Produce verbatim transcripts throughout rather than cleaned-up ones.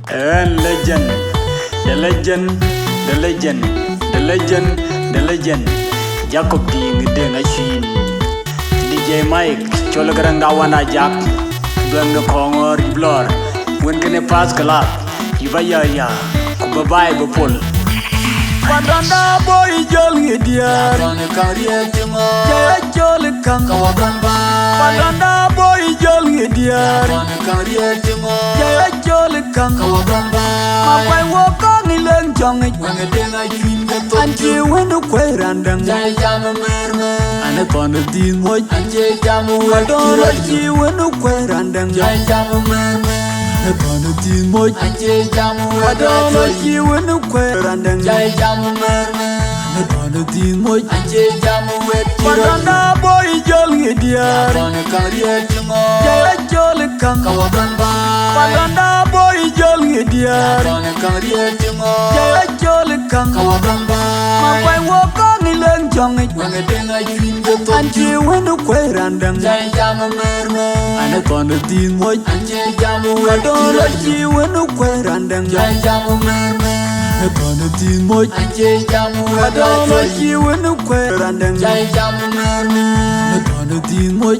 Ɣɛn legend, the legend, the legend, the legend, the legend. Jacob Diŋ Deŋ Acuin. D J Mike, cɔl Garaŋ da Wan Ajak, duɛŋ de Kɔŋɔɔr Blɔr, wën kënë pass club, yï ba ya ya, ku bï baai bï pol. Padɔnda boi jɔl ŋi diäär. Jɛ cɔl kaŋ. Padɔnda boi jɔl ŋi diäär. Jɛ cɔl kaŋ. Ma kuany wok kɔŋ ë leŋ cɔŋic. An cï wën kuɛi randäŋ. An ë kɔn ë dhil moc. Padɔn rɔt cï wën kuɛi randäŋ. An ë kɔn ë dhil moc. Padɔn rɔt cï wën kuɛi randäŋ. Në kɔn ë dhil moc. Padɔnda boi jɔl ŋi diäär. Jɛ cɔl kaŋ. Padɔnda boi jɔl ŋi diäär. Jɛ cɔl kaŋ. Ma kuany wok kɔŋ ë leŋ cɔŋic. An cï wën kuɛi randäŋ. An ë kɔn ë dhil moc. Padɔn rɔt cï wën kuɛi randäŋ. An ë kɔn ë dhil moc. Padɔn rɔt cï wën kuɛi randäŋ. An ë kɔn ë dhil moc.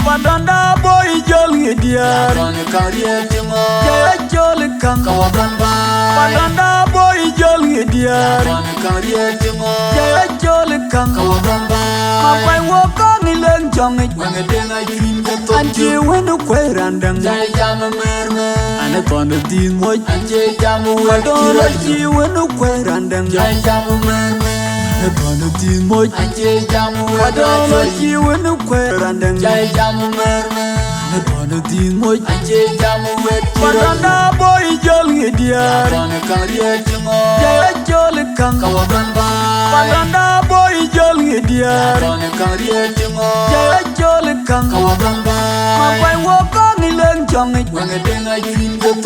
Padɔnda boi jɔl ŋi diäär. Jɛ cɔl kaŋ. Padɔnda boi jɔl ŋi diäär. Jɛ cɔl kaŋ. Ma kuany wok kɔŋ ë leŋ cɔŋic. An cï wën kuɛi randäŋ. An ë kɔn ë dhil moc. Padɔn rɔt cï wën kuɛi randäŋ. An ë kɔn ë dhil moc. Padɔn rɔt cï wën kuɛi randäŋ. Në kɔn ë dhil moc. Padɔnda boi jɔl ŋi diäär. Jɛ cɔl kaŋ. Padɔnda boi jɔl ŋi diäär. Jɛ cɔl kaŋ. Ma kuany wok kɔŋ ë leŋ cɔŋic.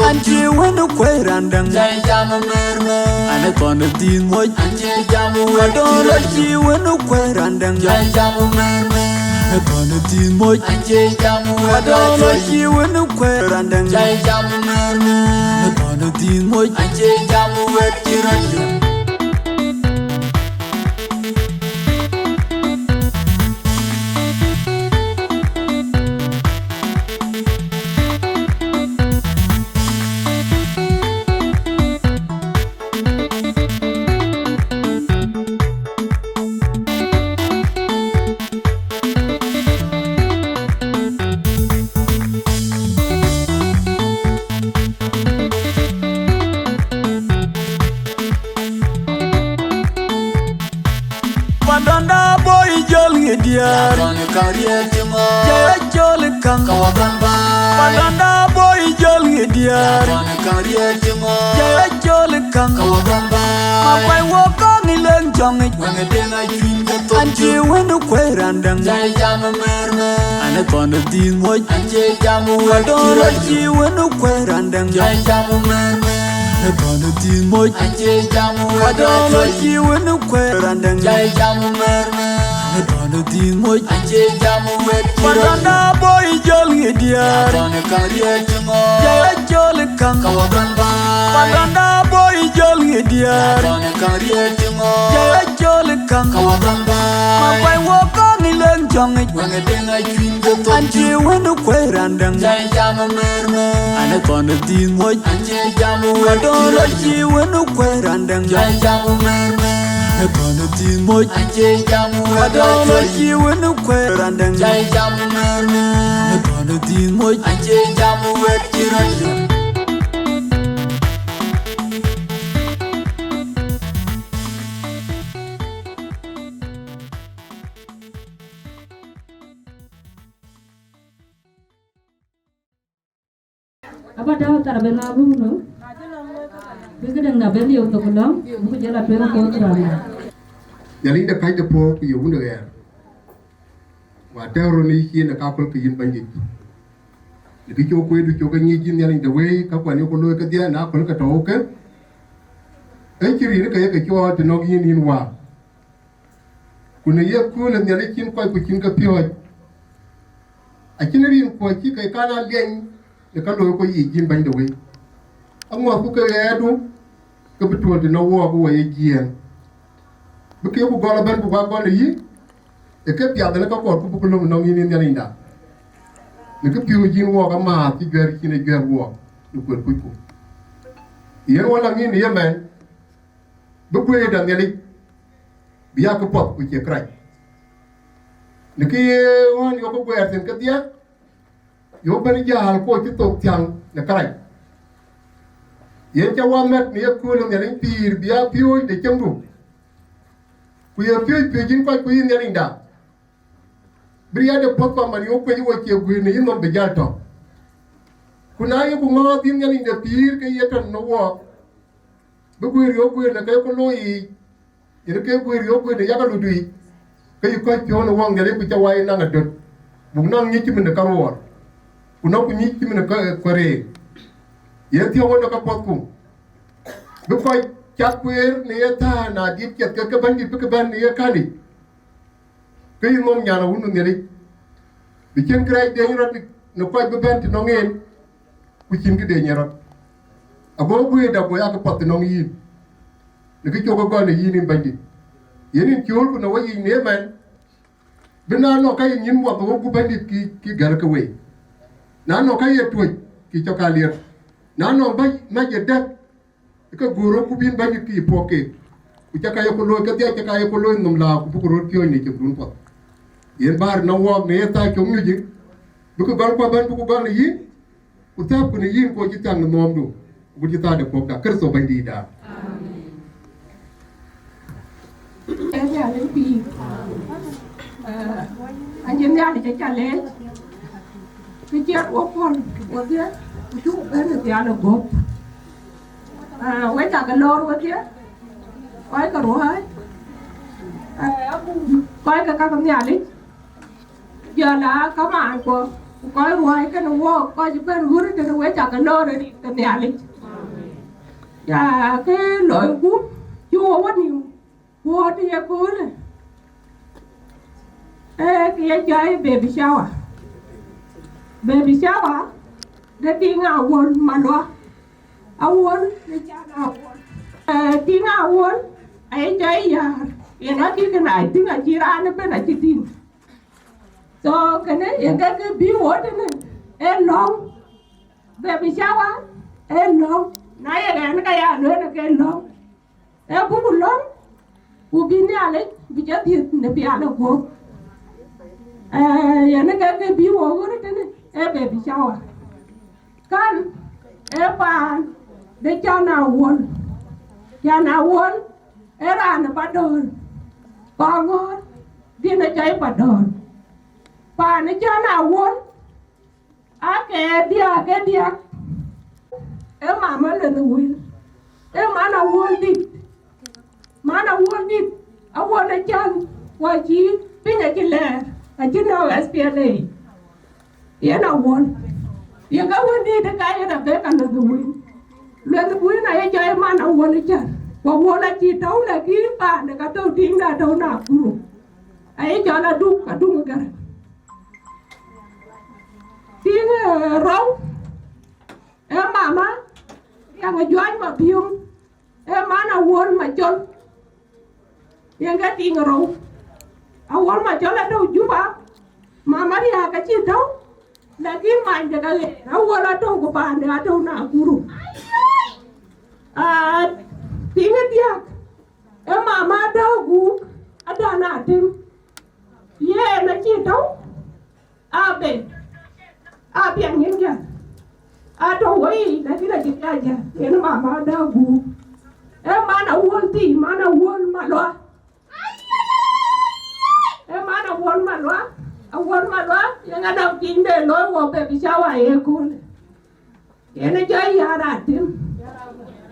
An cï wën kuɛi randäŋ. An ë kɔn ë dhil moc. Padɔn rɔt cï wën kuɛi randäŋ. Në kɔn ë dhil moc. Padɔn rɔt cï wën kuɛi randäŋ. Në kɔn ë dhil moc. Padɔnda boi jɔl ŋi diäär. Jɛ cɔl kaŋ. Padɔnda boi jɔl ŋi diäär. Jɛ cɔl kaŋ. Ma kuany wok kɔŋ ë leŋ cɔŋic. An cï wën kuɛi randäŋ. An ë kɔn ë dhil moc. Padɔn rɔt cï wën kuɛi randäŋ. Në kɔn ë dhil moc. Padɔn rɔt cï wën kuɛi randäŋ. Në kɔn ë dhil moc. Padɔnda boi jɔl ŋi diäär. Jɛ cɔl kaŋ. Padɔnda boi jɔl ŋi diäär. Jɛ cɔl kaŋ. Ma kuany wok kɔŋ ë leŋ cɔŋic. An cï wën kuɛi randäŋ. An ë kɔn ë dhil moc. Padɔn rɔt cï wën kuɛi randäŋ. Në kɔn ë dhil moc. Padɔn rɔt cï wën kuɛi randäŋ. Në kɔn ë dhil moc. Aba tääu thar ben a run nu, bï këdäŋda ben lieu thok lɔ̈ŋ, buk jɔl a tueŋ program. Nhialic de kacde puɔ̈u ku ye wun de ɣɛɛr. Wa tɛ̈ɛ̈u rɔt në yï cin ë kaköl ke yïn Bɛ̈nydït. Në kë cï wok kueerdu cök ke nyic yïn Nhialic de wëi, ka kuɛn yok looi kedhie në aköl ke tɔ̈u ke. Ee cï rin ke ye ke cɔɔl të nɔ̈k yïn yïn Wä. Ku në ye kööl ë Nhialic cïn kɔc ku cïn ke piɔ̈ɔ̈c. Acïn rin kuɔ̈c cï ke kan a liɛny në ka looi kɔc yiic yïn Bɛ̈ny de wëi. Aŋuɔ̈thku ke ɣɛɛrdu, ke bï tuɔ̈l të nɔ̈k wɔɔk bï wɔ ye jiɛɛm. Bï keek ku gɔl ëbɛ̈n buk a gɔl ë yï, ë ke piath në ka kɔɔrku buk löm nɔŋ yïn ë Nhialicda. Në kë piööc yïn wɔɔk amääth cï juɛ̈r cïn ë juɛ̈r wɔɔk në kuël kucku. Yen wɔ la ŋïn ë yemɛn, bï guëëtda Nhialic bï ya këpuɔth ku cie kërac. Në kë ye ɣɔn yok guɛɛr thïn kedhie, yok bɛ̈n jäl ku cï thok thiäŋ në kërac. Yen ca wä mɛt në ye kööl ë Nhialic pïïr bï ya piööc de cemdu. Ku ye piööc piööc yïn kɔc ku yïn Nhialicda. Bï riɛɛt de puɔ̈th kɔn man yok kuec wo cie guëër në yïnhom bï jäl tɔ̈. Ku na yeku ŋɔ̈ɔ̈th yïn Nhialic de pïïr ke ye tɔ̈ në wɔɔk, bï guëër yok guëër në ke ku looi yiic, yen ke guëër yok guëër në yak aludu yic, ke yï kɔc piɔ̈u në wɔɔk Nhialic ku ca wai naŋ adöt, buk naŋ nyic cï min ë karuɔɔr, ku nɔ̈k ku nyic cï min ë kuereer. Yen thiɔ̈k wën ë kapuɔthku, bï kɔc cath kueer në ye thään na diit ciɛth ke ke Bɛ̈nydït bï ke bɛ̈n në ye kän yic. Ke yï nhom nyan awun nu Nhialic, bï cïn kërɛɛc deeny rɔt në kɔc bï bɛ̈n të nɔŋ en, ku cïn kë deeny en rɔt. Ago guëëtda go yak path të nɔŋ yïn, në kë cuk ë gɔl në yïn yïn Bɛ̈nydït. Yen yïn cööl ku në weyiic në ëmɛn, bï na nɔŋ ka ye nyïn muɔth ë wok ku Bɛ̈nydït ki, ki gɛ̈l ke wei. Na nɔŋ ka ye tuöc, ki cɔk aliɛr. Na nɔŋ bä mac ye dɛ̈k, ke guöör rɔt ku bïn Bɛ̈nydït kï puɔ̈k keek, ku ca ka ye ku looi kedhie, ca ka ye ku looi nhom lääu, ku bï ku röt piɔ̈ɔ̈c në cïmdun puɔth. Yen bäär nɔm wɔɔk në ye thaa cök nyuc, bï ku gɔl kuɔ bɛ̈n, bï ku gɔl në yïn, ku thääp ku në yïn, ku cï thiäŋ në nhɔɔmdu, ku cï thaa de puɔ̈kda Kërtho Bɛ̈nydïïtda. Ee Nhialic pïïr. Ee, anyin Nhialic aca leec. Kë ciɛt wok pɔ̈l wodhie, ku cuk bɛ̈n ë dhial ë guöp. Ee, wek cakë loor wodhie, kɔc ke ruääi, ee, kɔc ke ka ke Nhialic, jɔl aa kamaan kuɔ, ku kɔc ruääi kenë wook, kɔc ëbɛ̈n ɣöt tënë wek cakë loor ë rin ke Nhialic. Ya, kë loiku, cï wo wä nïïm. Wuɔ̈t ye köölë, ee, kë ye jɔi baby shower. Baby shower, de tiŋ awuɔl malua. Awuɔl, de can awuɔl. Ee, tiŋ awuɔl, aye jɔi yäär. Yen akï kën a tïŋ acï raan ëbɛ̈n acï tïŋ. So, kënë, yen ke kë bï wuɔ̈t ënë, ee lɔ̈ŋ. Baby shower, ee lɔ̈ŋ. Na ye ɣɛn ka ya lueel ke lɔ̈ŋ. Ee buku lɔ̈ŋ, ku bï Nhialic bï jɔ dhiëth në pial ë guöp. Ee, yen ke ke bï wo ɣöt tënë, ee baby shower. Kan, ee paan de can awuɔl. Can awuɔl, ee raan ë Padöl. Kɔŋɔ̈ɔ̈r, dhiën ë cɔi Padöl. Paan ë can awuɔl, Ake diäk, ke diäk. Ee mama lënë wël. Ee man awuɔl dït. Man awuɔl dït. Awuɔl ë can, wa cï piny acï lɛɛr, acï nɔ̈k S P L A. Yen awuɔl. Ye ka wën dït ka yen abëk a lënë wël. Lënë wël aye jɔ ye man awuɔl ë can. Ku awuɔl acï tɔ̈u, lakin paande ka tɔ̈u tiiŋda tɔ̈u Nakuru. Aye jɔl aduk, aduk ë Gäräŋ. Tiiŋ, ee, rou, ee mama, riɛŋ ë Juac Mabiöŋ, ee man awuɔl Macol, yen ke tiiŋ rou. Awuɔl Macol atɔ̈u Juba, mama riääk acï tɔ̈u, lakin many de ka ɣeer, awuɔl atɔ̈u ku paande atɔ̈u Nakuru. Aa, tiiŋ ë diäk, ee mama Adau Guuk, Adau Natem, yen acï tɔ̈u, Aben, apiɛŋ nyin jɛ. Atɔ̈ wei, lakin acï piac jɛ. Yen mama Adau Guuk. Ee man awuɔl thii, man awuɔl Malua. Ee man awuɔl Malua. Awuɔl Malua, yen anɔŋ tiiŋ de looi wɔ baby shower ye köölë. Yen ë jɔ Yar Atem.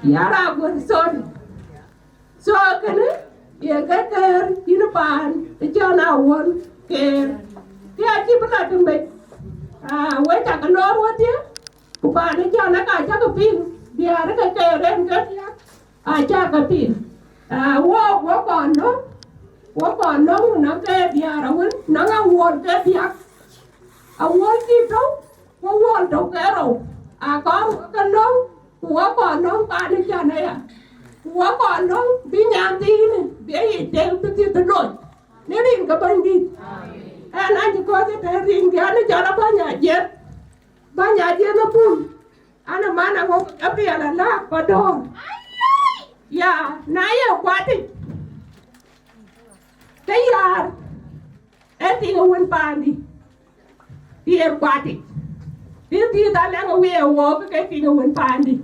Yar Aguër, sorry. So kënë ye ke keer yïn paan ë cän awuɔ̈l keer. Kë acï bï la tïŋ bec. Ah, we cakë lor wedhie, ku paan ë cän aka cakë piŋ, diäär ke keer en ke diäk, acakë piŋ. Ah, wok, wok kɔn nɔ̈k, wok kɔn nɔ̈k nɔŋ ke diäär awën, nɔŋ awuɔ̈l ke diäk. Awuɔ̈l cï tɔ̈u, ku awuɔ̈l tɔ̈u ke rou, akɔn ke nɔ̈k, ku wok kɔn nɔ̈k paan ë cän aya. Ku wok kɔn nɔ̈k bï nyan thiinë, bï ye yic tek bï thiëth loc, në rin ke Bɛ̈nydït. Ɛn acï kɔ̈ɔ̈c ëtɛ̈ɛ̈n rin ke an, ë cɔl Abäny Ajiëth. Bäny Ajiëth ë pul, an, ë man aŋö Gabriel alääk pa dɔ̈ɔ̈r. Ya, na ye kuatic, ke Yar ee tiŋ ë wën paandï, tiɛɛr kuatic. Bï dhiëth alɛŋ ë wiɛɛr wok ke tiŋ ë wën paandï.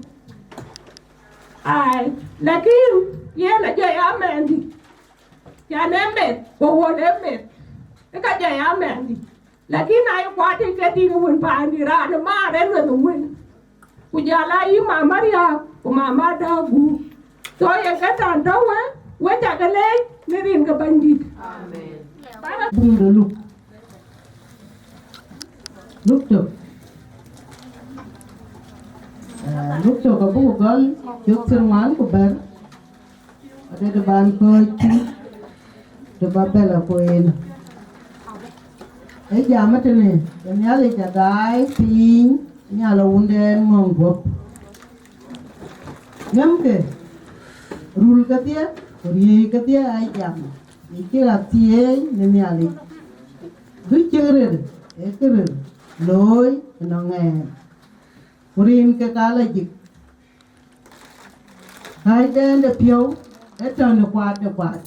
Ai, lakin yen ajɔ ya mɛnhdï, cän ee meth, ku wuɔ̈t ee meth, ë ka jɔ ya mɛnhdï. Lakin na ye kuatic ke tiŋ ë wën paandï, raan ë maar ee lueth ë wën. Ku jɔl a yï mama riääk, ku mama dääk gup. So ye ke tɔ̈ tɔ̈u we, we cakë leec në rin ke Bɛ̈nydït. Amen. Buŋ de Luk. Luk tök. Eh, Luk tök abuk gɔl cök thiërŋuan ku bɛ̈t. Adɛ̈ të ban kɔ̈ɔ̈c tïŋ, të ba bɛ̈l akueen. Ee jam ëtënë, ke Nhialic adaai piny, Nhial a Wundɛn ŋɔ̈ŋ guɔ̈p. Ŋɛmkë, rul kedhie, ku riëëc kedhie aa jam, ye cï rap thieei në Nhialic. Duc cïk rëër, ee kë rëër, looi ënɔŋ ɛn. Ku rin ke ka lajik. Kääcden de piɔ̈u ee tɔ̈ në kuat de kuat.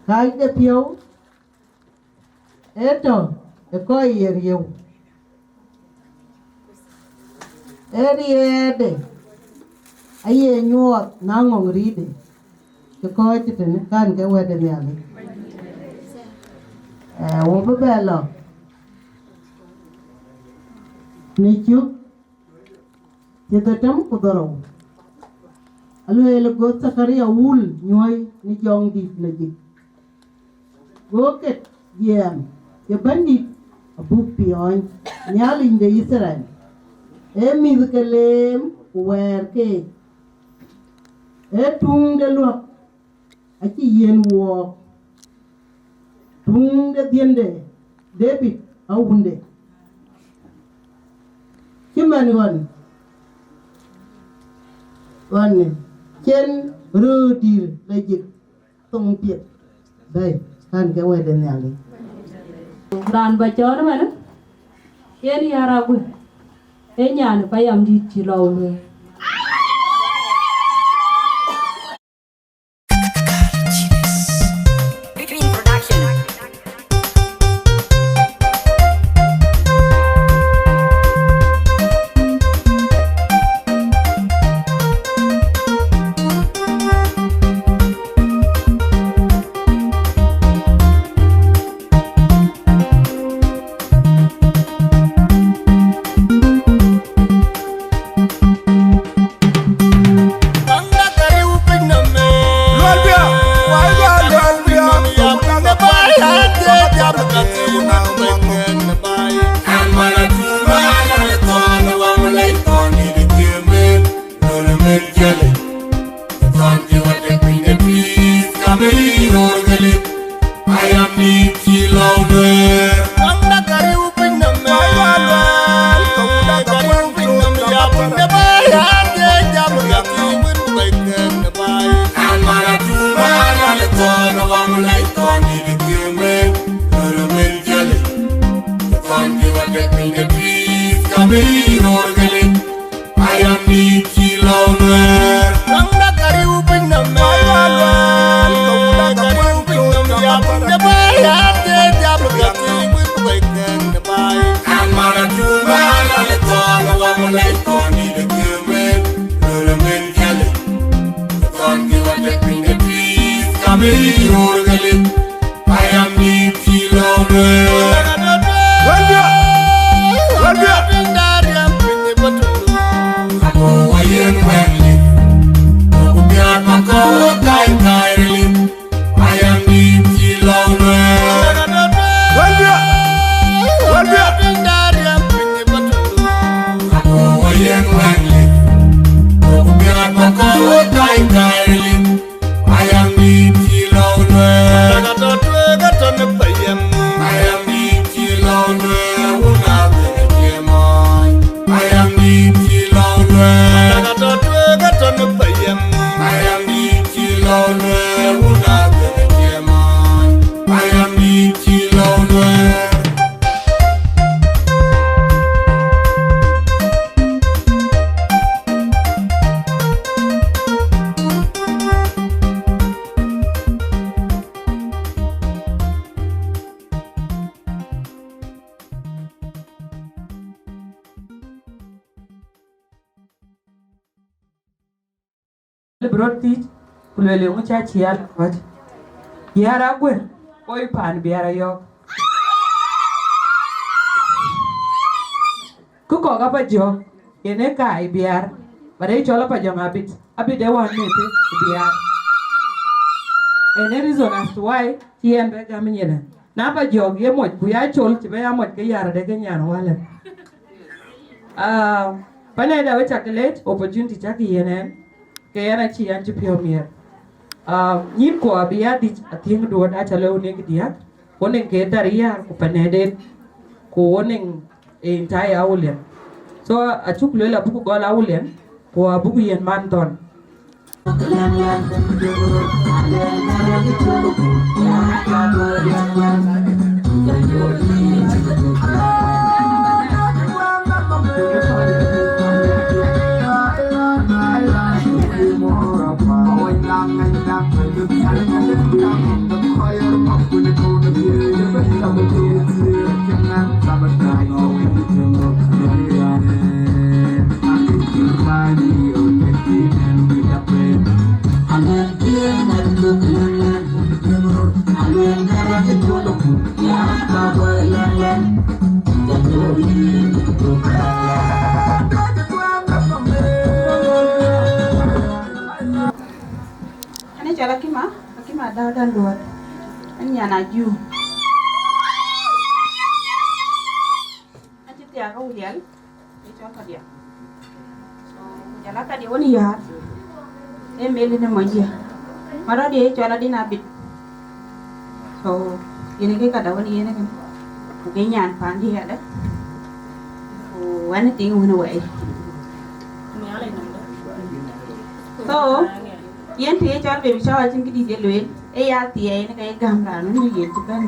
Kääc de piɔ̈u ee tɔ̈ ë kɔc ye riëëu. Ee riɛɛtde aye nyuɔɔth na ŋɔ̈ŋ riitde, ke kɔc tëtënë kän ke wɛ̈t de Nhialic. Ee, wo bï bɛ lɔ në cök thiërdhetem ku dhorou, alueel, go Dhakaria wul nyuɔ̈i në jɔŋdït lajik. Go ket jiɛɛm, ye Bɛ̈nydït abuk piɔ̈ɔ̈ny, Nhialic de Yithriɛl, ee mïth ke leem ku wɛɛr keek, ee tuŋ de luäk acï yiën wook, tuŋ de dhiënde Debit awunde. Cï man ɣɔn, ɣɔn cen röördït lajik thoŋ piɛth bɛ̈i, kän ke wɛ̈t de Nhialic. Raan ba cɔɔl ëmënë, yen Yar Aguër, ee nyan ë payamdït cï lɔ lueel. Lëu bï röt thiëc, ku lueel, eeŋö cä ciɛl kɔc? Biäär Aguër, woi paan Biäär Ayɔ̈k. Kë kɔ̈k Apajɔ̈k, yen ee kaai Biäär, but ee cɔl Apajɔ̈k Abit. Abit ee wään meth ë Biäär. And the reason as to why cï yɛn bɛ gäm nyin ë. Na Apajɔ̈k ye moc, ku ya col, cï bɛ ya moc ke yär de ke nyan wälë. Ah, panɛɛda we cak leec opportunity cak yen ɛn, ke yɛn acï yɛn cï piɔ̈u miɛt. Ah, nyïn ku abï ya dïc athiëŋ duɔ̈t aca lëu nik diäk, ku nik ke thar yäär ku panɛɛden, ku nik entire Awulian. So, acuk lueel abuk gɔl Awulian, ku abuk yen man thɔn. Ane cɔl Akima, Akima Dau Danduɔt. An nyan Ajuu. Acï thiaak Awulian, ee cɔl Kadia. So, ku jɔl a Kadia wën yäär, ee mel në monydiɛ̈. Marɔ̈ɔ̈diɛ̈ ee cɔl Adin Abit. So, yen ke kada wën yen kën. Ku ke nyan paandiɛ̈ adë. Ku anything wën wɛɛi. So, yen të ye cɔl baby shower acïn këdït ye lueel. Ee ya thiɛɛi në ka ye gäm raan wën yen cï bɛ̈n.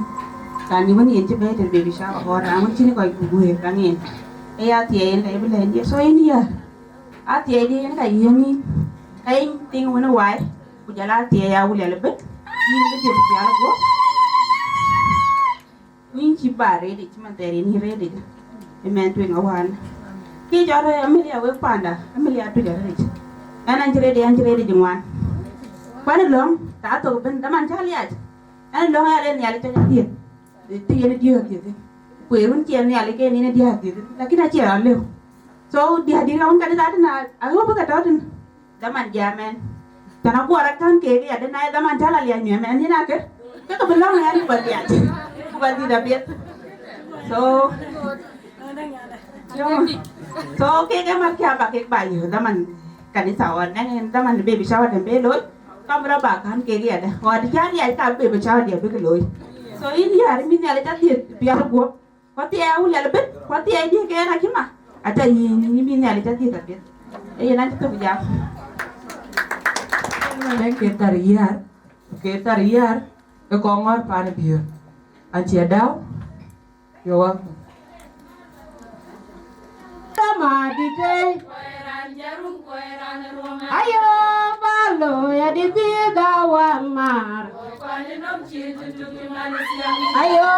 Raan wën yen cï bɛ̈n tëde baby shower, or raan wën cïn kɔc ku guëër ka ŋen. Ee ya thiɛɛi yen ka ye bï lɛ̈ny ye. So yen ya, a thiɛɛi diɛ̈ yen ka yiëëŋ yïn. Ka ye thing wën ë wai, ku jɔl a thiɛɛi ya Awulian ëbën. Yïn bï dhiëth pial guɔ̈p. Ku yïn cï ba ready, cï man thɛɛr yen yïn ready. Ë mɛn tueŋ awään. Kë cɔl Amelia wek panda, Amelia tuc arëëc. Ɛn an cï ready, an cï ready ŋuan. Kuan ë lɔ̈ŋ, ka thok ëbën, daman cä liac. Ɛn ë lɔ̈ŋ ya le Nhialic tɔc adhiëth. Të yen ë diëëth adhiëth. Ku ë run cï en Nhialic ke yen ë diëëth adhiëth. Lakin acie raan lëu. So, diäär dït ka wën ka dït atënë, I hope ka tɔ̈ tënë. Dhaman jam ɛn. Tën aguɔ rɔt kän keek yadë, na ye dhaman cä la liac miɛm ɛn yen akër. Ke ke bï lɔ̈ŋ ɛn ku bä liac. Ku bä dhil apiɛth. So, so kek ë mat kiä ba kek ba yök dhaman kanitha ɣɔn. Ɛn yen dhaman baby shower den be looi. Kam rɔt ba kän keek yadë. Ɣɔn cä liac ka baby shower diɛ bïk looi. So yïn diäär mïth Nhialic adhiëth pial guɔ̈p. Ku athiɛɛi Awulian ëbën, ku athiɛɛi diɛ̈ ke ɛn Akima, ata yïn, yïn bï Nhialic adhiëth apiɛth. Ee yen acï thök jam. Ëmɛnë ke thar yäär, ke thar yäär, ke kɔŋ ŋɔ̈ɔ̈r paan Biöör. Acie Dau, you're welcome. Tama dite. Ayo, balo ya di bida wa mar. Ayo,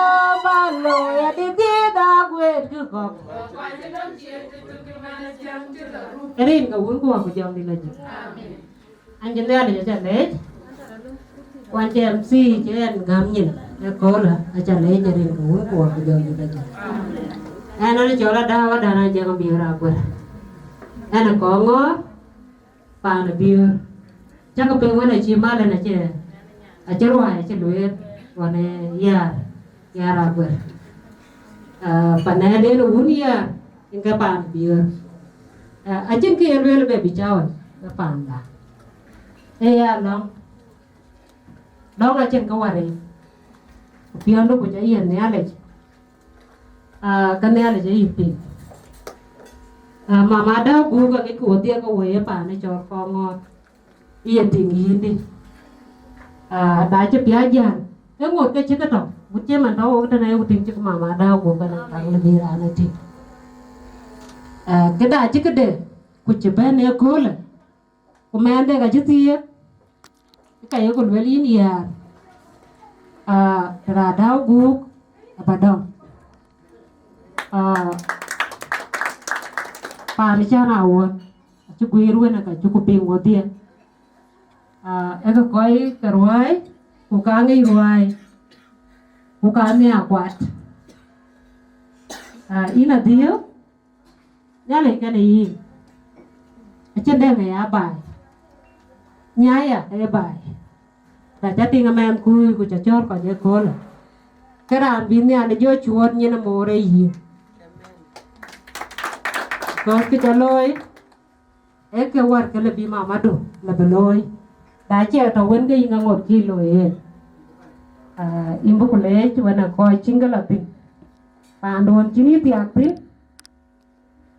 balo ya di bida gwet ki kok. Rin ka wun ku wa ku jɔŋ di la jik. An jɛ Nhialic aca leec. Wan cɛ M C cɛ ɛn gäm nyin ë köölë aca leec rin ka wun ku wa ku jɔŋ di la jik. Ɛn an cɔl ada wa dan an jɛ ŋa biöör a guer. Ɛn kɔŋ ŋɔ̈ɔ̈r. Paan Biöör. Cäkë piŋ wën acï mal ɛn acï, acï ruääi acï lueel ɣɔn ë yäär, yäär aguer. Ah, panɛɛden wun yäär, yen ke paan Biöör. Ah, acïn kë ye lueel baby shower, ke paanda. Ee ya lɔ̈ŋ, lɔ̈ŋ acïn kë wär yic. Ku piɔ̈ndu ku ca yiën Nhialic. Ah, ka Nhialic ayï piŋ. Ah, mama Dau Guuk aŋic ku wodhie ke woi ë paan ë cɔl kɔŋ ŋɔ̈ɔ̈r. Yen tiŋ yïndï. Ah, na cï piac jäl, ke ŋot ke cï ke tɔ̈, ku cï man tɔ̈ wok tënë, ku tiŋ cïk mama Dau Guuk kënë, kaŋ lë bï raan ë tïŋ. Ah, këda cï këde, ku cï bɛ̈n ë köölë. Ku mɛnhde ka cï thiëëk, ka ye ku lueel yïn yäär, ah, të raan Dau Guuk aba dɔm. Ah, paan cän awuɔ̈t, acï guiir wën, ka cï ku piŋ wodhie. Ah, ë ke kɔc ke ruääi, ku ka ŋic ruääi, ku ka nhiaar kuat. Ah, yïn adhiëu, Nhialic kënë yïn. Acïn dɛ̈ŋ ë ya baai. Nyaai ya ë baai. Na ca tïŋ ëmɛɛn kuui ku ca cɔ̈ɔ̈r kɔc ëköölë, ke raan bï Nhialic jɔ cuɔɔt nyin ë moor ë yïn. Because kë ca looi, ee kë wär ke lë bï mamadu lë bï looi. Da cie tɔ wën ke yïn aŋot cï looi yen. Ah, yïn bï ku leec wën ë kɔc cïn ke lɔ thïn. Paanduön cïn yï thiaak thïn,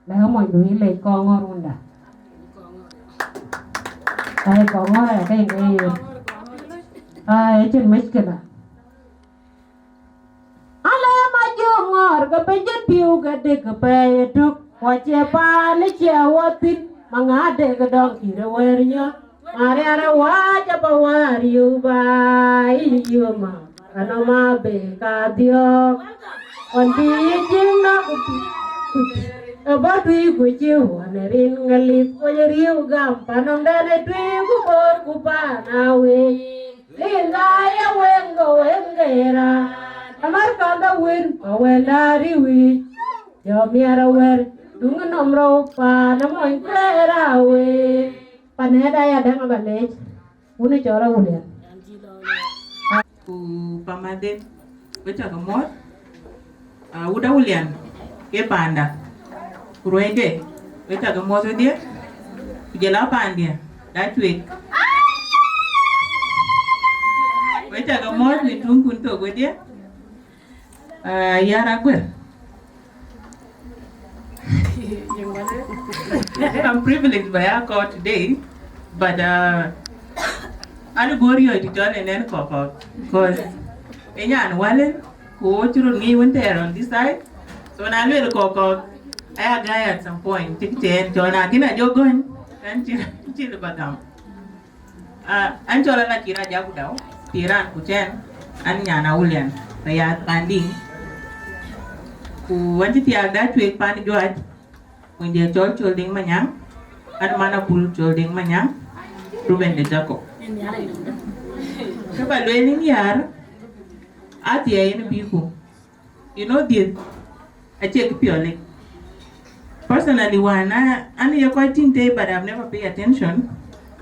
lɛ̈k monydu yï leec kɔŋ ŋɔ̈r wunda. Ai, kɔŋ ŋɔ̈r aya ke yïn ke yen. Ai, acïn mushkila. Alë ma jɔ ŋɔ̈ɔ̈r ke piny cï piu ke dek ke pɛɛi ëtök, ku acie paan ë cie wɔ thïn, ma ŋaat dek dɔŋ kït ë wëër nyɔ̈th, ma riɛr ë wääc abä wäär yöök bä yïn yöök ma, ka nɔm abë ka dhiɔ̈ɔ̈k. Ɣɔn bï yï jiëŋ nɔ̈k, ë bä tui ku cï ɣɔn ë rin ŋälik, ku ye riëëu gam, pa nɔmden ë tui ku boor ku paan aa wëi. Linda ye weŋ go weŋ gera, amar kanda wen, pa wenda riwi. Yo miara wer, dung nom ro pa na moin kwera we. Paneda ya dang abalej. Wune chora wulian. Ku pamaden, we chaka mor. Ah, wut Awulian, ke panda. Ku ruɛnyde, we cak ke muɔ̈th wedhie, ku jɔl a pandia, da cuek. We cak ke muɔ̈th në tuŋ kun thok wedhie. Ah, yar Aguer. I'm privileged by our court today, but, uh, an gor yɔ̈c të cɔl en en kɔkɔk, 'cause ë nyan wälë, ku wo cï röt ŋic wën thɛɛr on this side. So na lueel kɔkɔk, aya guy at some point, cïk cɛɛn cɔl na kïn a jɔ gɔny, kan cï, cï lë ba gam. Ah, an cɔl an akïn a jak ku dau, ti raan ku cɛɛn, an nyan Awulian, ba ya pandï. Ku an cï thiaak da cuek pan juac, Wëndiɛ̈ cɔl Col Deŋ Manyaŋ, an man Abul Col Deŋ Manyaŋ, Ruben de Jacob. Kë ba lueel yïn yar, athiɛɛi yïn bï ku. You know, dhiëth acie kë piɔl yic. Personally, wään, a, an ye kɔc tïŋ tei, but I've never pay attention.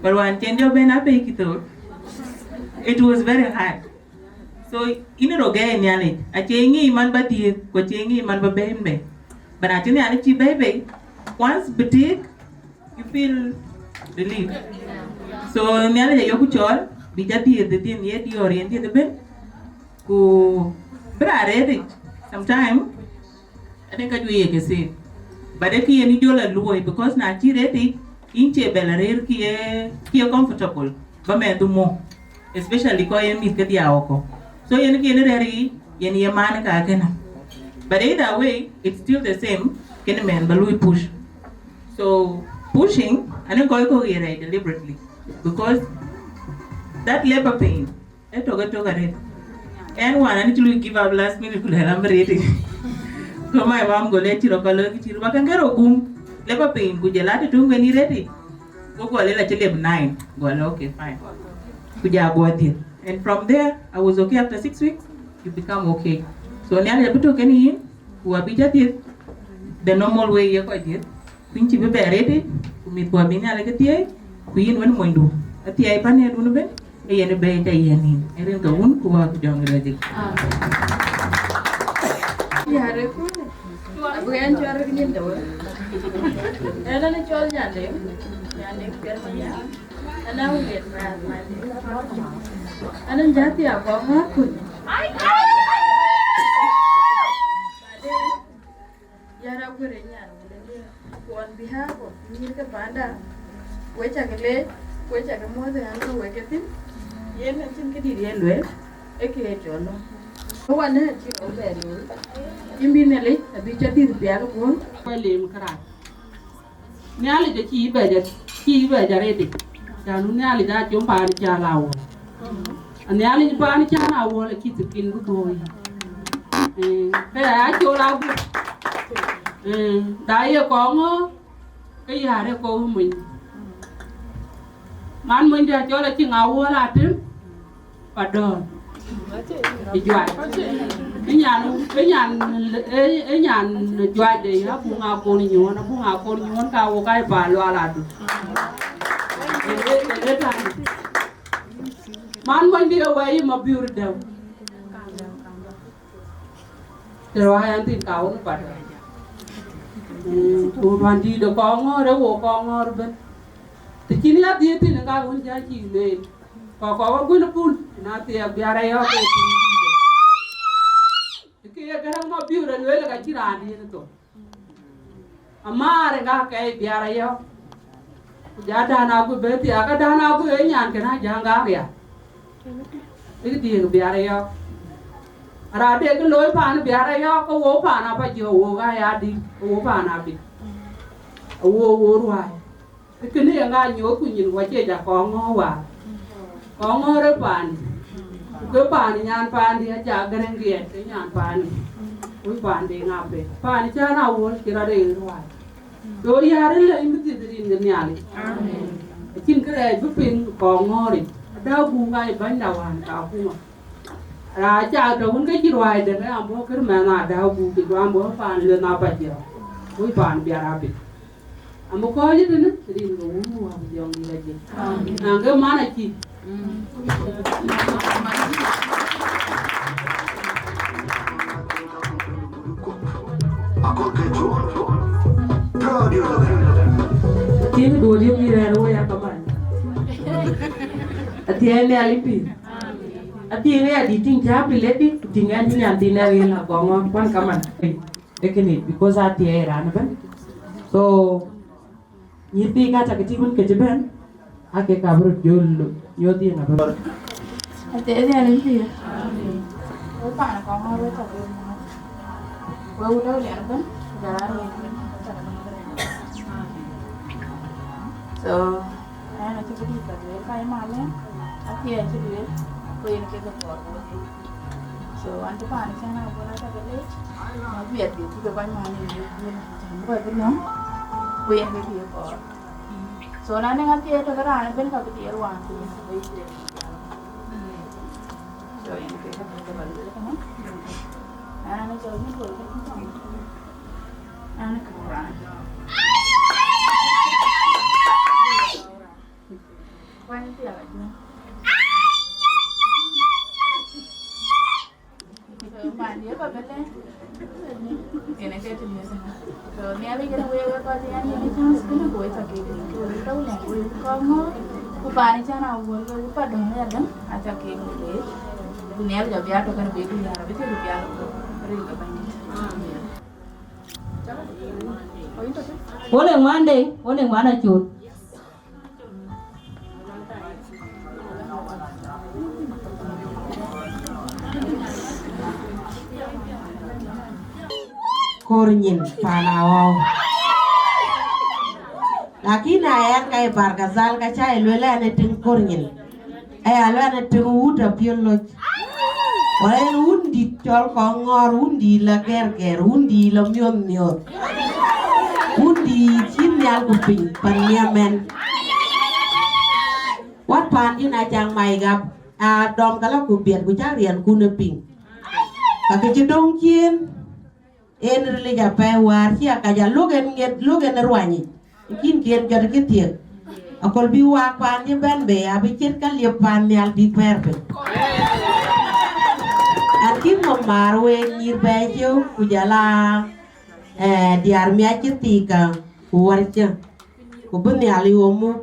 But wään cen jɔ ben a pay kithok, it was very hard. So, yïn rɔt gɛɛi Nhialic, acie ŋic man ba dhiëth, ku acie ŋic man ba bɛ̈n bei. But na cï Nhialic cï bɛ̈i bei, once bï tik, you feel relief. So, Nhialic ayoku cɔɔl, bï ja dhiëth, dhiëth ye diɔ̈ɔ̈r yen dhiëth ëbën. Ku bï raan rëëtic, sometime, ade ka juëc ye ke same. But ë kë yen jɔl a luɔi, because na cï rëëtic, yïn cie bɛ la rëër kë ye, kë ye comfortable, ba mɛnhdu mɔ̈u, especially kɔc ye mïth ke dhiau kɔ̈k. So yen kë yen rɛ̈ɛ̈r yic, yen ye man ka kënë. But either way, it's still the same, kënë mɛnh ba lui push. So pushing, an ë kɔc kɔ̈k ye rɛɛc deliberately, because that labor pain, Ë tök, ë tök arëët. Ɛn wään, an cï lui give up last minute, ku lɛ̈l an bï rëëtic. Go my mom go lɛ̈k cï rɔt ka lɔ kë cï rɔt ba kɛn kë rɔt gum. Lëp a piny, ku jɔl a të tuŋ kën yï rëëtic. Go guɔ lɛ̈l acï lëp nine. Guɔ lɛ̈l, "Okay, fine." Ku ja guɔ dhiëth. And from there, I was okay. After six weeks, you become okay. So Nhialic abï tök kën yïn, ku abï ca dhiëth the normal way ye kɔc dhiëth. Ku yïn cï bï bɛ rëëtic, ku mïthkuɔ bï Nhialic ke thiëëi, ku yïn wën monydu, athiɛɛi pan yedun ëbën, ee yen ë bɛ̈ɛ̈i ca yiɛ̈n yïn, ë rin ke Wun ku Wät ku Jɔŋ Rɛ̈ɛ̈c. Ya rek kule. Abu en cɔl rek nyin de wek. En an cɔl Nyandeng, Nyandeng Kuɛr Manyar. An a wun yet na Nyandeng. An an jati a gɔŋ ŋa kun. Yar Aguer ë nyan wëlënë, ku on behalf of nyïïr ke panda, we cak leec, we cak muɔ̈th ë ɣän ke wek ke thïn. Yen acïn këdït ye lueel, ee kë ye cɔl lɔ. Ku wan ë acï rɔt bɛ looi, yïn bï Nhialic abï ca dhil piaak guöl. Kɔc lim kërac. Nhialic acï bɛ jɔ, cï bɛ jɔ rëëtic. Cän Nhialic aa com paan cä la wɔ. Nhialic paan cä la wɔ la cï thikin bï bɔ̈ yic. Eh, ke ya col agup. Eh, da ye kɔŋ ŋö, ke ya rek kɔŋ mony. Man mony dia cɔl acï ŋa wuɔl atem, pa dɔ̈ɔ̈r. Ë juac. Ë nyan, ë nyan, ë, ë nyan juac de, abu ŋa kon nyuɔn, abu ŋa kon nyuɔn, ka wo ka ë pa lual adu. Ë, ë, ë, ë, ë, man mony dia wɛ̈i ma biur dɛ̈u. Të rɔ̈ ɣɛn thïn ka wun pat. Mm, ku ruandït de kɔŋ ŋɔ̈ɔ̈r, ë wo kɔŋ ŋɔ̈ɔ̈r ëbën. Të cïn ya dhiëëth thïn, ka wun cä cïï lueel. Kɔk kɔk ë guën pul, na thiɛɛk biar ayɔ̈ɔ̈k ke thïn dïïtë. Kë ye Gäräŋ ma biur ë lueel, ka cï raan diëën thok. Amaar ë ŋa kɛɛc biar ayɔ̈ɔ̈k. Ku ja dan agu bë thiaak, ka dan agu ë nyan kën a jaŋ gak ya. Bïk diëëk biar ayɔ̈ɔ̈k. Raan de kë looi paan biar ayɔ̈ɔ̈k, ke wo paan apa jiɔ wo ka ya dït, ke wo paan abï. Wo wo ruai. Kënë ye ŋa nyuɔɔth ku nyin wä cie ja kɔŋ ŋɔ̈ɔ̈r waar. Kɔŋ ŋɔ̈ɔ̈r ë paani. Ku ke paani nyan paandi aca Gäräŋ riɛt ke nyan paani. Wïc paandi ŋa pe. Paani cä na wuɔl cï rɔt ee ruai. Go yäär ëlë yïn bï thiëth rin ke Nhialic. Amen. Acïn kërɛɛc bï piŋ kɔŋ ŋɔ̈ɔ̈ric. Adäu guuk aa ye bänyda wään ka akuma. Raan cak tɔ wun ke cï ruaai dek, ë ambɔ kër mɛnh adäu guuk cï guɔ ambɔ paan lueth na pac jɔ. Wïc paan biar abï. Ambɔ kɔc ë tënë, rin ke wun wä jɔŋ dït ajiëc. Amen. Naŋ ke man acï. Tiëŋ duɔ̈ɔ̈r yök yï rɛ̈ɛ̈r wei akaman. Athiɛɛi Nhialic pïïr. Athiëëŋ aya dït tïŋ cä pï leti, ku tïŋ ɛn cï nyan thiin ɛ ɣil agɔŋɔ kuan kaman. Ee kënë, because athiɛɛi raan ëbën. So, nyïïr pïïr ka tak tïŋ wën ke cï bɛ̈n. Ake ka bï röt jɔl nyuɔ̈th yen abï. Athiɛɛi Nhialic pïïr. Wek paan kɔŋ ŋɔ̈ɔ̈r wek tɔ̈ ke mɔ̈ɔ̈th. Wek wut Awulian ëbën, ku jɔl aa röör ëbën, wek tɔ̈ ke mɔ̈ɔ̈th. So, ɛn acï bï dït ka lueel ka ye mal ë, athiɛɛi acï lueel, ku yen kek ke kɔɔr wek. So, an cï paan cän abɔl atɔ̈ ke leec, abiɛth bï cï ke kɔc mal ë, yen cän bï kɔc bï nɔ̈k, ku yen kek bï ye kɔɔr. So na nɔŋ athiɛɛi tɔ̈ ke raan ëbën ka bï diɛɛr wään ku yen kë bï diɛɛr. So yen kë ka bï ba lueel kënë. An ë cɔl Nicole ke cï tɔŋ. An ë kë raan. Wany thiɛɛk ajuëc. So, pan diɛ̈ ba bɛ̈n lɛ̈k. Yen ë ke të miɛt ënë. So, Nhialic yen wëë wek kɔc ë yan yen chance kënë ku wek cä kek rin ke wek tɔ̈u lɛ̈k wek kɔc ŋɔ̈ɔ̈r. Ku pan ë cän a wuɔl wek pa dɔ̈ŋ ë yadäŋ, acä kek wek leec. Ku Nhialic abï a tɔ̈ kënë bï ku yär abï thil bï a lɔ rin ke Bɛ̈nydït. Amen. Wun ë ŋuan de, wun ë ŋuan acol. Kor nyin pan awɔu. Lakin na ɛn ka ye Bargazal ka ca ye lueel ɛn ë tïŋ kor nyin. Aya lueel ɛn ë tïŋ wut apiöl loc. Wala yen wundït cɔl kɔŋ ŋɔ̈ɔ̈r, wundït la gɛrgɛr, wundït la miöth miöth. Wundït cï nhial ku piny pan miɛm ɛn. Wat paan yïn a cak mai gap, a dɔm ka la ku biɛt ku cak riɛnkun ë piŋ. Ka kë cï döŋ ciëën, en rilic apɛi wäär cï a kac a lok en ŋet, lok en ë ruanyic. Kïn kiën jɔt kï thiëk. Aköl bï waak paan cï bɛ̈n bei, abï cït ka liep paan nhial bïk bɛ̈ɛ̈r piny. An kï ŋö maar week nyïïr bɛ̈ɛ̈i cïu, ku jɔl a, eh, diäär miac cï thiika, ku wär cï, ku bï nhial yom muk.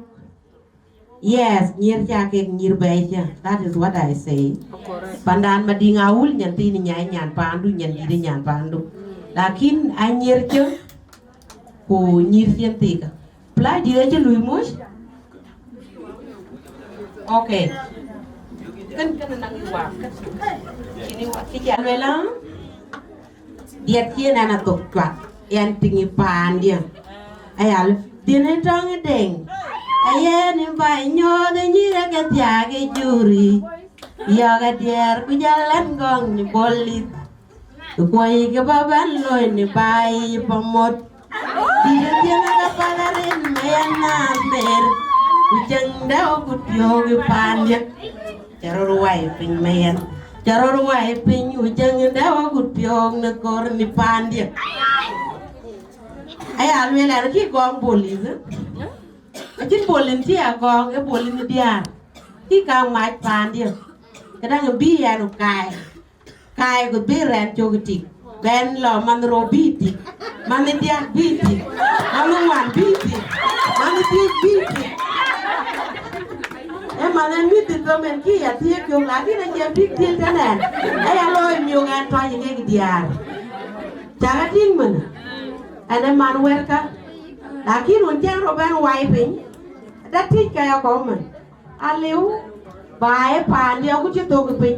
Yes, nyïïr ca kek nyïïr bɛ̈ɛ̈i cï. That is what I say. Pandan Madiŋ Awul, nyan thiin nyai nyan paandu, nyan dït nyan paandu. Lakin a nyïïr cï, ku nyïïr cïn thiika. Pla dït acï lui muc? Okay. Kën, kën naŋ i wak, kën. Cïn i wak, kï ca lueel, ah? Diɛt cïn ɛn athok cuak, ɛn tïŋ i paandiɛ̈. Ayal, dhiën ë tɔŋ ë deŋ. Ayen ë baai nyuɔɔth ë nyïïr ë ke thiaak ë juri. Yɔ̈ɔ̈k adiɛɛr ku jal ɛn gɔŋ në bol lith. Kuɔ̈i ke bä bɛ̈n looi në baai pamot. Dït ë thiëŋ ë ke päl arin me yɛn na mer. Ku cäŋ dɛ̈ agut piɔ̈ɔ̈k ë paandiɛ̈. Cä rɔt wai piny mɛɛn. Cä rɔt wai piny, ku cäŋ dɛ̈ agut piɔ̈ɔ̈k në kɔ̈r në paandiɛ̈. Aya lueel ɛn kï gɔɔŋ bolith. Acïn bolin cï a gɔɔŋ, ë bolin diäär. Kï ka mac paandiɛ̈. Këdäŋ bï ɛn kaai. Kaai ku bï rɛn cök tik. Bɛn lɔ manh rou bï tik. Manh diäk bï tik. Manh ŋuan bï tik. Manh dhiëc bï tik. Ë manh ɛn mïth thïn thom ɛn kï ya thiëëk cök, lakin acie big deal tënë ɛn. Aya looi miök ɛn tɔc kek diäär. Cak a tïŋ mën. Ɛn ë man wɛ̈tkä. Lakin wun cɛn rou bɛn wai piny. Da tïc ka ya kɔ̈u mën. Aliu, ba ë paandiɛ̈ ku cï thök piny.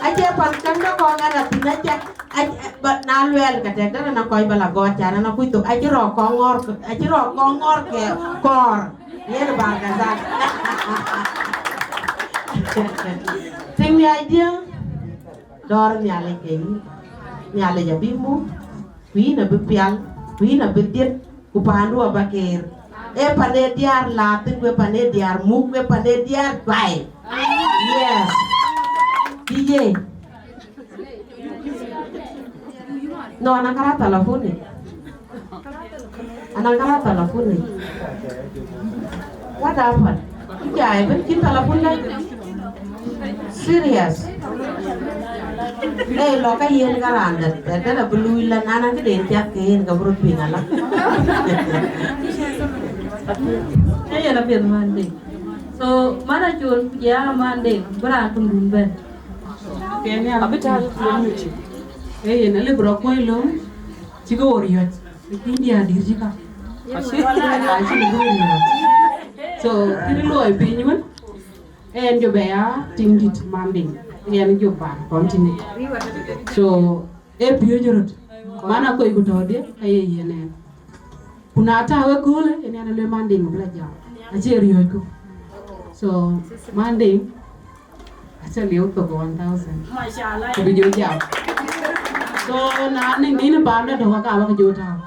Acie pan käŋ de kɔ̈k ɛn athïn, acie, acie, ba, na luɛɛl ke tɛ̈k dɛ̈t na kɔc ba la gɔɔt can, na kuc thok, acï rɔɔk kɔŋ ŋɔ̈ɔ̈r, acï rɔɔk kɔŋ ŋɔ̈ɔ̈r ke kɔɔr. Yen Bargazal. Tiŋ miac diɛ̈, dɔ̈ɔ̈r Nhialic ke yïn. Nhialic abï muk. Ku yïn abï pial, ku yïn abï dhiët, ku paandu aba keer. Ee pan ee diäär lath thïn, ku ee pan ee diäär muk, ku ee pan ee diäär juai. Yes. D J. No, anakara telefoni. Anakara telefoni. What happened? Jai, ben cïn telefon dɛ̈. Serious. Ë lɔ ka yen ka raan dɛ̈t, dɛ̈t, dɛ̈t abï luui la nana këden piath ke yen ka bï röt piŋ ala. Ee yen apiɛth Monday. So, mana col, ya Monday, bï raan töŋdun bɛ̈n. Abï tääu ë kuɔɔny. Ee yen alëu bï rɔt kuɔny löŋ, cï ke ɣo riɔ̈c. Lakin diäär dït cï ka. Acïn bï riɔ̈c. So, kën luɔi piny wën, en jɔ bɛ ya tiŋ dït Monday, en jɔ bä continue. So, e piööcë röt, man akoi ku tɔ̈ diɛ̈, aye yen ɛn. Ku na tääu ëköölë, en ɛn alëu Monday bï la jam. Acie riɔ̈ɔ̈cku. So, Monday, aca lieu thok one thousand. Ku bï jɔ jam. So, na nïn dïn ë paanda tɔ̈ ka, ka bä ke jɔ tääu.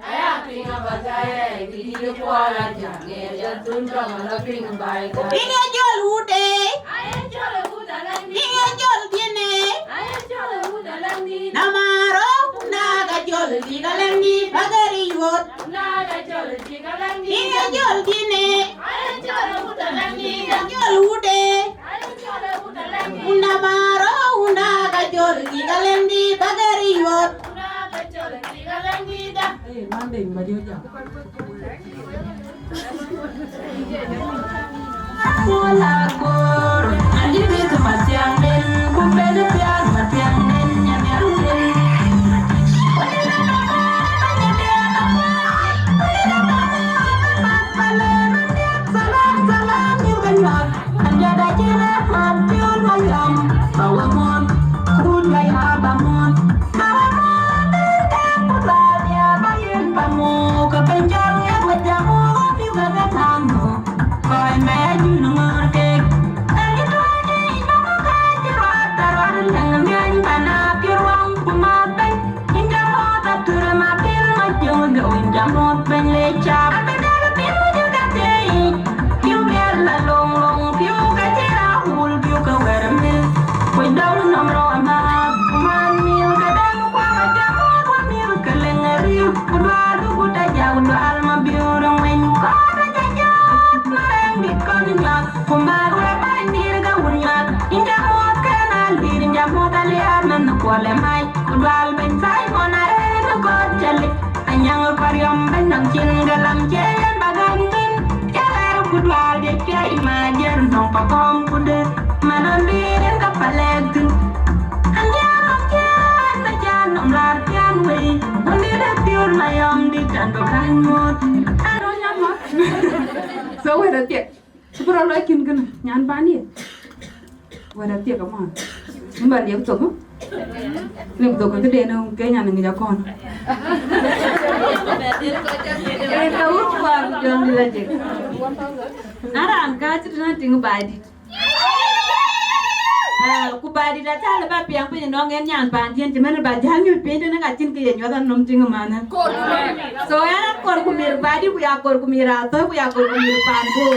Aya piŋ abagaya, kidi kuala jangel, jatun tong ala piŋ bai ka. Piŋ e jol wude. Aya jol wuda la ni. Piŋ e jol diene. Aya jol wuda la ni. Namaro, na ka jol di ka la ni, bagari yot. Na ka jol di ka la ni. Piŋ e jol diene. Aya jol wuda la ni. Piŋ e jol wude. Unda maro, unda ka jol di ka la ni, bagari yot. Ee, Monday, ba jɔ jam. Wala kor, andi bï ke mathiaŋden, ku ben piath mathiaŋden, nyamiaŋden. Salam, salam, you can walk. Andiada cï rɛ̈ɛ̈r mat piöl Mariam, ba we muɔ̈th, rut Mariam ba muɔ̈th, ba we muɔ̈th, ëë tɛ̈ɛ̈n ku dhal ya ba yen ba muk, ke piny cɔl ŋiɛc we jam wok, bï wek ë thaŋ muk, kɔc mɛɛc dun ŋɔ̈ɔ̈r kek. Ëë cï tuɔɔc yic ba ku kɛ̈ɛ̈c cï ruaat, thaar ruaat ë lëŋ miɔ̈c, bɛ̈n aa piöl waŋ ku mäth bɛ̈ny. Yïn jam ŋot atur ma pïr ma jong do, yïn jam ŋot bɛ̈ny le cap. Abï dɛ̈l pïr ma jong da tei. Piu biɛl la long long, piu ka jira wul, piu ka wer mil. Kuc dɔu nɔm rɔ ma, man mil ka dɛm kua ma jam ŋot wa mil ka leng ariu. Ku dual du ku ta ja, ku dual ma biu rong weny. Kɔn ja ja, ma rɛŋ dit kɔn nyuak. Ku mbaar wek bäny dïïr ke wun nyuak, yïn jam ŋot kën a lïïr, yïn jam ŋot a liaar nɔn në kuɔl ë mac. Ku dual bɛ̈ny Thaimon arëët në kɔ̈th cä lic, anyaŋ ë kɔriɔm bɛ̈ny nɔm cin ke lam cie yen ba gäm thïn. Cä rɛ̈ɛ̈r ku dual diɛc piac ma jiër nɔm pa kɔ̈m ku dëër, ma nɔn bï rin ka pa lɛɛk thïn. Anhiaar nɔm ciëën bä cä nɔm rɔ̈ɔ̈r piän wei, wun dït ë piöör ma yɔm dït an bä käny ŋot. So wɛ̈t athiek. Cï bï rɔt lɔ cïn kënë, nyan pan ye. Wɛ̈t athiek amɔ̈ɔ̈n. Ba liep thok. Liep thok ke den Kenya ni ŋic akɔn. Ee ka wut kuar ku jɔŋ dït ajek. Na raan ka cï tënë tiŋ baai dït. Eh, ku baai dït acä lë ba piɛŋ piny nɔŋ en nyan pandiɛn cï mɛn ba jäl nyuc piny tënë ka cïn kë ye nyuɔth anɔm tiŋ manë. So en akor ku mir baai dït ku ya kor ku mir athör ku ya kor ku mir pan Bor.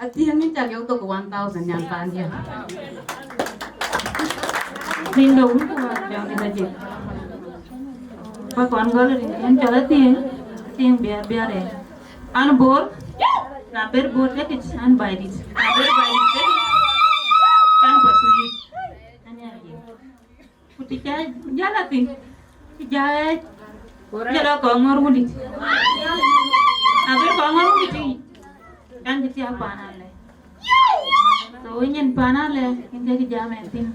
Athiëŋ ni cak yök thok one thousand nyan pandiɛn. Rin do wun ku wa jam ni da jek. Ba kɔn gɔl rin en cɔl athiëŋ, athiëŋ biar biar e. An Bor, na ber Bor tekit an baai dït. Na ber baai dït tekit an Pathuic. An ya jek. Ku të ca jäl athïn, të ja ɣɛɛc, jël a kɔŋ ŋɔ̈r wundït. Na ber kɔŋ ŋɔ̈r wundït tïŋ, kan cï thiaak paan alɛ. So, nyin paan alɛ, yin ke kë jam ɛn thïn.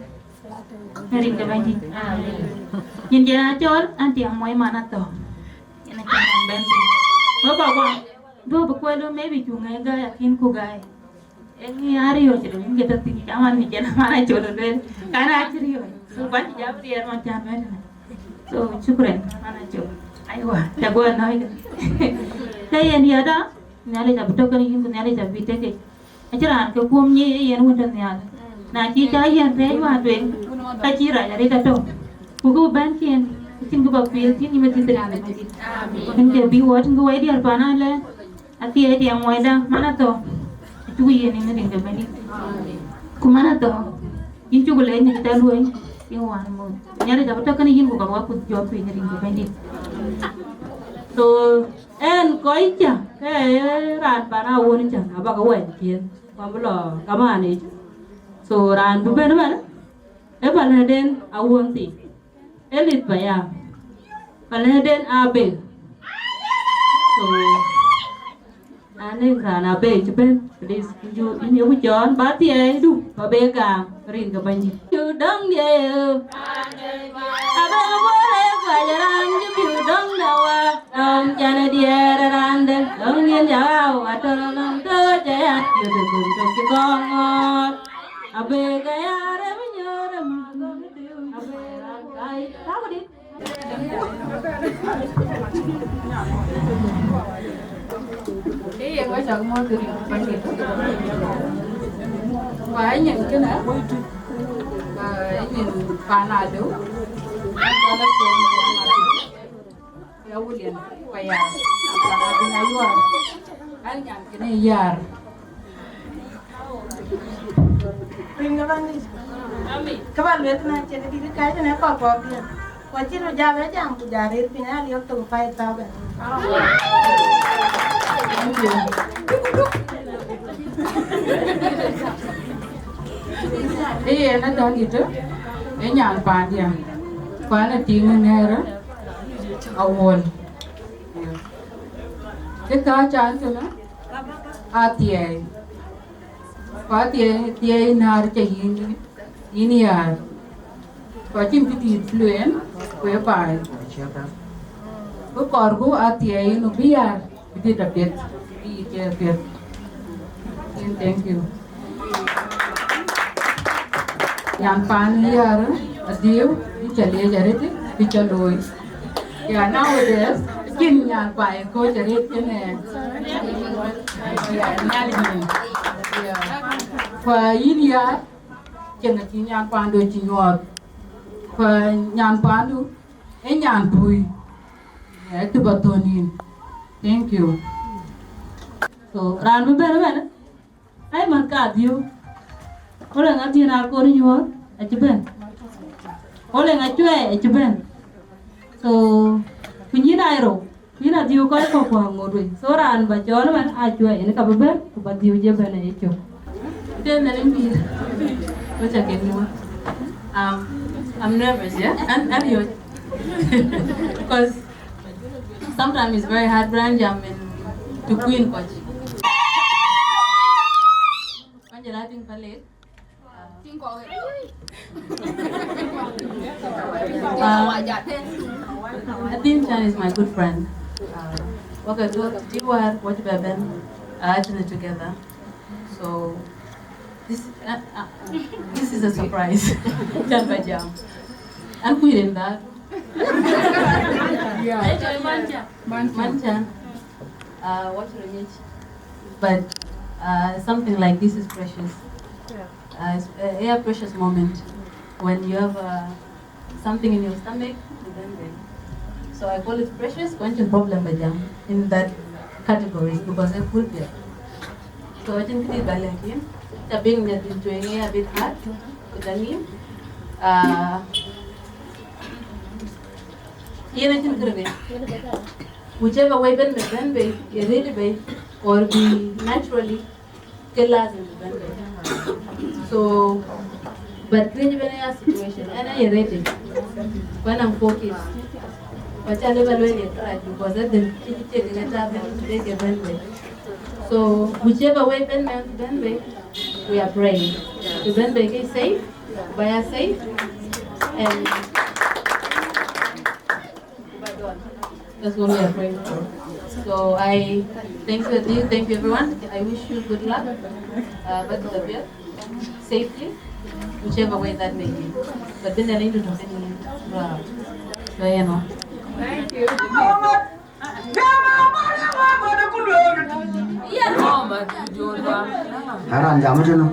Në rin ke Bɛ̈nydït. Nyin jɛn a cɔl, an tiɛŋ muɔi man athɔ̈. Yen a cïn man bɛ̈n thïn. Wek kɔc kuɔ, duɔ̈k bï kuɛl, maybe cu ŋɛi gäi, akin ku gäi. Ëŋï a riɔ̈ɔ̈c de wun ke tɔ̈ thïn, caman mi jɛn man a col lueel, kan a cï riɔ̈ɔ̈c. So, ba cï jam riɛɛr man cän bɛ̈n tënë. So, shukran, man a col. Aywa, ca guɔ nɔ̈ɔ̈c de. Ke yen yada, Nhialic abï tɔ̈ kenë yïn, ku Nhialic abï tek yic. Acïn raan ke kuɔm nyic ë yen wun tɔ̈ nhial. Na cï ca yɛn rɛɛc wään tueŋ, ka cï rac arëët atɔ̈. Ku kë bɛ̈n ciëën, acïn kë ba piɛl thïn yïn ë thïn raan de Bɛ̈nydït. Yen ke bï wɔ tïŋ kë wɛi diäär pan alɛ. Athiɛɛi tiɛŋ muɔɔcda, man athɔ̈, acuk yen ë rin ke Bɛ̈nydït. Ku man athɔ̈, yïn cuk lɛc në cï tɛ̈ luɔi, yïn wään mɔ̈u. Nhialic abï tɔ̈ kenë yïn ku ka bä kuth jɔ̈ɔ̈k piny ë rin ke Bɛ̈nydït. So, ɛn kɔc cä, ke raan pan awuɔ̈n cä, abä ke wɛɛny ciëën, ku abï lɔ kamaan yic. So, raan bï bɛ̈n ëmɛn, ë bä lɛ̈den awuɔ̈n thii. Elith Payam. Palëden Abel. So, anë raan Abel cï bɛ̈n, please, you, in yeku cɔɔl, ba thiɛɛi du, ba be gam, rin ke Bɛ̈nydït. Cu dɔŋ diɛɛu. Abel Bol ë kuac raan cï piu dɔŋ da wa. Dɔŋ can diɛɛr raan dɛ̈, dɔŋ yen ja wa, wa tɔ̈ nɔm tɔ̈ ca ya, yöt ë gum tök cï kɔŋ ŋɔɔr. Abel ke ya rem nyɔɔr ë ma gɔm diu. Abel raan kai, ka ku dit. Ee, yen wacak mɔ̈ɔ̈th rin Bɛ̈nydït. Ba nyin kënë, ba nyin pan Adeu. Ya William, ba ya, ba ya, ba ya, an nyan kënë yar. Rin ke Bɛ̈nydït. Amen. Kë ba lueth na cïn dït ka cïn ë kɔk kɔk diën. Ku acï röt jam ë jam ku ja rëër piny a liɔp thok five thousand. Thank you. Ee, yen adɔ̈ŋ dït, ë nyan pandiɛ̈. Ku an ë tiŋ ë ŋɛ̈ɛ̈r ë awuɔ̈l. Kë thaa can tënë, athiɛɛi. Ku athiɛɛi, thiɛɛi näär cä yïn, yïn yäär. Ku acïn kë dït lueel, ku ë baai. Ku kɔɔrku athiɛɛi yïn bï yäär, bï dït apiɛth, bï yï thiɛɛi apiɛth. Yen, thank you. Nyan pan yäär, Adhiu, bï cä liec arëët, bï cä looi. Yeah, nowadays, cïn nyan baai ë kööc arëët kënë, yeah, Nhialic nyin. Yeah. Ku yïn yäär, cïn acï nyan pandu cï nyuɔɔth. Ku nyan pandu, ë nyan pui. Yeah, cï bä thɔ̈n yïn. Thank you. So, raan bï bɛ̈n ëmɛn, Ai, man ka Adhiu. Oleŋ Adhiu na kor nyuɔɔth, acï bɛ̈n. Oleŋ Acuɛɛi, acï bɛ̈n. So, ku nyin aa rou, ku yïn Adhiu kɔc kɔ̈k ku aŋot wei. So, raan bä cɔɔl ëmɛn Acuɛɛi, yen ka bï bɛ̈n, ku bä Adhiu jɔ bɛ̈n ë yecök. Tëë mɛn ë mïïr. Wek ca kek nyuɔɔth. Um, I'm nervous, yeah? And, and you, because sometimes it's very hard, Brian, jam in to Queen Coach. Angela, I think, Palek. Uh, I think Chan is my good friend. Uh, okay, so, do you are what we have been, uh, actually together. So, This, uh, uh, this is a surprise. Can ba jam. An kuirin da. Yeah. Mancha. Uh, what you need? But uh, something like this is precious. Uh, it's a, a precious moment when you have uh, something in your stomach, you don't get. So I call it precious, conscious problem, but yeah, in that categories because I put there. So I think it is like him. The being that is doing it a bit hard, but I mean, uh, yɛn acïn kërë bɛ̈i. Whichever way ben bɛ̈i, ben bɛ̈i, ye ready bɛ̈i, or be naturally, ke lazim bï ben bɛ̈i. So, but kërë bɛ̈n ya situation, ɛn aye ready. Ku anɔŋ four kids. Ku aca lëu ba lueel ye kërac, because at the cï cï cï ke ta ben, de ke ben bɛ̈i. So, whichever way ben bɛ̈i, ben bɛ̈i, we are praying. Bï ben bɛ̈i ke safe, ba ya safe, and that's what we are praying for. So I thank you, Adil. Thank you, everyone. I wish you good luck. Uh, back to the field, safely, whichever way that may be. But then I need to talk anyway. Wow. So, you know. Thank you. Aran jam tënë.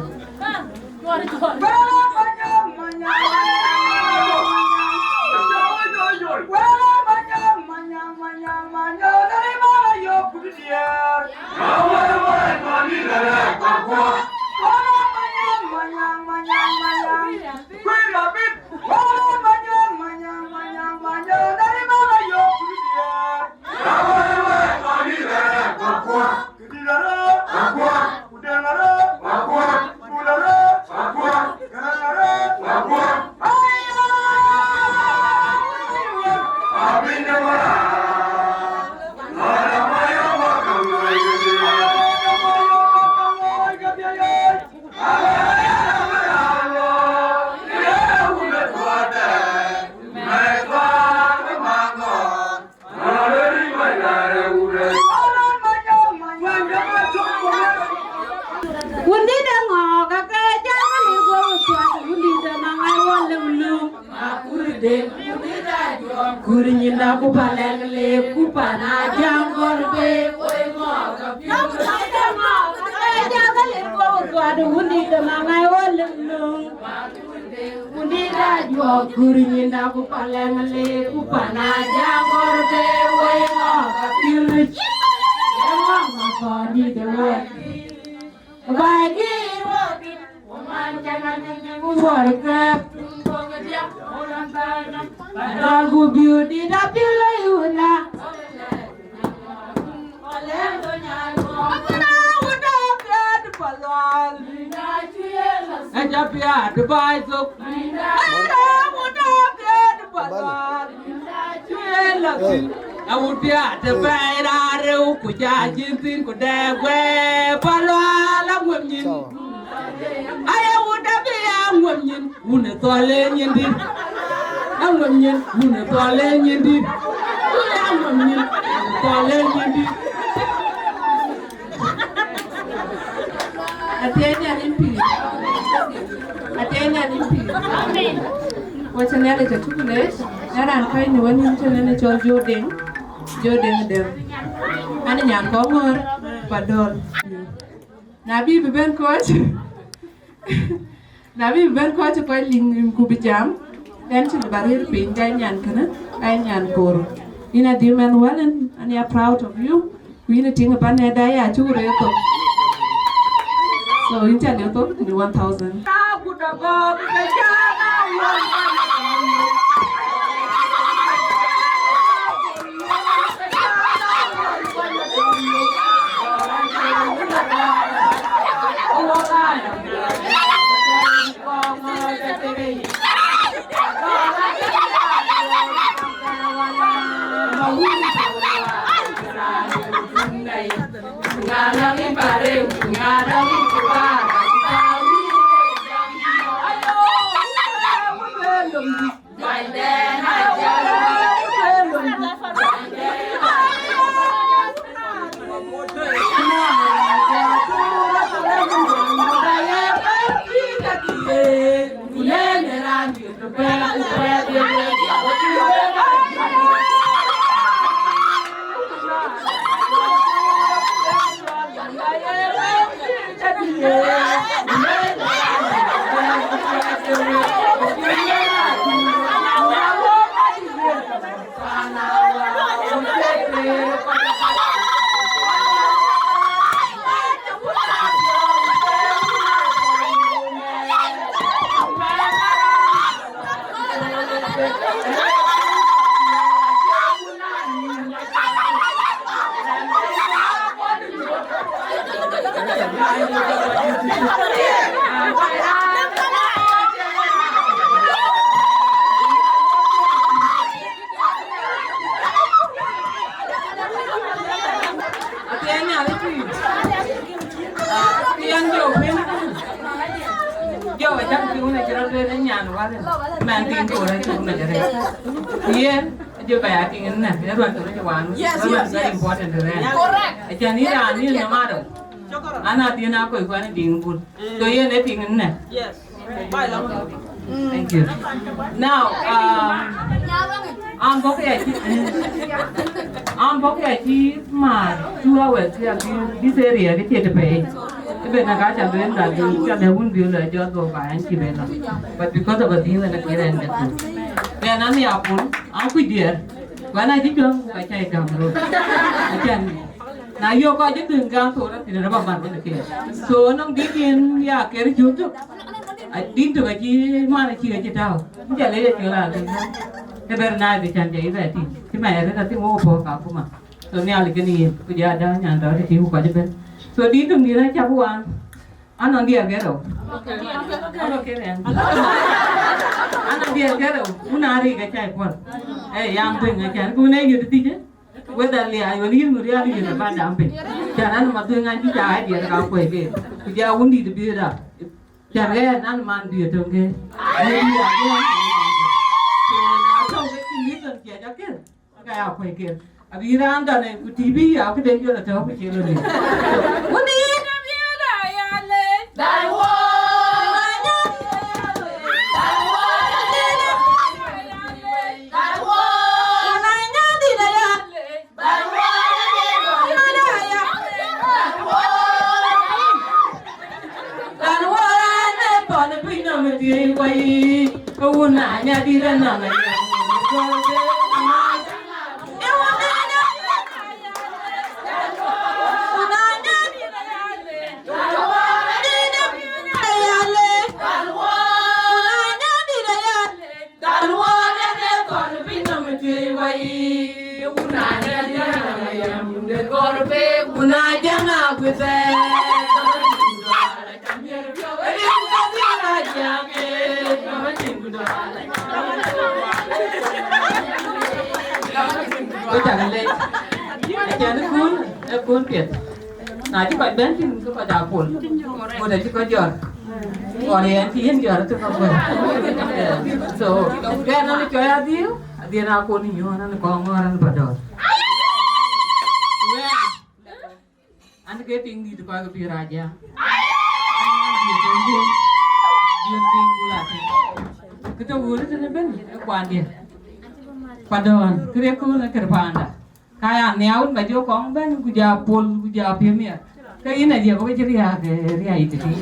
Wundït de ŋɔɔk ake jam ni go tuat, wundït de maŋ ai wɔ lem lum. Kur nyinda ku palɛŋ le ku pana jam gɔl be woi ŋɔɔk. Wundït de maŋ ai wɔ lem lum. Wundït da juɔk kur nyinda ku palɛŋ le ku pana jam gɔl be woi ŋɔɔk. Apil. Ŋɔɔk ma kɔn dït de woi. Bai ki wɔ. Dɔl ku biu dït apil lɔ yuna. Aca piaat bai thok. Awut bia të bɛ̈ɛ̈i raan rëu ku ja cïn thïn ku dɛ guɛɛr pa lual aŋuɛm nyin. Aya wut abï ya aŋuɛm nyin, wun ë thɔl ë nyin dït. Aŋuɛm nyin, wun ë thɔl ë nyin dït. Wun ë aŋuɛm nyin, wun ë thɔl ë nyin dït. Athiɛɛny an in pïïr. Athiɛɛny an in pïïr. Amen. Wacä Nhialic atukulet, na raan kɔc në wën yïn tënë në cɔl Jodeŋ, Jodeŋ Dɛm. An nyan kɔŋ ŋɔ̈ɔ̈r pa dɔl. Na bï bï ben kɔc, na bï bï ben kɔc, kɔc liŋ nim ku bï jam, then cï bï ba rëër piny, ka nyan kënë, ka nyan koor. Yïn adï mɛn wälën, an ya proud of you. Ku yïn ë tïŋ ë pan ë da ya cuk rëër thok. So yïn ca lëu thok në one thousand. Apiɛn Nhialic pïïr. Apiɛn jɔ piny. Jɔ acak piŋ në cï rɔt lueel ë nyan wälë. Mɛn tiŋ koor acuk në jërë. Yen, jɔ bɛ ya tiŋ në, ë ruat tɔ̈ në jɔ wan. Yes, ruat yes, very yes, important to them. Correct. Acan yï raan yïn në marou. Shukran. Ana dhiën akɔc kuan ë diŋ bul. So yen ë tiŋ në. Yes. Thank you. Now, um, I'm okay. I'm okay. My two hours here, this area, the theater pay. Even I got a little that you can, I wouldn't be able to just go by and keep it up. But because of a deal and a kid and the two. Then I'm the apple, I'm with dear. When I did go, I can't come road. I can. Na yök kɔc ë dhëŋ gam thok rɔt thïn, rɔt ba mat wën ë keek. So nɔŋ dït yen ya ker cök tök. A dït tök acï man acï acï tääu. Ku jɔ lec acï raan thïn. Ke ber na bï can jɔ yï bɛ tïŋ. Cï mɛɛr rëër athiŋ wok puɔ̈k Kakuma. So Nhialic kënë yen, ku jɔ ada nyan dɔ̈ɔ̈r tëtï ku kɔc ëbën. So dït töŋ dït acä ku wan. Anɔŋ diɛɛr ke rou. Okay, okay, okay. Anɔŋ diɛɛr ke rou. Wun aa rik acä puɔ̈l. Ee, yam bïŋ acän. Ku ne yöt thic. Whether liaac wën yïn ŋö riääk yïn ë ba dam piny. Cän an, ma dhuëëŋ an, cï cak aa diɛt ka kuɔc ke. Ku ja wun dït bï da. Cän ɣɛn an, man diɛt töŋ ke. Ë diɛt aa diɛt. So, na tɔ̈u ke cïn reason cia ja kër. Ka ya kuɔc kër. Abï raan dɔn ë ku T V ya këde jɔl atɔ̈u ku cie lɔ ni. Wun dït abï da ya le. Dai wo. Dai wo. Dai wo. Dal wɔ dɛ̈t ë kɔn piny nɔm ë tuëëc wai, wun aa jɛn yɛn aa yam, de gɔl pek, wun aa jɛn aa guëth ë. Ku cak lec, acan ë kun, ë kun piɛth. Na cï kɔc bɛ̈n tïŋ, ke kɔc aa pol. Ŋot acï kɔc jɔt. Ɣɔn yɛn cï yïn jɔt, atïŋ kɔc bɛ̈n. So, kɛn nɔn cɔc adhiu, adhiën akon nyuɔɔn, an kɔŋ ŋɔɔr, an ba dɔɔr. Wɛn, an ke tiŋ dït kɔc ke pïïr aja. An dït tiŋ dït, dït tiŋ bul atïŋ. Kë tɔ̈ wöl tënë bɛ̈n, ë kuandiɛ. Pa dɔɔn, kërë kööl ë kër paanda. Ka ya nhiaar wën ba jɔ kɔŋ bɛ̈n, ku ja pol, ku ja piëëm ya. Ke yïn a jiëk wec riääk, eh, riääk yï tëtï.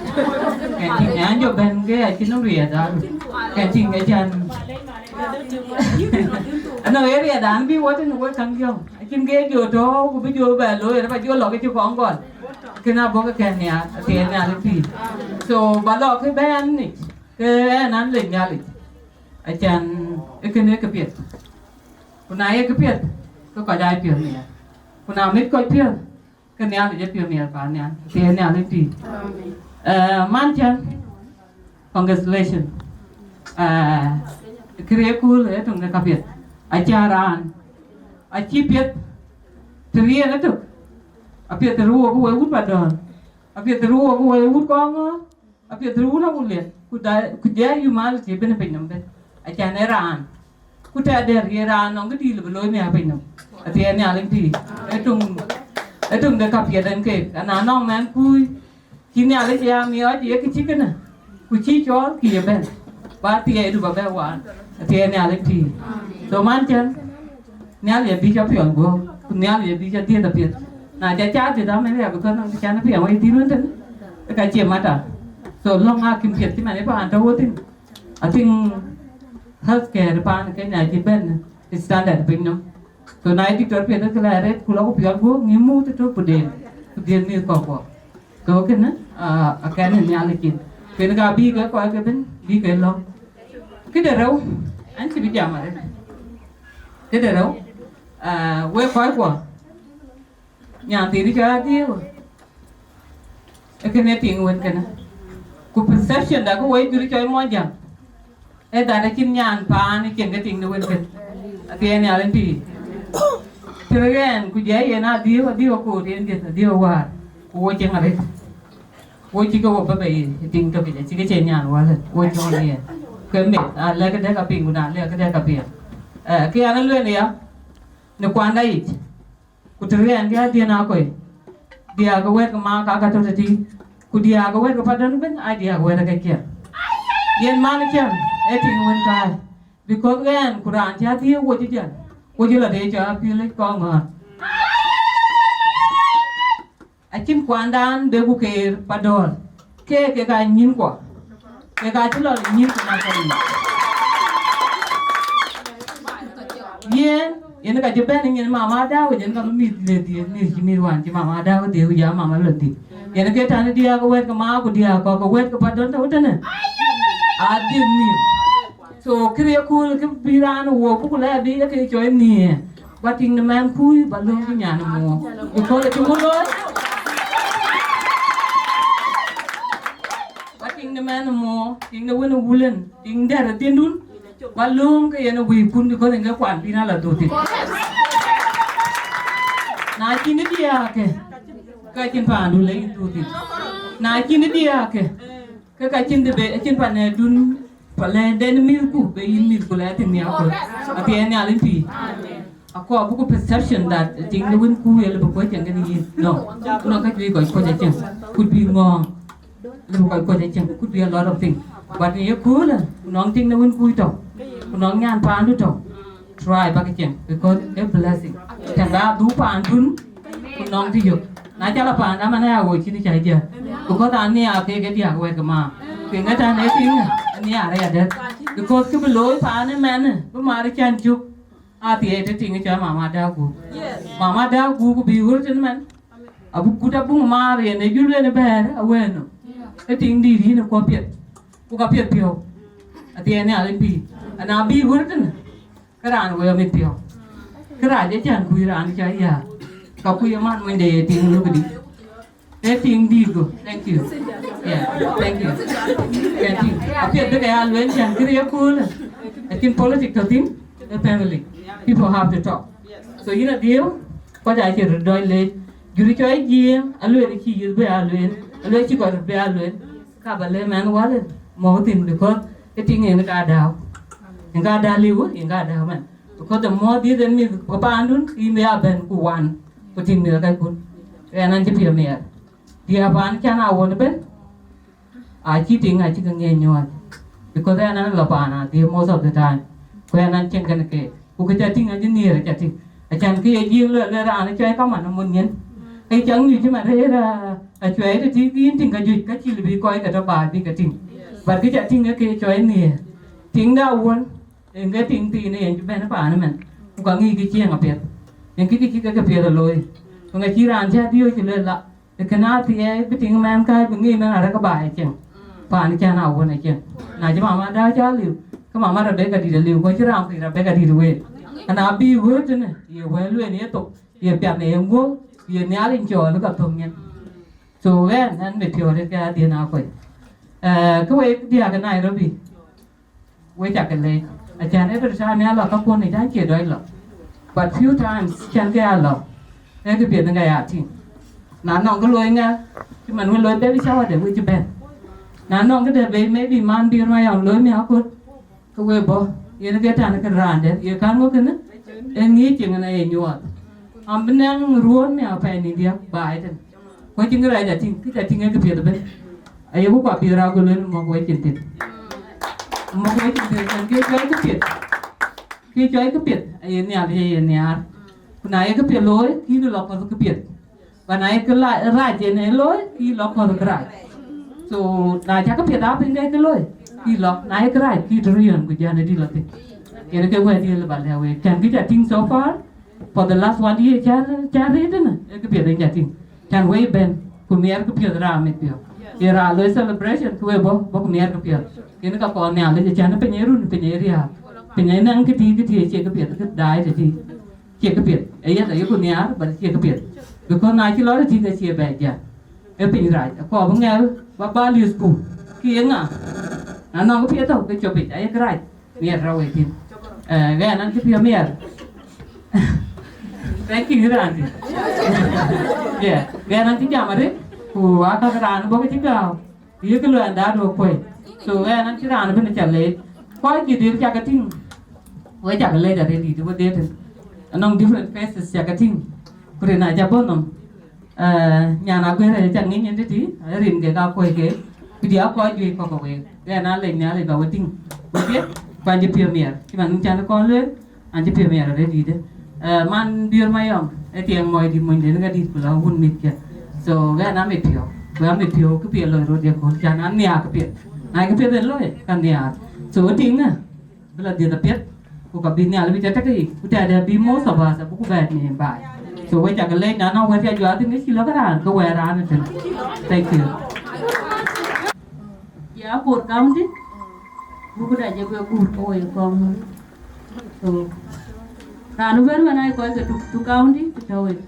Kɛn tïŋ, an jɔ bɛ̈n, ke acïn nɔm riɛɛt aa. Kɛn tïŋ, ke cän. Anɔŋ ë riɛɛt an bï wɔ tënë wek käŋ jɔ̈ɔ̈ŋ. Acïn ke jɔ tɔ̈ɔ̈u, ku bï jɔ bɛ looi, rɛ̈t ba jɔ lɔ ke cï kɔŋ gɔl. Kën abɔ̈ ke kɛn nhiaar, athiɛɛi Nhialic pïïr. So, ba lɔ ke bɛ̈n nic, ke ɛn an lec Nhialic. Acan, ë kënë ke piɛth. Ku na ye kë piɛth, ke kɔc aa piɔ̈ɔ̈th nhial. Ku na mïth kɔc piɔ̈ɔ̈th, ke Nhialic ë piɔ̈ɔ̈th nhial paan nhial, athiɛɛi Nhialic pïïr. Amen. Eh, man cän, congratulation. Eh, kërë ye kööl ë töŋ de kapiɛth. Acan raan, acï piɛth të riɛɛn ëtök, apiɛth të ruɔɔk wek wut ba dɔ̈ɔ̈r, apiɛth të ruɔɔk wek wut kɔŋ ŋɔ̈ɔ̈r, apiɛth run awulian, ku da, ku jɛ humanity bï në piny nɔm bɛ̈n. Acan ë raan. Ku tɛ̈dɛ̈r ye raan nɔŋ kë dïïl bï looi miäk piny nɔm. Athiɛɛi Nhialic pïïr. Ë töŋ, ë töŋ de kapiɛth ɛn keek. Ana nɔŋ mɛnhkui, cï Nhialic ya miɔɔc ye kë cï kënë. Ku cï cɔɔl kï ye bɛ̈n. Ba thiɛɛidu ba bɛ waan. Athiɛɛi Nhialic pïïr. Dhoman cän. Nhialic abï cä piɔl guɔ̈p, ku Nhialic abï cä dhiëth apiɛth. Na ca ca dhiëth amɛn ya, because nɔn cän piɛŋ wei dhil wën tënë. Ka cie mata. So long a kin piɛth cï man ë paan tɔ̈ wɔ thïn. I think healthcare paan Kenya cï bɛ̈n standard piny nɔm. So na ye doctor piɛth ke la ret ku lɔ ku piɔl guɔ ŋi mu të tök ku den ku dhiëth mïth kɔ̈k guɔ. So kënë, ah, akɛn ë Nhialic cin. Kën ka bï ke kɔc ke bën bï ke lɔ̈ŋ. Këde rɛu, an cï bï jam arëët. Këde rɛu, ah, wek kɔc kuɔ. Nyan thiin cɔl Adhiëëu. Ee kënë tiŋ wën kënë. Ku perception da ku wec jur cɔl Mɔnyjäŋ. Ee that acïn nyan paan cieŋ ke tiŋ de wën kënë. Athiɛɛn nhial en tïï. Tënë ɣɛn ku jɛ yen Adhiëëu, Adhiëëu akoor yen dhiëth, Adhiëëu wäär. Ku wo cieŋ arëët. Wo cï ke wo bä bei tiŋ tök, cï ke cie nyan wäär. Wo cieŋ yen. Ke meth, a lɛ̈k dɛ̈k apiŋ, ku na lɛ̈k dɛ̈k apiɛth. Eh, ke an lueel ya, në kuanda yic. Ku të riɛɛn ke adhiën akoi, diäk ke wɛ̈t ke ma ka ka tɔ̈ tëtï, ku diäk ke wɛ̈t ke padɔn ëbën, aa diäk ke wɛ̈t ke kiɛ̈r. Yen man cäm, ee tiŋ wën kaai, because ɣɛn ku raan cä thiëëk wo cï jäl, wo cï lɔ de cɔl apiël kɔn ŋɔ̈ɔ̈r. Acïn kuandan de ku keer padɔ̈ɔ̈r, ke ke ka nyïn kuɔ, ke ka cï lɔ nyïn ku na kɔn. Yen, yen ka cï bɛ̈n nyin mama Adau, yen ka bï mïth le dhiëëth, mïth cï mïth wan cï mama Adau dhiëëth, ku ja mama lɔ dhiëëth. Yen ke tani diäk ke wɛ̈t ke ma ku diäk kɔ̈k ke wɛ̈t ke padɔn tɔ̈ tënë. Adhiëëth mïth. So kërë ye kööl kë bï raan wo ku ku lɛ bï ye ke cɔl nhiëër. Ba tiŋ de mɛn kuc, ba lööm cï nyan mɔ. Because cï mu looi. Ba tiŋ de mɛn mɔ, tiŋ de wën wulen, tiŋ dɛ̈r ë dhiëndun. Ba lööm ke yen ë wëikun, because yen ke kuan bï na la dhuk thïn. Na cïn ë diäk ke, ka cïn paandu le yïn dhuk thïn. Na cïn ë diäk ke, ke ka cïn de be, acïn panɛdun, panɛden mïthku, be yïn mïthku lɛ thïn nhiaak kɔ̈th. Athiɛɛn nhial en tïï. Akɔɔr buku perception that tiŋ de wën ku ye lëbï kuɔc cieŋ kën yïn. No. Nɔŋ ka juëc kɔc kuɔc acieŋ. Could be ŋɔɔŋ. Lëbï kɔc kuɔc acieŋ. Could be a lot of things. But në ye köölë, ku nɔŋ tiŋ de wën ku tɔ̈. Ku nɔŋ nyan paandu tɔ̈. Try bäk cieŋ, because a blessing. Cän ba dhuk paandun, ku nɔŋ të yök. Na cä la paanda man aya wo cïn cä jä. Because an nhiaar ke ke diäk wɛ̈t ke ma. Ke ŋa tän e tiŋ, an nhiaar ya dɛ̈t. Because kë bï looi paan ëmɛn, bï mar cän cuk. Athiɛɛi të tiŋ cɔl mama Adau gup. Mama Adau gup ku bï wur tën man. Abuk kut abuk maar yen e jul wen bɛ̈ɛ̈r awɛ̈ɛ̈r nɔm. Ke tiŋ dïït yïn ë kuɔp piɛth. Ku ka piɛth piɔ̈u. Athiɛɛi nhial en bï. Ana bï wur tën. Ke raan wëë mit piɔ̈u. Ke rac ë cän kuc raan cä ya. Ka kuc ë man monyde ye tiŋ luk dï. Ee tiŋ dïït go. Thank you. Yeah, thank you. Thank you. Apiɛth bï ke ya lueel cän kërë ye köölë. Lakin politic tɔ̈ thïn, ë family. People have to talk. So yïn Adhiëëu, kɔc acï röt dɔc leec. Jur cɔl Jiëëŋ, alueel cï yïth bï a lueel. Alueel cï kɔc röt bï a lueel. Ka ba lë mɛn wälë mɔ̈u thïn, because ë tiŋ yen ka dääu. Yen ka dääu liu, yen ka dääu mɛn. Because the more dhiëth en mïth ke paandun, ke yïn bï a bɛ̈n ku wan, ku tïŋ mïth kakun. Ɣɛn an cï piɔ̈u miɛɛr. Diäär paan cän a won ëbën, acï tiŋ acï ke ŋiɛc nyuɔɔth. Because ɣɛn an lɔ paan adhiëëu most of the time. Ku ɣɛn an cieŋ kën keek. Ku kë ca tïŋ acï nhiëër aca tïŋ. Acan kë ye jiëëŋ lueel, lueel raan ë cuɛi kaman ë mony nyin. Ke cak nyuc cï man rëër, ah, acuɛi të tïŋ yïn tïŋ ka juëc, ka cï lë bï kɔc ke tɔ baai bï ke tïŋ. But kë ca tïŋ ë ke cuɛi nhiëër. Tiŋda wun, en ke tiŋ thiin ë yen cï bɛ̈n ë paan ëmɛn. Ku ka ŋic kë cieŋ apiɛth. En kë kë cï ke ke piɛth ë looi. Ku ŋa cï raan cä diööc cï lueel la. Ë kën athiɛɛi bï tiŋ mɛn kääc bï ŋic mɛn arëk baai ë cieŋ. Paan cän a wun ë cieŋ. Na cï mama Adau cä liu, ke mama Rebecca dït aliu, ku acï raan kuc Rebecca dït wëët. Ana bï wëët tënë, ye wëë lueel ye thok, ye piath në ye ŋuɔ̈k, ye Nhialic cɔɔl ka thök nyin. So ɣɛn, ɣɛn mit piɔ̈ɔ̈th ke adhiën akoi. Eh, kë wek diäk ë Nairobi. We ca ke leec. Acan every time ya lɔ ka kuɔn ic, an cie dɔc lɔ. But few times can ke ya lɔ. Ee kë piɛth ŋa ya tïŋ. Na nɔŋ kë looi ŋa, cï man wën looi baby shower de, we cï bɛ̈n. Na nɔŋ këde bei, maybe man bï rɔt yɔŋ looi mi akut, ke we bɔ̈. Yen ke tän kën raan dɛ̈, ye kan ŋö kënë? Ee ŋic cieŋ ëna ye nyuɔɔth. Am bï nɛŋ ruɔ̈ɔ̈n mi apɛi ni diäk baai tën. Ku acïn kërɛɛc atïŋ, kë ca tïŋ ee këpiɛth ëbën. Ayeku kua piɛth raan ku lueel mɔ̈k wecin thïn. Mɔ̈k wecin thïn, cän kë cɔl këpiɛth. Kë cɔl këpiɛth, aye Nhialic aye nhiaar. Ku na ye këpiɛth looi, kï yïn lɔ kɔ̈th këpiɛth. Ba na ye kë la-, rac en ee looi, kï yïn lɔ kɔ̈th kërac. So na cä kë piɛth aa piny ke kë looi, kï lɔ, na ye kërac kï tɔ̈ riɔ̈n ku jän ë dï lɔ thïn. Yen ke wɛ̈t diël ba lɛ̈k week. Cän kë ca tïŋ so far, for the last one year cän, cän rëët ënë, ee kë piɛth yen ca tïŋ. Cän wei bɛ̈n, ku miɛɛr kë piɛth raan mit piɔ̈u. Ye raan loi celebration, ku we bɔ̈, bɔ̈ ku miɛɛr kë piɛth. Yen ka kɔn Nhialic, cän piny ë run, piny ë riääk. Piny ë nɛŋ kë tïï, kë tïï, acie kë piɛth, kë daai tëtïï. Cie kë piɛth. Ee yɛn ayeku nhiaar, but cie kë piɛth. Because na cï lɔ tëtïï ke cie bɛ jän. Ee piny rac, akɔɔr bï ŋɛk ba, ba lius ku. Kë ye ŋa? Na nɔŋ kë piɛth tɔ̈ ke cop yic, aye kërac. Miɛt rɔt wei thïn. Eh, ɣɛn an cï piɔ̈u miɛt. Thank you, raan dït. Yeah, ɣɛn an cï jam arëët, ku aa käk raan bɔ̈ ke cï gääu. Yïk luɛɛnda duɔ̈k kuɔ̈c. So, ɣɛn an cï raan ëbën ca leec. Kɔc dït dït cakë tïŋ. Wek cakë leec arëët dït, wek dït. Anɔŋ different faces cakë tïŋ. Ku rin acä bɔ̈ nɔm. Eh, nyan Aguer ë ca ŋic yen tëtï, rin kek aa kuɔ̈c kek. Ku diɛ̈ aa kɔc juëc kɔ̈k ke week. Ɣɛn aa lec Nhialic ba we tïŋ. Wek piɛth, ku an cï piɔ̈u miɛt. Cï man cän kɔn lueel, an cï piɔ̈u miɛt arëët dït. Eh, man Biöör Mayɔm, ë tiɛŋ mɔ̈c dït monyden ë ka dït ku la wun mïthkiɛ̈. So, ɣɛn amit piɔ̈u, ku amit piɔ̈u kë piɛth loi rot ye kööl, cän an nhiaar kë piɛth. Na kë piɛth en loi, ka nhiaar. So, ë tiŋ ë, bï la dhiëth apiɛth, ku ka bï Nhialic bï ca tekë yic, ku tɛ̈dë bï most of us abï ku bɛ̈ɛ̈t nïïm baai. So, we cakë leec na nɔŋ wɛ̈t ca juaar thïn, ke cï lɔ ke raan, ke wɛ̈ɛ̈r raan ëtën. Thank you. Ya Bor County, buku da je be gur ko we kong. So, raan ëbën wën aa kɔc ke Tuk, Tuk County, ku tɔ̈ wek.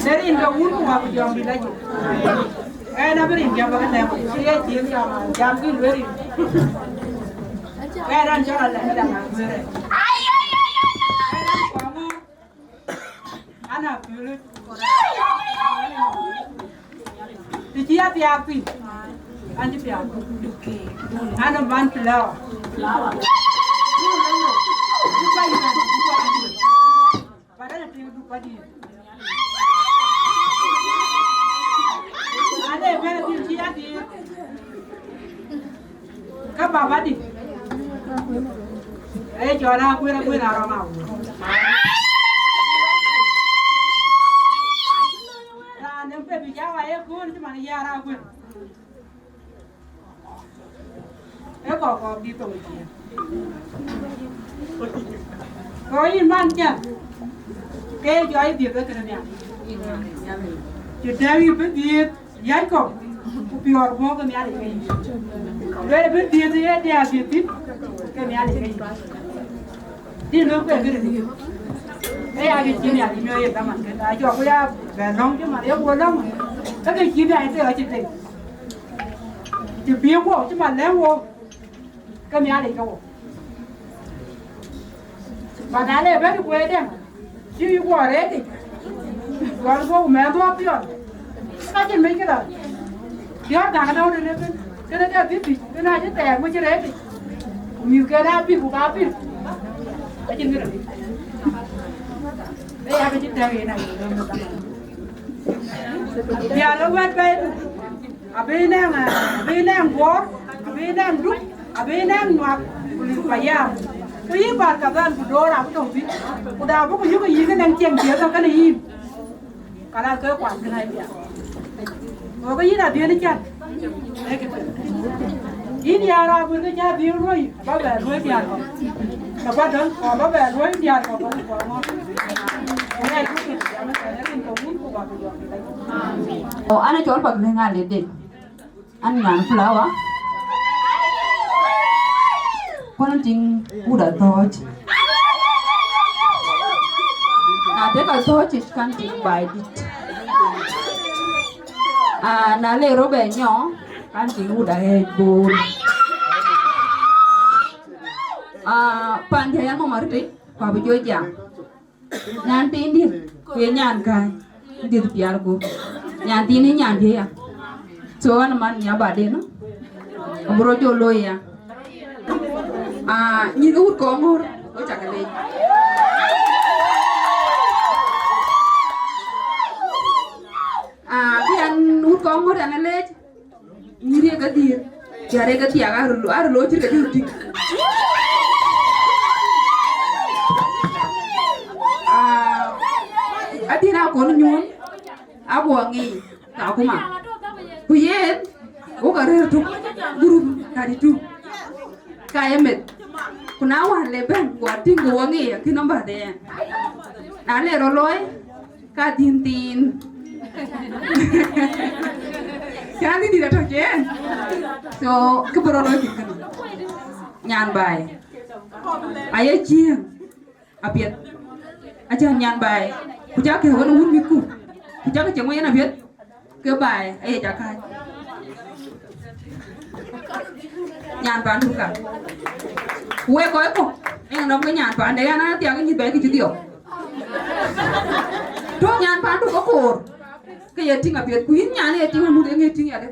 Serin ke wun ku wak jɔŋ dït acï. Ɣɛn abï rin jam bä ke lɛ̈k, cï ye cï jam, jam kï lueel rin. Ɣɛn an cɔl alɛ̈k daŋ aguëër. Ɣɛn an kɔŋ ŋö, an a piöl. Të cï ya thiaak piny, an cï piaak. An a man flower. But an a piöl du padï. Cɔl Aguër, Aguër Arɔm Aguër. Raan dɛ̈ bï jam aye kööl cï man ya Aguër. Ee kɔk kɔk dït thok ë ciëën. Kɔc yïn man cä ke jɔ yï dhiëth ë kënë nhial. Cï tɛ̈ɛ̈u yï bï dhiëëth. Yäc kɔ̈k, ku piɔ̈ɔ̈r guɔ̈p ke Nhialic ke yïn. Lueel bï dhiëëth ye diäär dhiëëth thïn, ke Nhialic ke yïn. Dï luk ke bï rëëc. Ee ya ke cïn ya ke nyuɔɔth ye dhaman ke, na jɔ ku ya bɛ lɔ̈ŋ cï man ye guɔ lɔ̈ŋ. Ke ke cïn ya ë thek acï thek. Cï piëëŋ wok, cï man lɛ̈ŋ wok. Ke Nhialic ke wo. Ba na le bɛ̈n kueer dɛ̈ŋ, cï yï guɔ reetic, guɔ guɔ ku mɛɛn dhuɔ̈k piɔl. Ka cïn mec këdä. Diɔ̈ɔ̈r gäk tɔ̈u tënë bï, kënë ke bï bïc, kënë acï thɛɛr ku cï reetic. Ku mïthken aa bï ku ka bï. Acïn këdä. Ee ya ke cï tɛ̈k yen ayï. Diäär ke wɛ̈t bɛ̈ɛ̈i. Abï nɛŋ, abï nɛŋ Bor, abï nɛŋ Duk, abï nɛŋ Nuak, ku Payam. Ku yï Barkadhal ku Dor abï tɔ̈u thïn. Ku da bï ku yök yïk nɛŋ cieŋ thiëëk ke kënë yïn. Kalas ke kuat kënë abï ya. Go ke yïn adhiën ë can. Yïn ya raan wën ke cä dhiën luɔi, ba bɛ luɔi diäär kɔ̈k. Ke ba dɔ̈ŋ, kɔn ba bɛ luɔi diäär kɔ̈k, ku kɔn ŋɔ̈ɔ̈r. Ku ŋɛk ku kën jam ë kɛn rin ke wun ku ba ku jɔl. Oh, an a cɔl Pak Lëŋ Alɛt Deng. An nyan Flower. Kɔn tiŋ wut athɔ̈ɔ̈c. Na tek athɔ̈ɔ̈c, it kan tiŋ baai dït. Ah, na le rɔt bɛ nyɔk, kan tiŋ wut aɣɛɛc boor. Ah, pan diɛ̈ ya nhom arëët, ku abï jɔ jam. Nyan thiin dït, ku ye nyan kääc, dït pial gup. Nyan thiin ë nyan diɛ̈ ya. So, ɣɛn man nya baden, abï rɔt jɔ looi ya. Ah, nyïïn ke wut Kɔŋɔ̈ɔ̈r, wek cä ke leec. Ah, bï ɣɛn wut Kɔŋɔ̈ɔ̈r ɣɛn ë leec. Nyïïr ye ke dhiëëth, diäär ye ke thiaak, arë lo, arë lo cït ke jɔ tïŋ. Ah, adïn akɔn nyuɔ̈ɔ̈n, aguɔ ŋic, ka kuma. Ku yen, wok arëër tök, group thirty two. Ka ye meth. Ku na wään le bɛ̈n, guɔ tïŋ, guɔ ŋic, akïn nɔm bädë yen. Na le rɔt looi, ka dhïn thiin. Ka dhïn dït atɔ̈ cï yen. So, kë bï rɔt looi thïn kënë. Nyan baai. Aye cieŋ apiɛth. Acä nyan baai. Ku cä ke wën wun mïthku. Ku cä ke cieŋ wën yen apiɛth. Ke baai, aye cä kääc. Nyan pandu ka. Wek kɔc kɔ̈k, ëŋ nɔm ke nyan pande, ɣɛn a thiak nyïth bɛ̈ɛ̈i kë cï dhiɔp. Tɔ̈ nyan pandu ke koor. Ke ye tïŋ apiɛth, ku yïn nyan ye tïŋ amut, ëŋ ye tïŋ yadë.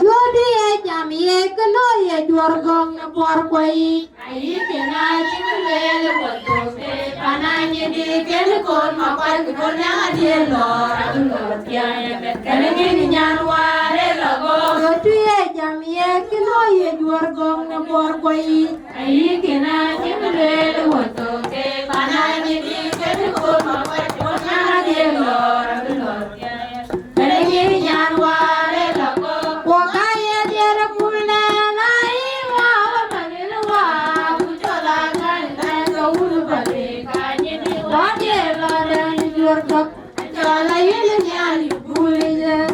Yodi ye jam ye ke looi ye juɔr gɔŋ në buɔr kuɔi. Ayï kënë acï bï lueel ë wɔ thok, eh, pan anyïn dï kënë koor makuac ku bɔ̈ nɛŋ adiël lɔɔr abï lɔɔr thiäi ëbɛ̈n. Kënë ŋïn nyan wäär ë lɔ gɔ̈k. Röt tui ë jam ye kë lɔ ye juɔ̈r gɔ̈k në buɔ̈r kuɔ yic. Ayï kënë acï bï lueel ë wɔ thok, eh, pan anyïn dï kënë koor makuac ku bɔ̈ nɛŋ adiël lɔɔr abï lɔɔr thiäi ëbɛ̈n. Kënë ŋïn nyan wäär ë lɔ kɔ̈k. Wɔ ka ye diɛɛr ë pul nɛn, ayï wä wä malil wä, ku cɔl a kany kany ke wun bä lëk ka nyin ë wä diɛɛr lɔ dɛn juɔ̈r tök. Cɔl a yïn nhial yï pul yic,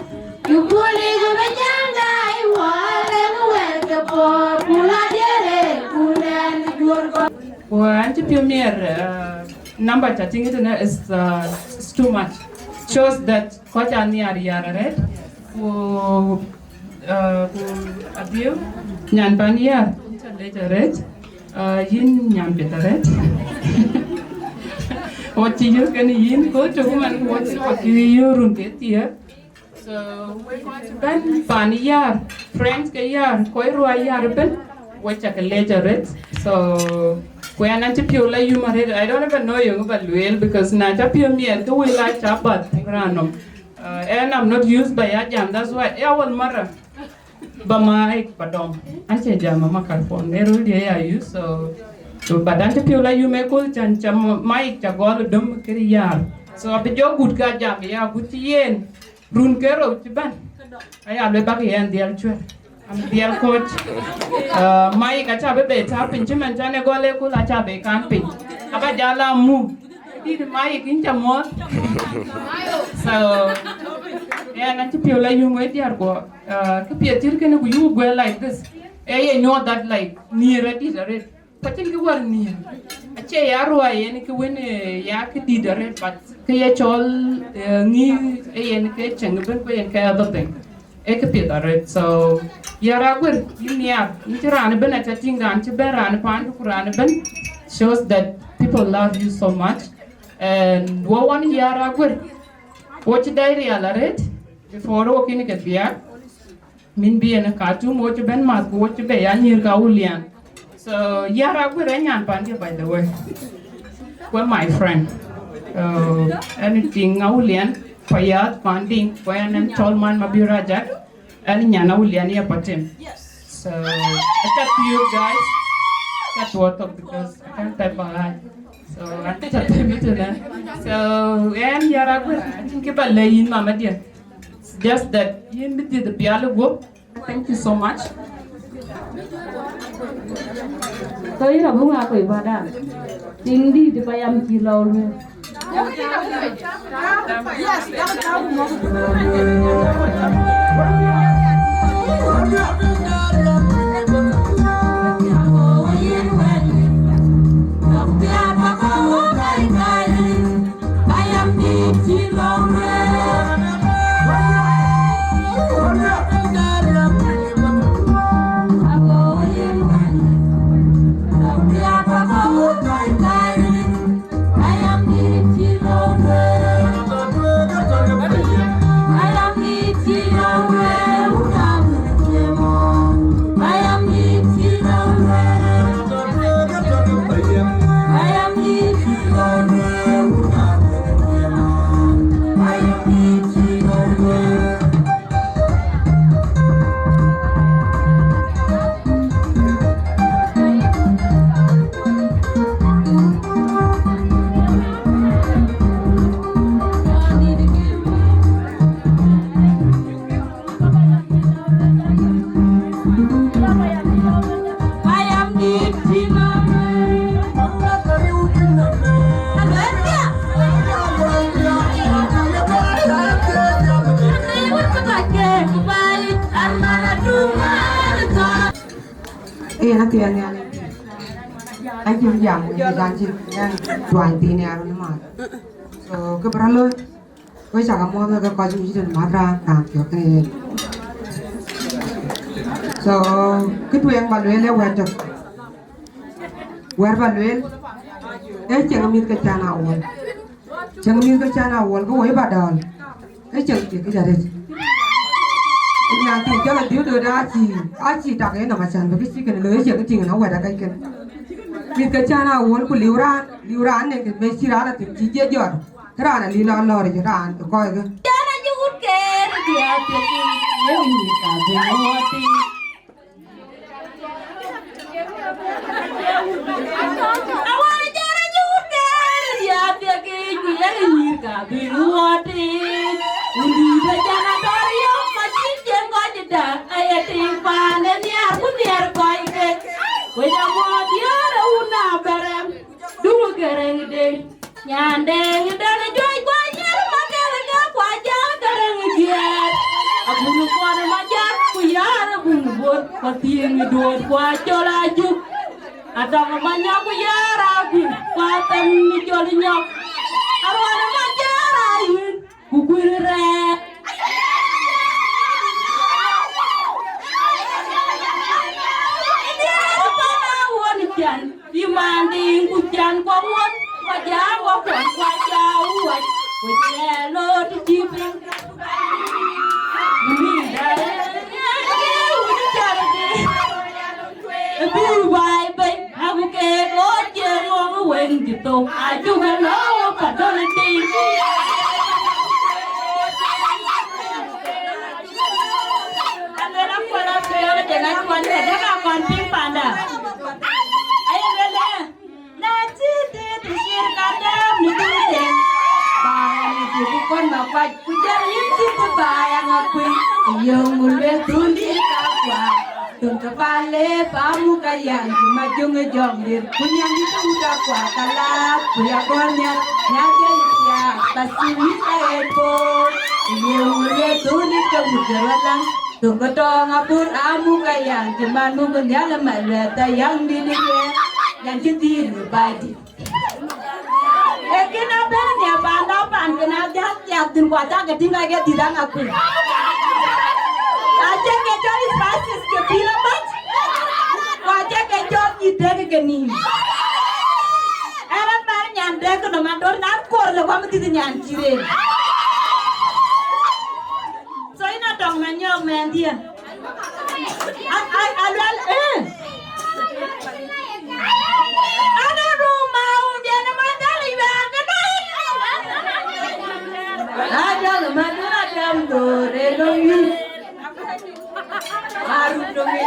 yï pul yic bï jam da yï wä lëk wɛ̈ɛ̈t ke puɔ̈r, pul a diɛɛr ë pul nɛn juɔ̈r tök. Ku an cï piɔ̈u miɛɛr, uh, number ca tïŋ tënë is, uh, is too much. Shows that kɔc aa nhiaar yäär arëët, ku, uh, ku Abiu, nyan pan yäär, yïn ca lec arëët, uh, yïn nyan piɛth arëët. Wɔ cï yök kenë yïn, ku tök man ku wɔ cï, wɔ cï yök run ke thiëër. So, wek kɔc bɛ̈n pan yäär, friends ke yäär, kɔc ruääi yäär ëbën, wek ca ke lec arëët. So, ku ɣɛn an cï piɔ̈u la yum arëët, I don't even know yöŋ ba lueel, because na ca piɔ̈u miɛt, ke wël aa ca bath raan nɔm. Uh, and I'm not used by a jam, that's why, yeah, awal mara. Ba mic ba dɔm. Acie jam ë microphone. Ë röl diɛ̈ ya use, so So, but an cï piɔ̈u la yum ëköl, can ca mic ca gɔl döm kë yär. So, abï jɔ gut ka jam ya gut cï yen. Run ke rou cï bɛ̈n. Aya luel bäk yɛn dhiɛl cuɛ̈r. An dhiɛl kɔc. Uh, mic aca bï be tär piny cï man can ë gɔl ëköl aca be kan piny. Aba jal a muk. Dït mic yïn ca muɔ̈th. So, yɛn an cï piɔ̈u la yum ë diäär guɔ. Uh, kë piɛth cït kënë ku yum guɛl like this. Ë ye nyuɔɔth that like nhiëër adït arëët. Ku acïn kë wär nhiëër. Acie ya ruai yen kë wën, eh, ya kë dït arëët, but kë ye cɔl, eh, ŋï, eh, yen kë cieŋ ëbën, ku yen kë other thing. Ee kë piɛth arëët. So, yär aguër, yïn nhiaar, yïn cï raan ëbën aca tïŋ, raan cï bɛ̈n, raan paandu ku raan ëbën, shows that people love you so much. And wɔ wan yär aguër, wɔ cï dai rial arëët, before wɔ kën ke biäk. Min bï en ë Khartoum, wo cï bɛ̈n mäth, ku wo cï be ya nyïïr ka Awulian. So, yär aguër ë nyan pandië, by the way. Ku ë my friend. Uh, anything Awulian, Payat, Panding, ku ɛn ɛn cɔl man Mabior Ajak, ɛn nyan Awulian ye Patim. So, I thank you guys. That's what up because I can't type a lot. So, I think I type it in there. So, ɛn yär aguër, I think about lay in mama dear. It's just that yïn bï dhiëth pial guɔ̈p. Thank you so much. So yïn abï ŋa kɔc bäda? Tiŋ dït pa yam cï lɔ lueel. Ee, na thiɛɛn nhial. Acïn jam, acïn jam, cïn tuany thiin ya run mat. So, kë bï rɔt looi, wek cä ke muɔ̈th ke kɔc mïth tën mat raan, raan piɔ̈k ke yen. So, kë tueŋ ba lueel ee wɛ̈t tök. Wɛ̈t ba lueel, ee cieŋ mïth ke can a wol. Cieŋ mïth ke can a wol, ke woi ba dɔ̈ɔ̈l. Ee cieŋ thiek kë arëët. Nyan thiin cɔl Adhiu Dööt acï, acï tak ë nɔm acan, bï kë cï kënë looi, ee cieŋ tïŋ ënɔɔnë wɛ̈t akëc kënë. Mïth ke can a wol, ku liu raan, liu raan në kë bï cï raan athïn cï jiëc jɔt. Kë raan alï lɔ lɔ̈ɔ̈r ë raan ë kɔckë. Jana jukut ker dia peki, ye ni ka be wati. Awa jana jukut ker dia peki, ye ni ka be wati. Undi be jana dor yo, ma cï cieŋ kɔc da, aye tïŋ paan ë nhiaar ku nhiaar kɔckë. Wec amuɔɔth yöörë wun a bɛ̈rɛm, duŋ ë Gäräŋ de. Nyandeŋ dɛn juɔc kua nyer ma kɛ̈l ke kua jäl Gäräŋ jiɛɛr. Abun kuɔn ma jäl ku yäär abun buɔt, kua thiëŋ duɔ̈ɔ̈t kua cɔl ajuk. Atɔŋ ma nyɔk ku yäär abun kua thɛm cɔl nyɔk. Aruɔn ma jäär ayïn. Ku kuïn rɛɛk. Diɛɛr pan awuɔ̈n can, yï man diŋ ku can kua wuɔ̈n, kua jam wa kuɔn kua jam wuɔc, ku jiɛɛr loot cï piny. Ku bï dai, wun cɔl diŋ. Bï baai bei, aku keek ɣööt cie ŋɔ̈ŋ wëŋ cï thou, acuk ë lɔ̈u Makuac ku jɔl yïn cï bï baai aŋa kuï, yöŋ luel dhundït kakua. Thun ke pale pamu ka yaŋ cï ma jöŋ ë jɔŋ lir, ku nyan dït ke wut akua ka laap, ku ya gɔl nhial, nya jɔl thiaak, ba thun yïn ka ɣet boor. Yöŋ luel dhundït ke wut ke rɔt läŋ, thun ke tɔɔŋ abur amu ka yaŋ cï man muk nhial ë ma luɛth ë yaŋ dït ë ye, nyan cï dhil ë baai dït. Ee kën abɛ̈n nhial panda pan kën adhial thiaak thïn, ku acä ke tïŋ ka ke dhïth aŋa kuï. Acä ke cɔl spices ke pïïr abac, ku acä ke cɔl nyï dek ke nïïm. Ɛn rɔt mar nyan dek ke nɔm ador na kor le wam dhïth nyan cï rëër. So yïn atɔŋ manyɔk mɛnhdiɛ̈. A, a, a luel, eh. Ana ruma undiɛn ma dal iwɛɛr ke dai. Adal ma dal adal dore lo wi. Aru do mi.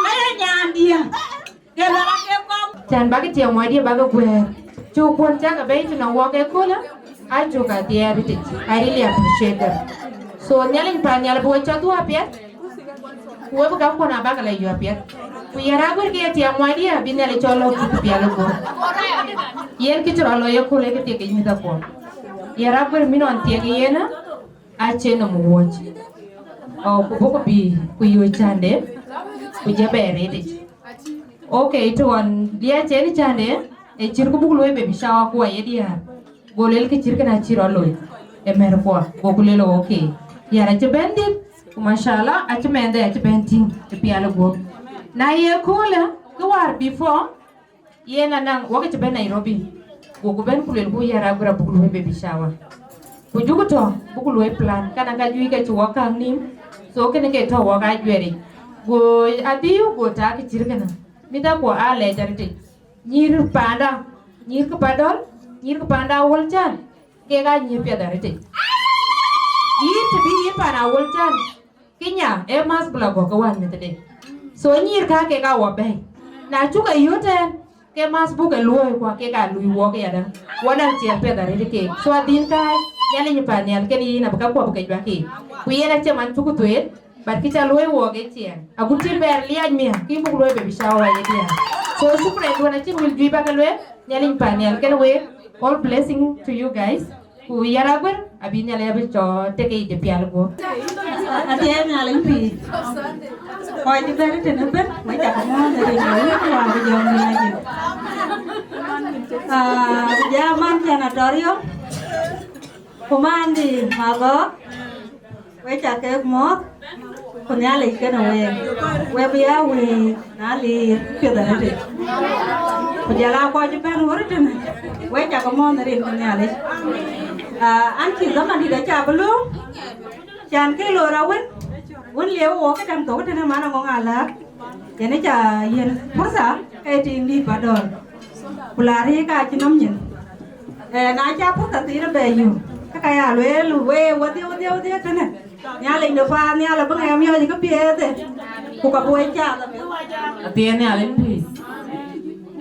Aya nyandiɛ̈. Cän bäk tiɛm muɔɔcdiɛ̈ bäk guɛ̈ɛ̈r. Cuk kuɔn cäk abɛ̈i tënɔŋ wɔk ëköölë, acuk athiɛɛr tic. I really appreciate them. So Nhialic pan nhial bï we cɔk dhuɔ̈k apiɛth, ku we bï gam kuɔn abäk lɔ yök apiɛth. Ku yɛn raan guër ke ye tiɛm muɔɔcdiɛ̈, bï Nhialic cɔl lɔ kut pial ëkööl. Yen kë cï rɔt lɔ yekööl ee kë thiek yic mïthakuɔn. Yɛn raan guër mïnɔn thiek yen, acie nɔm wuɔ̈c. Ɔ, ku bɔ̈ ku bï, ku yök cände, ku jɔ bɛ rëëtic. Okay, të ɣɔn liɛc en cände, ë cït ku buk luɔi baby shower kuɔ ye diäär. Go luel kë cït kënë acï rɔt looi, ë mɛ̈r kuɔ, goku luel, okay. Yɛn acï bɛ̈n dït, ku mashallah, acï mɛnhde acï bɛ̈n tïŋ ë pial ë guɔ̈p. Na ye köölë, kë wäär before, yen anaŋ, wok cï bɛ̈n Nairobi, goku bɛ̈n ku luelku yɛn raan guër abuk luɔi baby shower. Ku juku tɔ̈, buk luɔi plan, kana ka juëc ke cï wok kaŋ nïïm, so kënë ke tɔ̈ wok ajuɛɛric. Go adhiu, go taak kë cït kënë. Mïthakuɔ aa lɛc arëtic. Nyïïr panda, nyïïr kë Padɔl, nyïïr kë panda Awuɔl Can, kek aa nyïïr piɛth arëtic. Yïn të bï yïn pan Awuɔl Can, kë nya, ee math bï lɔ gɔ̈k ke wään mïthde. So nyïïr ka kek aa wɔ bɛ̈ɛ̈i. Na cuk e yöt ɛn, ke math buk e luɔ̈ɔ̈i, ku akek aa lui wok yadäŋ. Wok daŋ ciɛɛŋ piɛth arëët keek. So adhil kääc, Nhialic ë pan nhial kenë yïn abï kakuɔ bï ke juak yiic. Ku yen acie man cuk thueeth, but kë ca luɔ̈i wok ë ciɛɛŋ. Agut cï bɛɛr liaac miäk, kë buk luɔ̈i baby shower ye diäär. So shukran duɔ̈n acïn wël juëc bä ke lueel, Nhialic pan nhial kenë week. All blessing to you guys. Ku yɛn raan guër abï Nhialic abï cɔk tek yic ë pial guɔ̈p. Athiɛɛi Nhialic pïïr. Kɔc cï bɛ̈n tënë bɛ̈n, wek cä ke mɔ̈ɔ̈th ë rin ke wïc ku wä bï jɔŋ Nhialic. Ah, bï jam man cän atɔ̈ riɔ̈k. Ku man dï Magɔ̈k, wek cä kek mɔ̈ɔ̈th, ku Nhialic kenë week. Wek bï ya wëëc na lir piɛth arëët. Ku jɔl aa kɔc cï bɛ̈n ɣöt tënë, wek cä ke mɔ̈ɔ̈th ë rin ke Nhialic. Ah, an cï dhaman dït acä bï lööm, can ke lor awën, wën liep wok këdäŋ thok tënë man aŋɔŋ alääk. Yen ë ca yiën purtha ke tiiŋ dït Padɔl. Ku la riik acï nɔm nyin. Eh, na ca purtha thiin ë bɛ yök, ke ka ya lueel, wee, wedhie, wedhie, wedhie tënë. Nhialic de paannhial abï ŋɛk miɔɔc ke piɛth, ku ka bï wek cath apiɛth. Athiɛɛi Nhialic pïïr.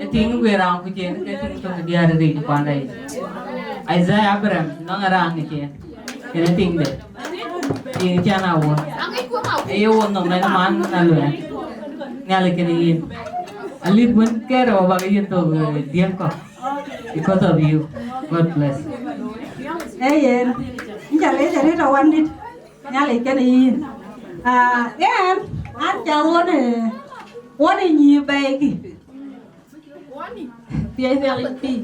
Ë tiiŋ guiir raan ku cien, ke tiiŋ thok diäär ë rëëc kuanda yic. Isaiah Abraham, nɔŋ ë raan ë cien. Kën ë tiiŋde. Tiiŋ cän awuɔ̈n. Ë ye wuɔ̈n nhom ɛn man na luɛɛn. Nhialic kenë yïn. Alip wën ke rou abak yïn thok, eh, diëŋ kɔ̈k. Because of you. God bless. Ee yen. Ŋic alec arëët awandït. Nhialic kenë yïn. Ah, ɣɛn, an ca ɣön, eh, ɣön ë nyïïr bɛ̈ɛ̈ikï. Thiëëc Nhialic pïïr.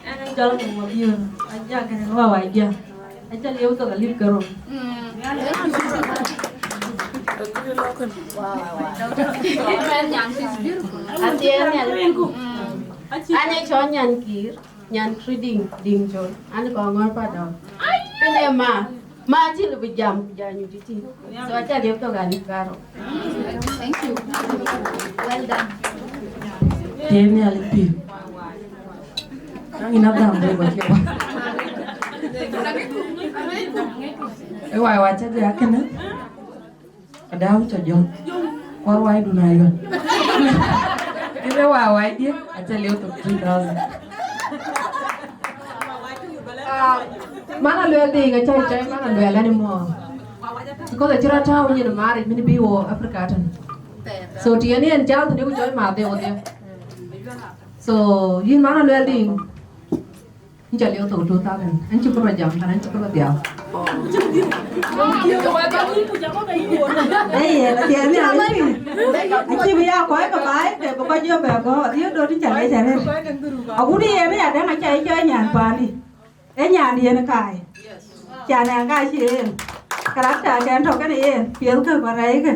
Ɛn ë jɔl ŋic Mabiöör, aja kënë Wawa Ajiëŋ. Aca liep thok alip ke rou. Athiëëi Nhialic. An ë cɔl Nyankiir, Nyan Trading, Diŋ Col. An ë kɔn ŋɔ̈ɔ̈r Padɔl. Kënë ma, ma acï lëu bï jam ku jany tïtï. So aca liep thok alip karou. Thank you. Well done. Thiëëc Nhialic pïïr. Kaŋ yïn agam bï bä ke bä. Ë wai wai cä dhiak kënë. Ada wïc cä jɔ̈ŋ. Kuar wai dun ayɔn. Kile wai wai dië, acä liu thok three thousand. Man Aluel Diŋ, acä cɔl man Aluel anymore. Because acï rɔt tääu nyin marriage min bï wo Africa tën. So të yen yen jal tënë ku cɔl ma dheu dheu. So yïn man Aluel Diŋ, yïn cä liu thok two thousand. An cï kë rɔt jam, an cï kë rɔt dhiau. Ee yen, athiɛɛn nhial ë piny. Acï bï ya kɔc ke baai, ke bï kɔc jɔ bɛ gɔ̈ɔ̈r, adhiëëth döt yïn cä lec arëët. Agut yen ë ya däŋ acä yï cɔɔl nyan paandï. Ee nyan yen kaai. Can ɛn ka cï yen. Karakta kɛn tɔ̈ kënë yen, piɛth kë ba rɛɛc kë.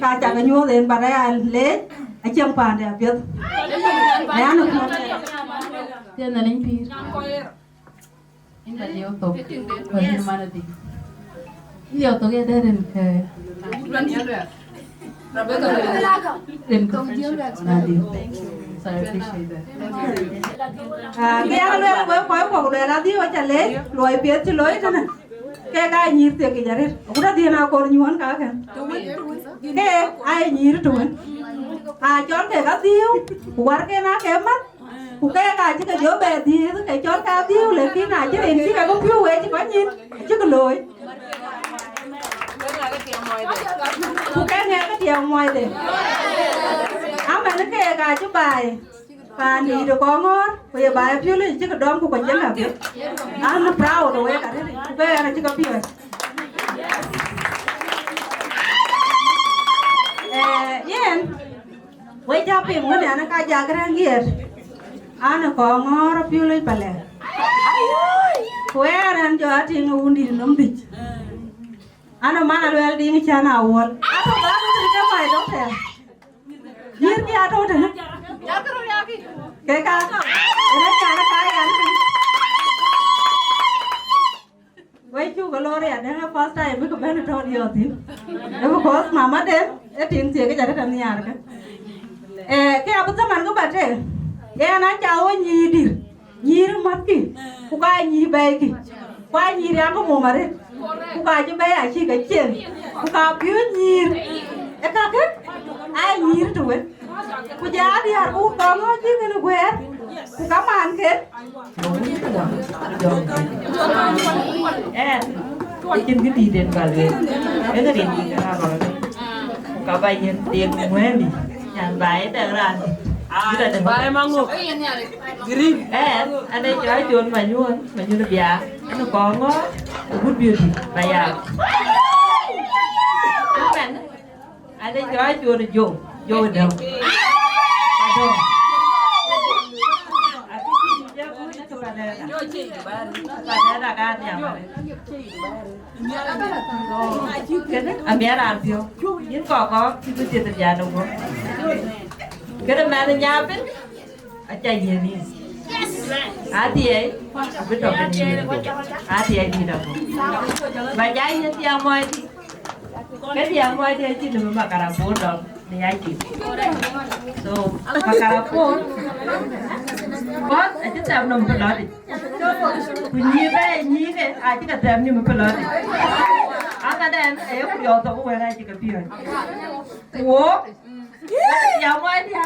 Ka cak nyuɔɔth en ba rɛɛc a leec, acieŋ paande apiɛth. Aya në kuɔn. Thiëëth Nhialic pïïr. Yïn ka liu thok, ku yïn man adï. Yïn liu thok ye dɛ̈ rin kë. Rin kë friendship on adï. So I appreciate that. Ah, kë ya luel wek kɔc kɔ̈k luel adhiu acä leec, luɔi piɛth cï looi tënë. Kek aa nyïïr thiekic arëët, agut adhiën akɔɔr nyuɔ̈ɔ̈n kakë. Kek aa ye nyïïr të wën. Aa cɔl kek adhiu, ku warken aa ke mat, ku kek aa cï ke jɔ bɛ dhiëëth, ke cɔl ke adhiu, lakin aa cï rin cï ke bï piɔ̈u wec cï kɔc nyin, acï ke looi. Ku ke ŋɛk ke tiɛɛm muɔɔcde. Amɛn keek aa cï baai. Paandït ë Kɔŋɔ̈ɔ̈r, ku ye baai piöl ë cï ke dɔm ku kɔc jël abï. An proud ë wek arëët, ku ke ɣɛn acï ke piɔ̈ɔ̈c. Eh, yen, wek cä piŋ wën an, ka jak rɛ̈ŋ yiɛt. An ë Kɔŋɔ̈ɔ̈r apiöl ë palɛ. Ku ɣɛn an jɔ atiŋ ë wundït nɔm dhïc. An ë man Aluel Diŋ cän awuɔl. Atɔ̈ dhadu të ke my daughter. Nyïïr kë atɔ̈ tënë. Ke ka, ënë kan ka yan piny. Wek cuk ë lor ya, dɛ̈ŋ ë first time bï ke bɛ̈n ë tɔ̈ diɔ̈ɔ̈th thïn. Ë because mama den, ë tiŋ thiekic arëët anhiaar kë. Eh, ke abï dhaman kë ba tëë. Yen aca ɣo nyïïr dïr. Nyïïr mäthkï, ku ka nyïïr bɛ̈ɛ̈ikï, ku aa nyïïr ya ke mom arëët, ku ka cï bɛ̈ɛ̈i acï ke cieŋ, ku ka piööc nyïïr, ë kakë aa nyïïr të wën. Ku jɔ adiäär ku kɔŋ ɣɔ̈c cï kënë guɛ̈ɛ̈r, ku ka man ke. Ɛn, acïn kë dïït en bä lueel, en rin kë raan rɔt, ku ka bä yiën thiek muëëndï, nyan bä ye dɛk raan dït. Baai maŋok. Green. Ɛn, an ee cɔɔc John Manyuɔn, Manyuɔn Biaar, an ee kɔŋ ŋɔ̈ɔ̈r, agut biööt dït ba yak. Amen. An ee cɔɔc John Joe, Joe Däu. Adöŋ. Akï cï jɔ gut cï Panɛɛra. Panɛɛra ka nhiamare. Kënë amiɛt raan piɔ̈u. Yïn kɔkɔ cï bï thieth ë bian ë guɔ̈p. Kënë mɛn ë nya piny, aca yiën yïn. Athiɛɛi, abï tɔ̈ kënë yïn. Athiɛɛi dït abɔ̈. Ba ja yiën thiaŋ muɔɔcdï. Ke thiaŋ muɔɔcdï acï lëu Makarapon dɔm në yacin. So, Makarapon, bɔ̈th acï thɛm nɔm pï lɔ̈ɔ̈dic. Ku nyïïr bɛ nyïïr ke acï ke thɛm nyïm pï lɔ̈ɔ̈dic. Aŋadɛn aye ku jɔ thok wɛ̈ɛ̈r acï ke piɔ̈ɔ̈c. Ku wok, ya muɔɔcdiä.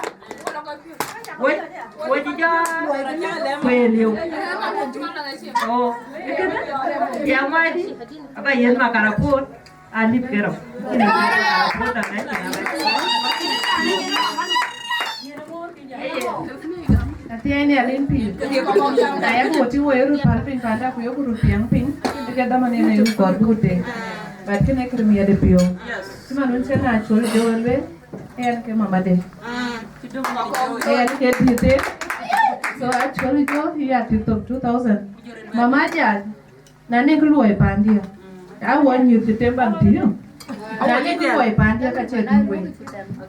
Wec, wec jɔ kuëë liu. Oh, ya muɔɔcdï, aba yiën Makarapon. Alip kerou. Athiɛɛi Nhialic pïïr. Na yak wo tïŋ wo ye röt päl piny panda ku yok röt piɛŋ piny, ke dhaman en aye kɔɔr buk teek. But kënë kërë miɛt ë piɔ̈u. Cï man wën cï na col jɔ wël wël, ë ɣɛn ke mamade. Ë ɣɛn ke dhiëthde. So a col jɔ ya tik thok two thousand. Mama Ajak. Na nɛŋ kë luɔi paandiɛ̈, a wɔ nyïïr cï tem baŋ tïï. Na nɛŋ kë luɔi paandiɛ̈ ka cï tïŋ wei.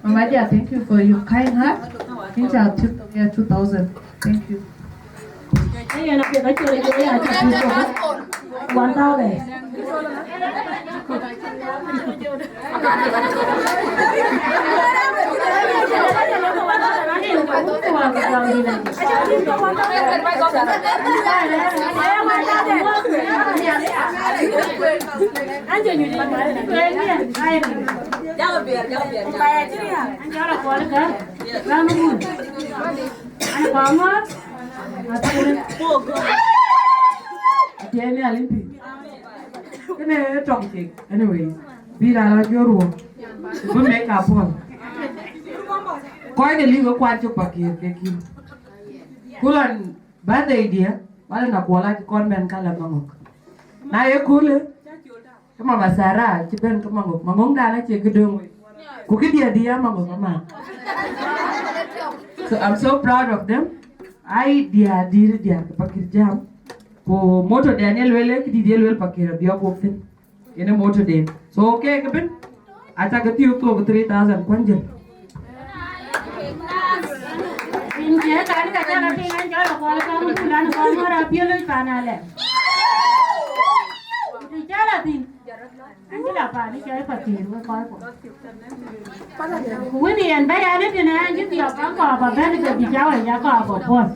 Mama Ajak, thank you for your kind heart. Yïn ca tïŋ ya two thousand. Thank you. Yen apiɛth acï rɔt jɔ ya cï tïŋ one thousand. Tiɛɛŋ Nhialic pïïr. Kënë tɔŋ cek. Anyway, bï raan lɔ jɔt ruɔ̈k. Bï make up puɔ̈l. Kɔc de liu ke kuan cök Pakëër ke kï. Ku lɔn birthday diɛ̈, wala na kuɔl acï kɔn bɛ̈n ka la Maŋök. Na ye köölë, ke Mama Sarah cï bɛ̈n ke Maŋök. Maŋökdan acie këdöŋ wei. Ku këdiɛ̈ diɛ̈ Maŋök ama. So I'm so proud of them. Ai diɛ̈ dït diɛ̈ ke Pakëër jam. Ku motto den ye lueel, këdït ye lueel Pakëër abiɔ̈k wok thïn. Yen ë motto den. So ke ke bɛ̈n, aca ke thiɔ̈k thok three thousand kuan jël. Rin kië kan ka jɔl a piŋ an jɔl a kuɔl kɔŋ du lan kɔŋ ŋɔ̈r a piöl pan alɛ. Të jɔl a thïn. An jɔl a pan cɔl Pakëër wek kɔc kuɔ. Ku wën yen bä yan ë tënë an cï thiɔ̈k an kɔɔr bä bɛ̈n ke bï cä wɛc a kɔɔr bä puɔ̈l.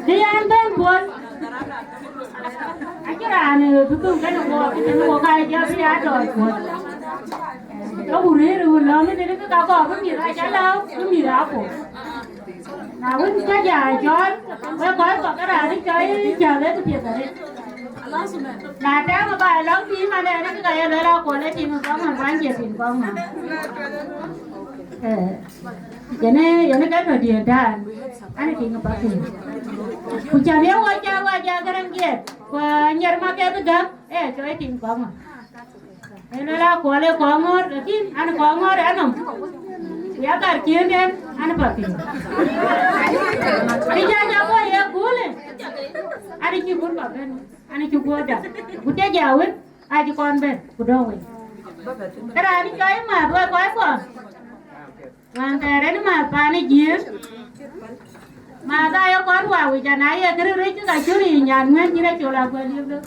Të yan bɛ̈n puɔ̈l. Acï raan ë bï thum kënë guɔ, kënë guɔ ka jɔ bï aa dɔɔc kuɔ̈c. Ke ku rëër ë wun lɔ̈ɔ̈m ëtënë ke ka kɔɔr bï mïth aa cä lääu, bï mïth aa kuɔ̈c. Na wën, ka ja jɔl, wek kɔc kɔ̈k ke raan ë cɔl ë cäk ë këpiɛth arëët. Na tɛ̈ɛ̈m ë ba lɔ̈ŋ pïïr man ënë ke ka ye lueel akuɔl ë tiŋ ë kɔ̈k man, kuany cie tiŋ kɔ̈k man. Ee, yen ë, yen ë ke tɔ̈ diëëŋ dan, an, ë tiŋ ë Pakëër. Ku cän ye wɔ cä wɔ ja Gäräŋ Giɛt, ku Nyiɛr Maketh Gäk, ee, cɔl ë tiŋ kɔ̈k man. Ënë la kuɔl ë kɔŋ ŋɔ̈ɔ̈r, lakin an kɔŋ ŋɔ̈ɔ̈r anɔm. Ku ya kar ciëën den an Pakëër. Kë ja ja kuɔ ye kuulë. An cï kur pa bɛ̈n, an cï kuɔ dap. Ku të ja wën, acï kɔn bɛ̈n, ku dɔ̈ŋ wei. Ke raan cɔl ë Math wek kɔc kuɔ. Wään thɛɛr en Math paan ë Jiëëŋ. Math aa ye kɔn wa wic, an, aye kërë rëc ke ka cï riic nyan ŋuɛ̈ɛ̈n cïn acol aguɛl yïk dë.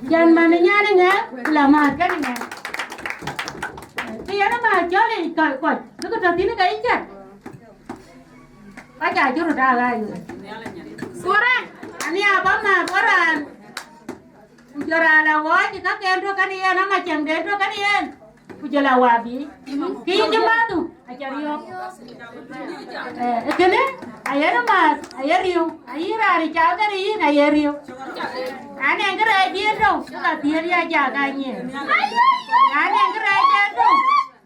Cän man ë nyan ë ŋɛk, ku la Math kën ë ŋɛk. Kë yen ë Math cɔl yic kɔc, kɔc, bï kë tɔ̈ thïn ke yï cät. Ka ca cï röt aa ɣaac wei. Correct. Ani abä Math wä raan. Ku jɔ raan la ɣɔɔc ë kaken tök kɛn yen, ama cäŋden tök kɛn yen, ku jɔ la wabiic. Kë yïn cï mäthdu, aca riɔ̈ɔ̈k. Ee, kënë, aye Math, aye riëëu, ayï raan ë cath kɛn yïn, aye riëëu. Na nɛn kërɛɛcdiɛ̈n tɔ̈u, ke ka thiëër ya jak anyiɛɛr. Na nɛn kërɛɛcdiɛ̈n tɔ̈u,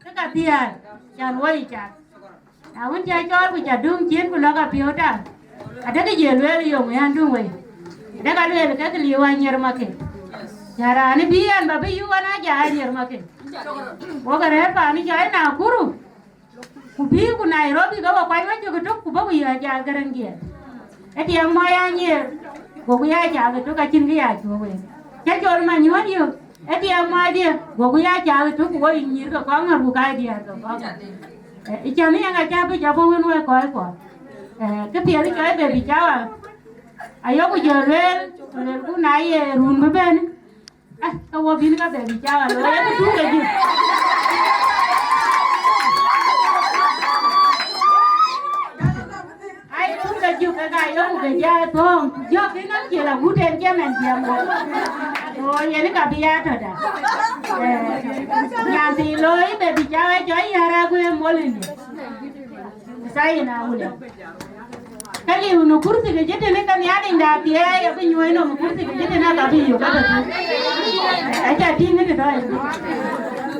ke ka thiëër, cän wɔ yï cath. Na wën, cä cɔɔl ku cä döŋ ciëën ku lɔ̈k apiɔ̈u tam, adëkï jël lueel yom ë an, döŋ wei. Adëk alueel ke kë liu Anyiɛr Maketh. Cä raan ë bï ɛn bä bï yuk an, aja Anyiɛr Maketh. Wok arɛ̈ɛ̈r paan ë cɔl Nakuru, ku bï ku Nairobi, ke we kuany wecök ëtök, ku bä ku yï aja Gäräŋ Giɛt. Ë tiɛŋ mɔc Anyiɛr, goku ya cath ëtök, acïn kë ya cuɔ̈k wek. Cä cɔl manyuɔ̈n yök, ë tiɛŋ mɔcdiɛ̈, goku ya cath ëtök, ku wo yï nyïïr ke kɔŋ ŋär, ku kac diäär ke kɔŋ ŋär. Ee, ë cän ë yen acä bï jɔ bɔ̈ wën wek kɔc kuɔ. Ee, këpiɛth cɔl baby shower, ayok ku jɔ lueel, ku luelku na ye run bï bɛ̈n, ah, ke wo bïn ka baby shower looi, ayek tuuk ke jï. Ai, tuuk ke jï ke ka yök ke jai thöŋ, jɔk kï nɔm ciël agut en cï mɛn jiɛɛm wok. Ɣo yen ka bï ya tɔ̈ da. Ee, nyan thii looi baby shower jɔ yär aguë mol ënë. Sayina wule. Ka liu në kurthi ke jëtënë, ka Nhialic da thiɛɛi abï nyuɔɔc nɔm kurthi ke jëtënë, ka bï yök ka tɔ̈. Aca tïŋ ëtëtɔ̈.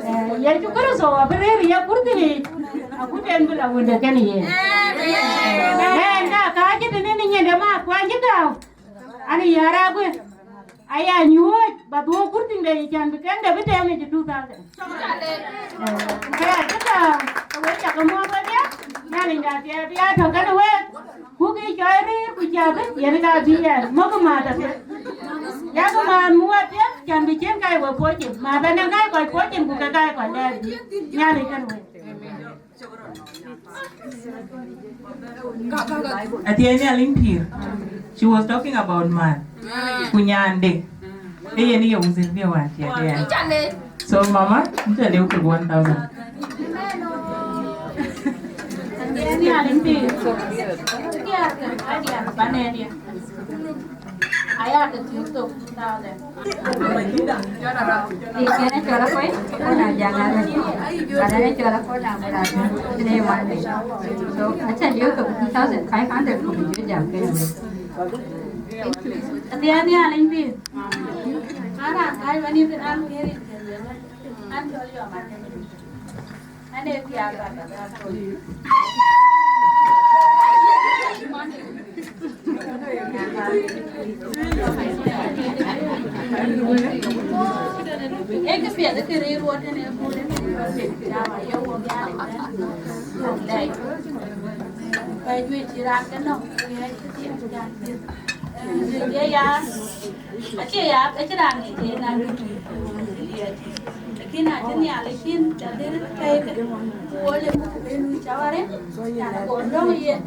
Ee, Yecu Kërtho abï rëër ye kurthi yic, agut en bï la wënde kën yen. Ɛn ka ka jëtënë në nyin de ma kuany cï gääu. An yär aguë. Aya nyuɔ̈ɔ̈c, ba dhuɔ̈k kurthi de yic, cän bï kɛn de bï tɛ̈m yic two thousand. Ee, ke ya cï tääu, ke wek cä ke muɔ̈ɔ̈th wedhie, Nhialic da thiɛɛi bï ya tɔ̈ kenë wek. Ku kë cɔl rëër ku cä bï, yen ka bï yɛn, mɔ̈kkï Math apiɛth. Yakï Math muɔ̈ɔ̈th apiɛth, cän bï ciën kac we puɔ̈c cin. Math anɔŋ kac kɔc puɔ̈c cin, ku ke kac kɔc lɛɛr bï. Nhialic kenë wek. Athiɛɛi Nhialic pïïr. She was talking about man. Ku nyande. Ee yen ye wuzir bï wan thiɛɛk yen. So mama, nta leu kek one thousand. Athiɛɛi Nhialic pïïr. Aya ke thiɔ̈k thok two thousand. Ë kën ë cɔl akuɔc, ku na jaŋ arëët. But ë cɔl akuɔc na bï raan tënë ye wan dë. So, aca liu ke two thousand five hundred ku bï jɔ jam kën wek. Adhiɛ Nhialic pïïr. An raan kääc wën yïn an kër yïn kër yïn wën. An cɔl yɔm an kër yïn. An ee piath baba dhal tɔ̈. Ee kë piɛth kë rëër wɔ tënë ë köölë. Ba juëc cï raan ke nɔ̈k. Ye ya, acie ya, acï raan ŋic yen an, lakin acï Nhialic cïn ca dhil tɛ̈i ke, ku wo le ku ben nu caware, yan go dɔ̈ŋ yen,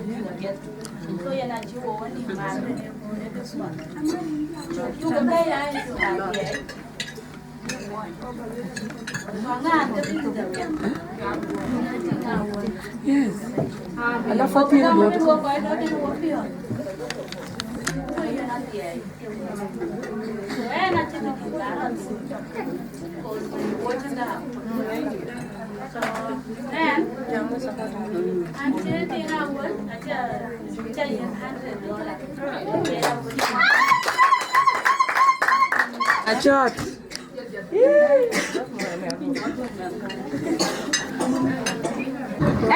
so yen acï wo wä nïm ŋaar ke ne ku ne ke suɔth. Cuk cuk ke bɛ̈i ya, cuk a dhiɛɛc. Yes. Alafu pia ndio. Achot.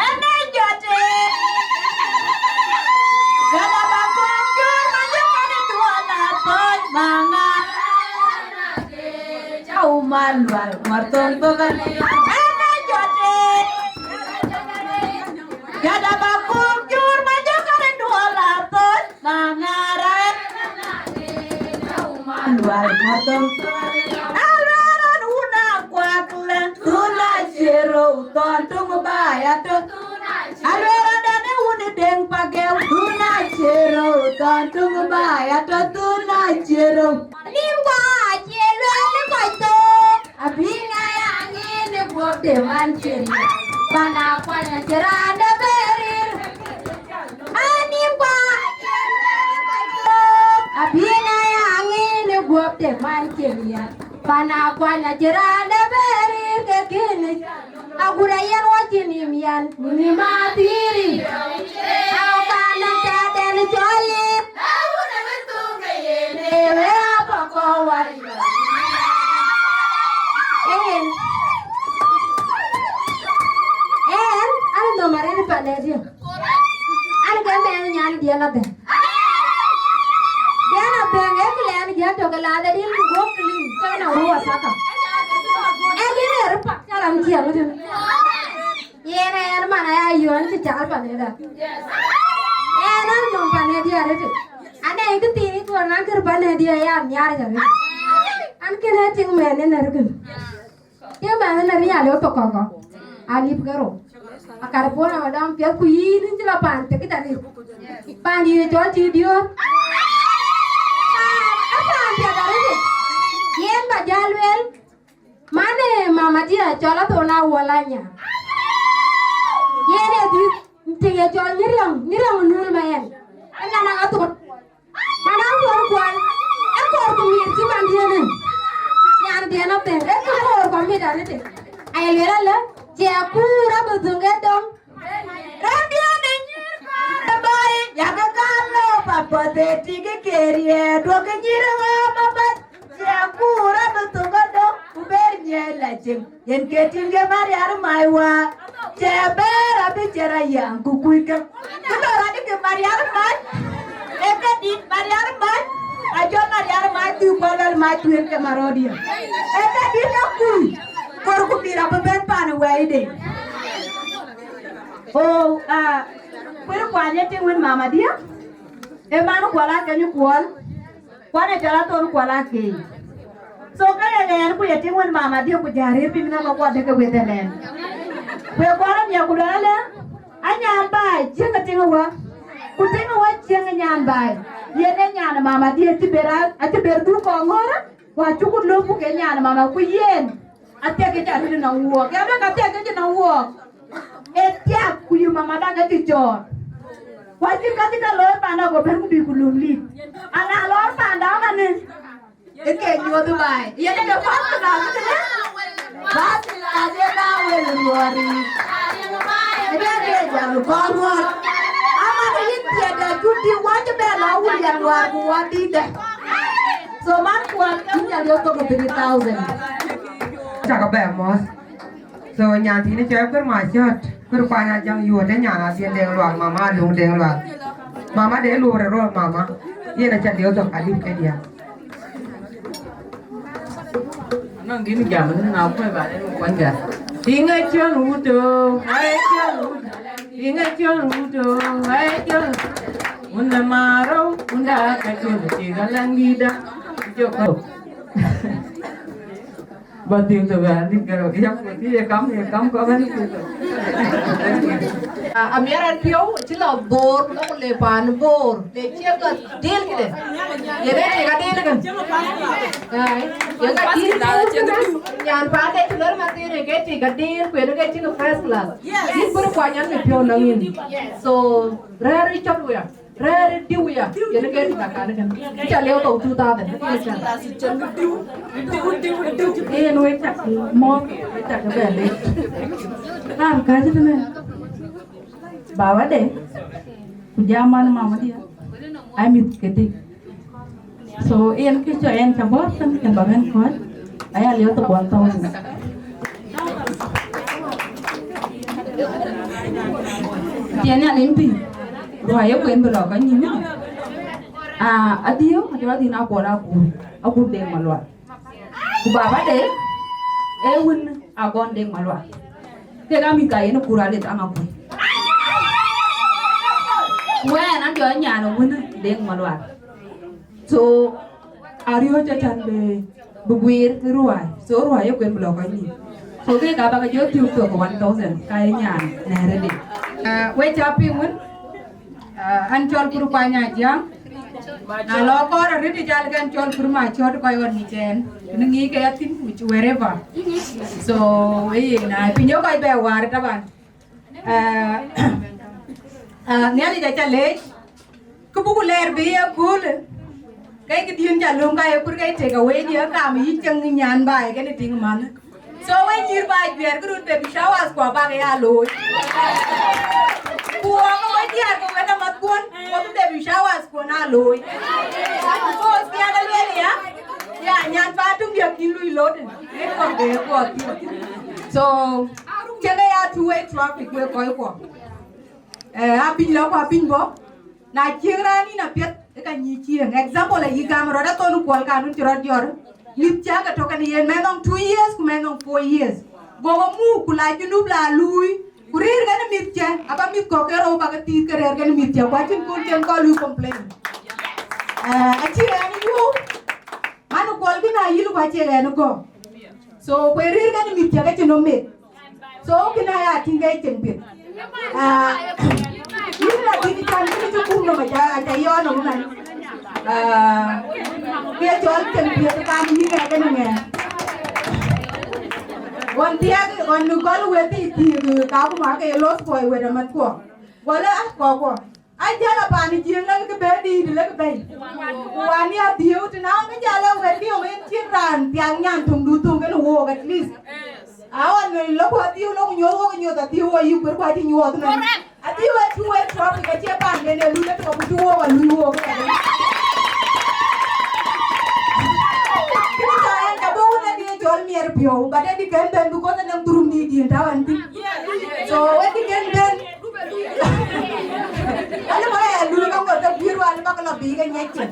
Ënë jɔt ë, gɛ̈t aba kɔn jur ma jɔ kɔn ë duɔl a thɔ̈c maŋa. Cä umal lual ŋɔr thöŋ thok alë. Ënë jɔt ë, gɛ̈t aba kɔn jur ma jɔ kɔn ë duɔl a thɔ̈c maŋa. Rɛ̈ɛ̈r Lual Mɔ̈thɔ̈ŋ. Aluɛɛr ɛn wun akuak lɛ, thun acie rou, thɔn tuŋ ba ya tɔ. Aluɛɛr ɛn dɛn ë wun ë Deŋ Pageu, thun acie rou, thɔn tuŋ ba ya tɔ, thun acie rou. Nim kua acie lueel ë kɔc thok. Abï ŋa ya ŋiɛc në guɔ̈p de man cïn ya, pan akuany acï raan de bɛ̈ɛ̈r. Anïm kua, abï ŋa ya ŋiɛc në guɔ̈p de man cïn ya, pan akuany acï raan de bɛ̈ɛ̈r ke kën. Agut ayen wɔ cï nïm yan, nïm athïïr. Au kan tɛ̈dɛn cɔl yith. Ee, wek aa kɔk kɔ̈u wär. Ëën, ëën, an nhom arëët panɛdiɛ̈. An ke mɛɛn nyan diɛn abɛ̈n. Diɛn abɛ̈n, ee kë lɛɛn jiël tök ë lath adïl ku guɔ̈p clean, cï ke nɔŋ ruu wasaka. Ee kë rëër pak, cä ram ciɛɛŋ tën. Yen ë ɣɛn man aya yöön cï cal panëda. Ɣɛn an nhom panëdiɛ̈ arëët. An ee kë thiin ë thuɔɔr na kër panëdiɛ̈ ya nhiaar arëët. An kënë tiŋ mɛɛn ë nɛ̈r kën. Tiŋ mɛɛn ë nɛ̈r ya lëu thok kɔ̈kɔ. Alip ke rou. Akar puɔ̈n awadɔm piɛth ku yïn cï lɔ paan thekit arëët. Paan dït ë cɔl cï diöör. Paan, ë paan piɛth arëët. Yen ba jäl lueel. Man ë mama diɛ̈ cɔl Athon Awuɔl Anya. Yen ë dhil tiŋ ë cɔl Nyiriɔŋ, Nyiriɔŋ Nul Mayen. Ë nyan Athon. Man Athon Kuɔl. Ë kɔɔr ku miɛt cï man diɛ̈n ë. Nyan diɛ̈n athɛn. Ë kë kɔɔr ku miɛt arëët. Aye lueel alë, cï akuur abï dhöŋ ë döŋ. Rɔ̈m diɛ̈n ë nyïïr kɔɔr ë bɔ̈i, yak kan lɔ papath ë tik ë keriëë, duɔ̈kkë nyïïr ɣɔ̈ɔ̈m abath. Cï akuur abï thök ëdö, ku ber nyiɛɛc la cieŋ. Yen ke tïŋ ke Mariar mac wä, cï ber abï cï rɔt yäŋ ku kuc ke. Kë lɔ rɔt ke Mariar mac, ee ke dït Mariar mac, acɔl Mariar mac thii kuɔl wɛl mac tueŋ ke Marɔ̈ɔ̈diɛ̈. Ee ke dït akuc, kor ku pïïr abï bɛ̈n pan ë wɛ̈ide. Oh, ah, kuir kuany ë tïŋ wën mama diɛ̈, ee man Kuɔl Akeny Kuɔl. Kuan ë cɔl Athon Kuɔl Akeny. So, ka ye ɣɛn ku ye tïŋ wën mama diɛ̈ ku jä rëër piny nɔm akuɔt de ke weth ënɛn. Ku ye kuɔl amiɛk ku luɛl alë, anyan baai, cieŋ ë tïŋ ë wä. Ku tïŋ ë wä cieŋ ë nyan baai. Yen ë nyan ë mama diɛ̈ acï ber a, acï ber dhuk kɔŋ ŋɔ̈ɔ̈rë, ku acuk lööm ku ke nyan ë mama ku yen. Athiɛk ke cä rëër nɔm wuɔɔk. Ya luel ka thiɛk ke cï nɔm wuɔɔk. Ee thiak ku yï mama da ke cï cɔɔr. Ku acïn ka cï ke looi panda go bɛ̈n ku bï ku lööm lik. Ana lɔɔr panda ëmënë, ë ke nyuɔ̈th baai. Yen ë ke first class kënë. First class yen aa wël ruɔɔr yiic. Ë bɛ̈n ke jam kɔn ruɔɔr. Ama ke yïn thiëëc dɛ Kuti wacë bɛ la William Luar ku wa dïtdɛ. So man kuan in ya liu thok three thousand. Cakë bɛ mɔ̈th. So nyan thiin cɔl Kuer Macɔt, Kuer Kuany Ajaŋ yuɔt ë nyan Adhiën Deŋ Lual, mama Aluŋ Deŋ Lual. Mama de luɔr ë rɔt mama. Yen acä liu thok adït ke diäk. Anɔŋ gïn jam ni na kuɛ̈i ba den kuany gɛ̈r. Piŋ ë cɔl wut o, ai cɔl wut. Piŋ ë cɔl wut o, ai cɔl. Wun ë marou, wun da ka cɔl ti ga laŋ dïda. Jok. Ba tim to ga ni garo ya ko ti ye kam ye kam ko ban ti to. Amiɛr an piɔ̈u cï lɔ Bor, lɔ ku le paan Bor, le ciek ka dil kide. Ye be tik adil kan. Ai, ye ka dil. Nyan paan de cï lɔ ma tin ke tik adil ku ye ke cï first class. Yin bur kwa nyan le piɔ̈u na yin. So, rɛ̈ɛ̈r ë cɔt wia. Rɛ̈ɛ̈r ë diu ya, yen ke tik akan kën. Cä liu thok two thousand. Yen wek cak mɔ̈k, wek cak bɛ le. Raan kääc tënë. Baba de, ku jam man mama dia. Ai mïth ke tik. So, yen kë cɔ yen cä bɔ̈ thïn, kën ba bɛ̈n kɔ̈ɔ̈c, aya liu thok one thousand. Tiɛn ya lim piny, ruai ye kuen bï lɔ ka nyïm. Ah, adhiu, adhiu adhin akuɔl akur, akur Deŋ Malual. Ku baba de, e wun agɔn Deŋ Malual. Kek amit ka yen kur alit ama kui. Wɛn an jɔ nyan wun Deŋ Malual. So, ariɔ̈c acän bï, bï guiir ë ruai. So, ruai ë kuen bï lɔ kɔc nïïm. So, kek aa bäk jɔ thiök thok one thousand, ka ye nyan nɛ̈ɛ̈r ëdï. Ah, we cä piŋ wën, ah, an cɔl Kur Kuany Ajiäŋ. Na lɔ kɔɔr arëët ë jal kɛn cɔl Kur Macɔt kɔc ɣɔn ŋic ɛn. Kënë ŋic ke ya thïn, which wherever. So, ee na piny ë kɔc bɛ waar taban. Ah, ah, Nhialic acä leec, kë buku lɛɛr bï ye köölë, ke këdiën cä löŋ ka ye kur ke take away dië kam yï cieŋ nyan baai kën tiŋ man. So we nyïïr baai juɛɛr kë rut baby showers ku abak ya looi. Ku wɔ ke we diäär ke wën amathkuɔn, wɔ bï baby showers kuɔn aa looi. Because thiaak alueel ya, ya nyan pa tuŋ diäk kïn lui load. Ë kɔn ke ye kuɔth. So, cïn ë ya two way traffic wek kɔc kuɔ. Eh, abïny lɔ ku abïny bɔ̈. Na cieŋ raan yïn apiɛth, ë ka nyïï cieŋ. Example, ayï gam rɔt athon kuɔl kan wun cï rɔt jɔt. Mïth cä ke tɔ̈ kɛn yen mɛn nɔŋ two years ku mɛn nɔŋ four years. Gokï muk ku la Junub la luui. Ku rëër kɛn mïth cä, aba mïth kɔ̈k ke rou ba ke thiith ke rëër kɛn mïth cä. Ku acïn kööl cïn kɔn lui complain. Eh, acï ɣɛn ë yuɔ̈u. Man kuɔl kï na yïl ku acie ɣɛn ë gɔ̈k. So, ku ë rëër kɛn mïth cä ke cïn nɔm mek. So, kënë aya tïŋ ke cieŋ piɛth. Ah, yïn la tïŋ cän kï cï kum nɔm aca, aca yɔɔn nɔm man. Ah, ke cɔl cieŋ piɛth kan yïn ŋɛk ënë ŋɛk. Ɣɔn thiɛk, ɣɔn gɔl weth thii thii ka kuma ke loth kuɔi wet amathkuɔ. Gɔl ë ah, kɔkuɔ. An jäl a paan ë Jiëëŋ lek kë bɛ̈ɛ̈i dïït lek kë bɛ̈ɛ̈i. Ku wan ya dhiëëu tënë an, kë jäl ë wɛ̈t kë yök en cïn raan thiaŋ nyan töŋdu thöŋ kënë wook at least. A ɣɔn lok ku adhiëëu lok nyuɔ̈th wok nyuɔ̈th adhiëëu wɔ yï kuer ku acï nyuɔɔth nɔn. Adhiëëu ë two way traffic acie paanden ë luui ëtök ku cï wook a luui wook. Kënë ca ɛn ca bɔ̈ wun adï cɔl miɛt piɔ̈u, but adï kën bɛ̈n because anɔŋ dhurum dïït dïït tau ɛn thïn. So adï kën bɛ̈n. Ani ba ya lul ka ŋot ka guiir wal ba ka lɔ biic ka nyɛc cin.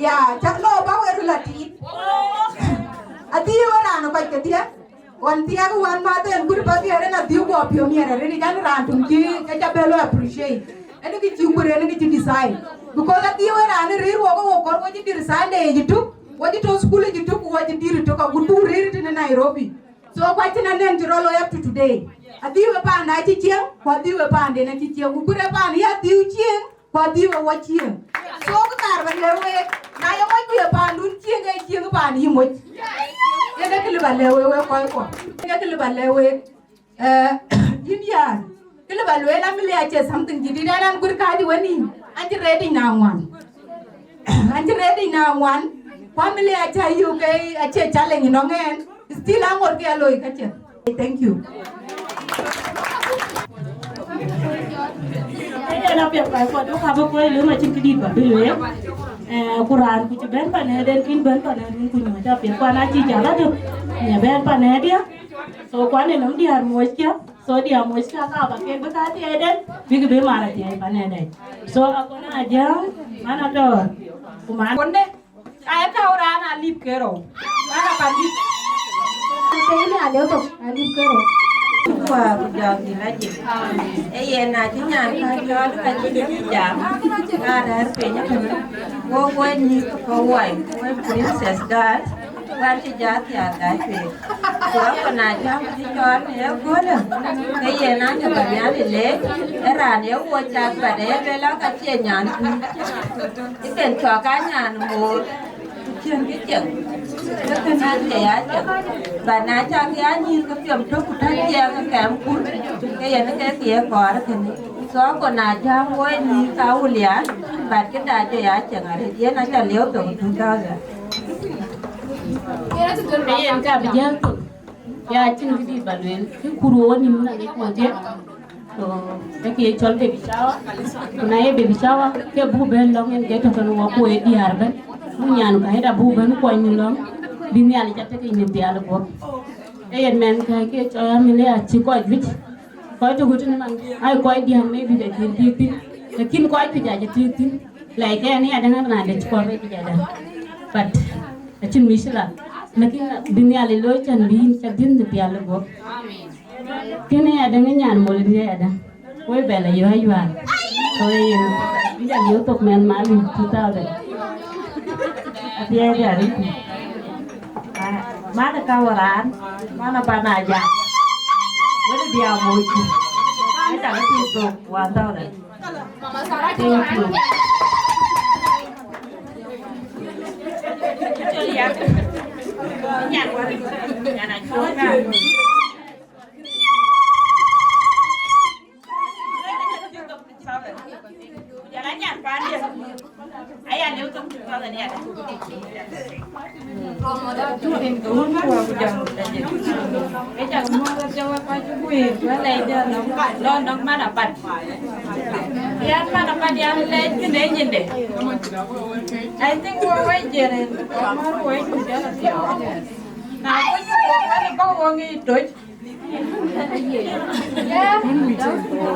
Ya, cak lɔ ba wɛ̈t röt la tiit. Adhiëëu ë raan ë kɔc kedhie. Ɣɔn thiak wän ma thɛn gut ba thiɛɛr en adhiëëu guɔ piɔ̈u miɛt arëët, jan raan töŋ cï ke ca bɛ lɔ appreciate. Ɛn kë cï kuër en kë cï decide. Because adhiëëu ë raan ë rëër wok ë wok kɔr wok cï dïr Sunday yic tuk, wok cï tɔ school yic tuk, wok cï dïr tuk agut buk rëër tënë Nairobi. So, ku acïn anɛn cï rɔt looi up to today. Adhiëëu ë paanda acï cieŋ, ku adhiëëu ë paanden acï cieŋ, ku kuër ë paan ya adhiëëu cieŋ, ku adhiëëu ë wɔ cieŋ. So, kë kaar ba lɛ̈k week, na ye moc ku ye paandun cieŋ, ke cieŋ ë paan yï moc. Yen ee kë lë ba lɛ̈k week, wek kɔc kuɔ. Yen ee kë lë ba lɛ̈k week. Eh, yïn diäär, kë lë ba lueel, amili acie something jadid, an, an, kuër kääc ë wenïïm, an cï ready na ŋuan. An cï ready na ŋuan, ku amili acä yök ke acie challenge nɔŋ ɛn, still aŋot ke aloi ka cë. Thank you. Yen apiɛth ka kuat, duɔ̈kkë bï kuɔ̈c lëu, acïn këdït ba bï lueel. Eh, ku raan ku cï bɛ̈n panɛ̈den, kën bɛ̈n panɛ̈den ku nyuɔ̈c apiɛth, ku an acï jal atök, nya bɛ̈n panɛ̈diɛ̈. So, kuan ë nɔm diäär muɔckë, so diäär muɔckë ka ba kek bï ka thiɛɛiden, bïk bï mar athiɛɛi panɛ̈dɛ̈. So, akɔn a jam, man atɔ̈ɔ̈r, ku man. Aya käu raan alip ke rou. Raan apandït. Ate yïn alip thok, alip ke rou. Kua ku jɔŋ dït ajik. Ee yen na cï nyan ka cɔɔl ka cï dït jam. Ka rɛ̈ɛ̈r piny ëtënë. Wo woi nyïïr ke woi, woi princess girl. Wan cï jat thiaak gai piny. Ku akɔn a jam cï cɔɔl në ye köölë. Ee yen na cï bɛ rial ë lek. Ee raan ye wo cak bɛ̈t ee luel aka cie nyan kuc. Ë ben cɔk aa nyan moor, ku cïn kë cieŋ, ke kënë acie ya cieŋ. Ba na cak ya nyïïr ke piɔ̈m tök ku tɔ̈ ciɛɛŋ ke kɛm kun, ke yen ke thiëëk kɔɔr kënë. So akɔn a jam woi nyïïr ka Awulian, but këda jɔ ya cieŋ arëët, yen aca lieu thok two thousand. Ke yen ka bï jäl thok. Ya cïn këdït ba lueel, kë kur wo nïm na ŋic wodhie. So, ke kë ye cɔl baby shower. Ku na ye baby shower, ke buk bɛ̈n lɔ̈ŋ en ke tɔ̈ tɔ̈ në wɔ ku ë diäär ëbɛ̈n. Buk nyan ka ëda buk bɛ̈n kuɔny në lɔ̈ŋ, bï Nhialic atek yic në dhial guɔ̈p. Ee yen mɛn ka ke cɔl Amelia cï kɔc juëc. Kɔc tök tënë man, ai kɔc diäär maybe ke cïn thiëëk thïn. Lakin kɔc juëc acï thiëëk thïn. Like, eh, ni adäŋ raan dec kɔɔr rec adäŋ. But acïn mïcïla. Lakin bï Nhialic looi cän bï yïn ca dhiëth në pial guɔ̈p. Kënë adäŋ nyan mol ni adäŋ. Woi bɛ la yɔ̈ɔ̈c yuan. So yen, bï jal yök thok mɛn mal in two thousand. Athiɛɛi diäär ëku. Ah, man ka wä raan, man a pan a jam. Wën bï a moc ku. Ë ca ke thuk thok one thousand. Thank you. Lɔ nɔŋ man apat. Yan man apat yan lɛc kënë nyinde. I think wo wec jeren, wo mär wec ku jɔl athiɔ̈k. Na wec ku wo wec ba wo ŋic toc.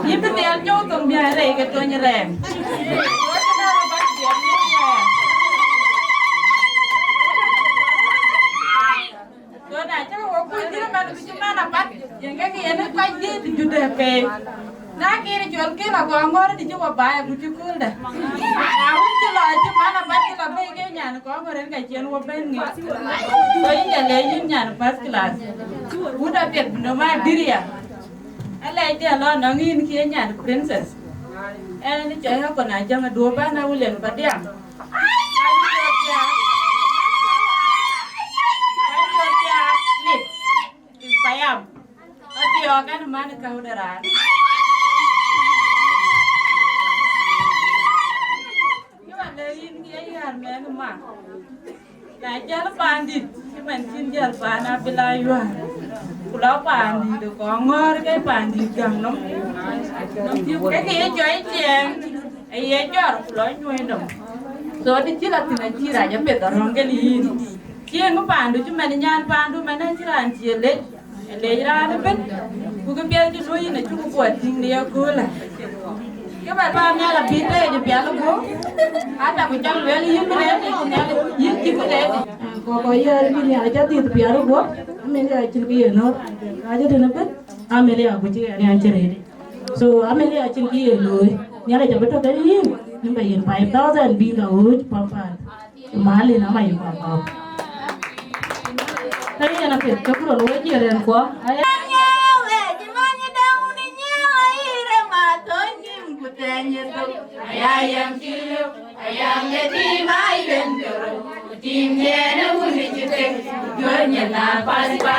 Yïn bï dhiɛl nyuɔ̈th thok bï a rɛɛc ke tony rɛɛm. So na cä ke wok kuc dhil man bï cï man apat, yen ke ke yen kɔc dhil jut ë pei. Na kïn cɔl kïn akɔŋ ŋɔ̈r dï cï wä baai ku cï kööldä. Na wun cï lɔ cï man apat cï lɔ bei ke nyan kɔŋ ŋɔ̈r en ka cien wä bɛ̈n ŋic. So yïn ja le yïn nyan first class. Wut apiɛth bï nɔm a dïr ya. Alɛc dï alɔ nɔŋ yïn kië nyan princess. Ɛn ni cɔc akɔn a jäŋ aduɔ̈ɔ̈p bän a wulel ba diam. Payam. Athiɔɔk ɛn man käu de raan. Kë ba le yïn ke yär mɛn ma. Na jäl paandït, cï man cïn jäl paan abï la yuär. Ku la paandït kɔŋ ŋɔ̈ɔ̈r ke paandït gäm nɔm. Ke ke ye jɔi ciɛɛŋ, aye jɔr ku lɔ nyuɔ̈i nɔm. So, të cï la thïn acï rac apeth arɔ̈ŋ kën yïn. Cieŋ paandu cï man nyan paandu man acï raan cie lec, lec raan ëbën. Ku kë piɛth cï luɔ̈i yïn acuk guɔ tïŋ në yaköölë. Kë ba Nhialic abï tëëc pial guɔ̈p, ata ku cak lueel yïn bï rɛɛt yic, Nhialic yïn cï bï rɛɛt yic. Kɔkɔ yɛɛr bï Nhialic ca dhiëth pial guɔ̈p, amin ya cïn kë ye nööt. Ka cï tënë bën, amin ya ku cï ɣɛn ya cï rɛɛt yic. So, amin ya cïn kë ye looi. Nhialic abï tɔ̈ ke yïn, yïn ba yïn five thousand bï ka ɣööc pampan. Mali na ma yï kɔ̈k kɔ̈k. Ka yïn a piɛth cök röl wec ye rɛ̈n kuɔ. Aya. Aya yɛn kï lëu, aya ŋe tim a yɛn kërou, tim yɛn ë wun ë cï tek, jɔ̈ɔ̈r nyin na pas pa.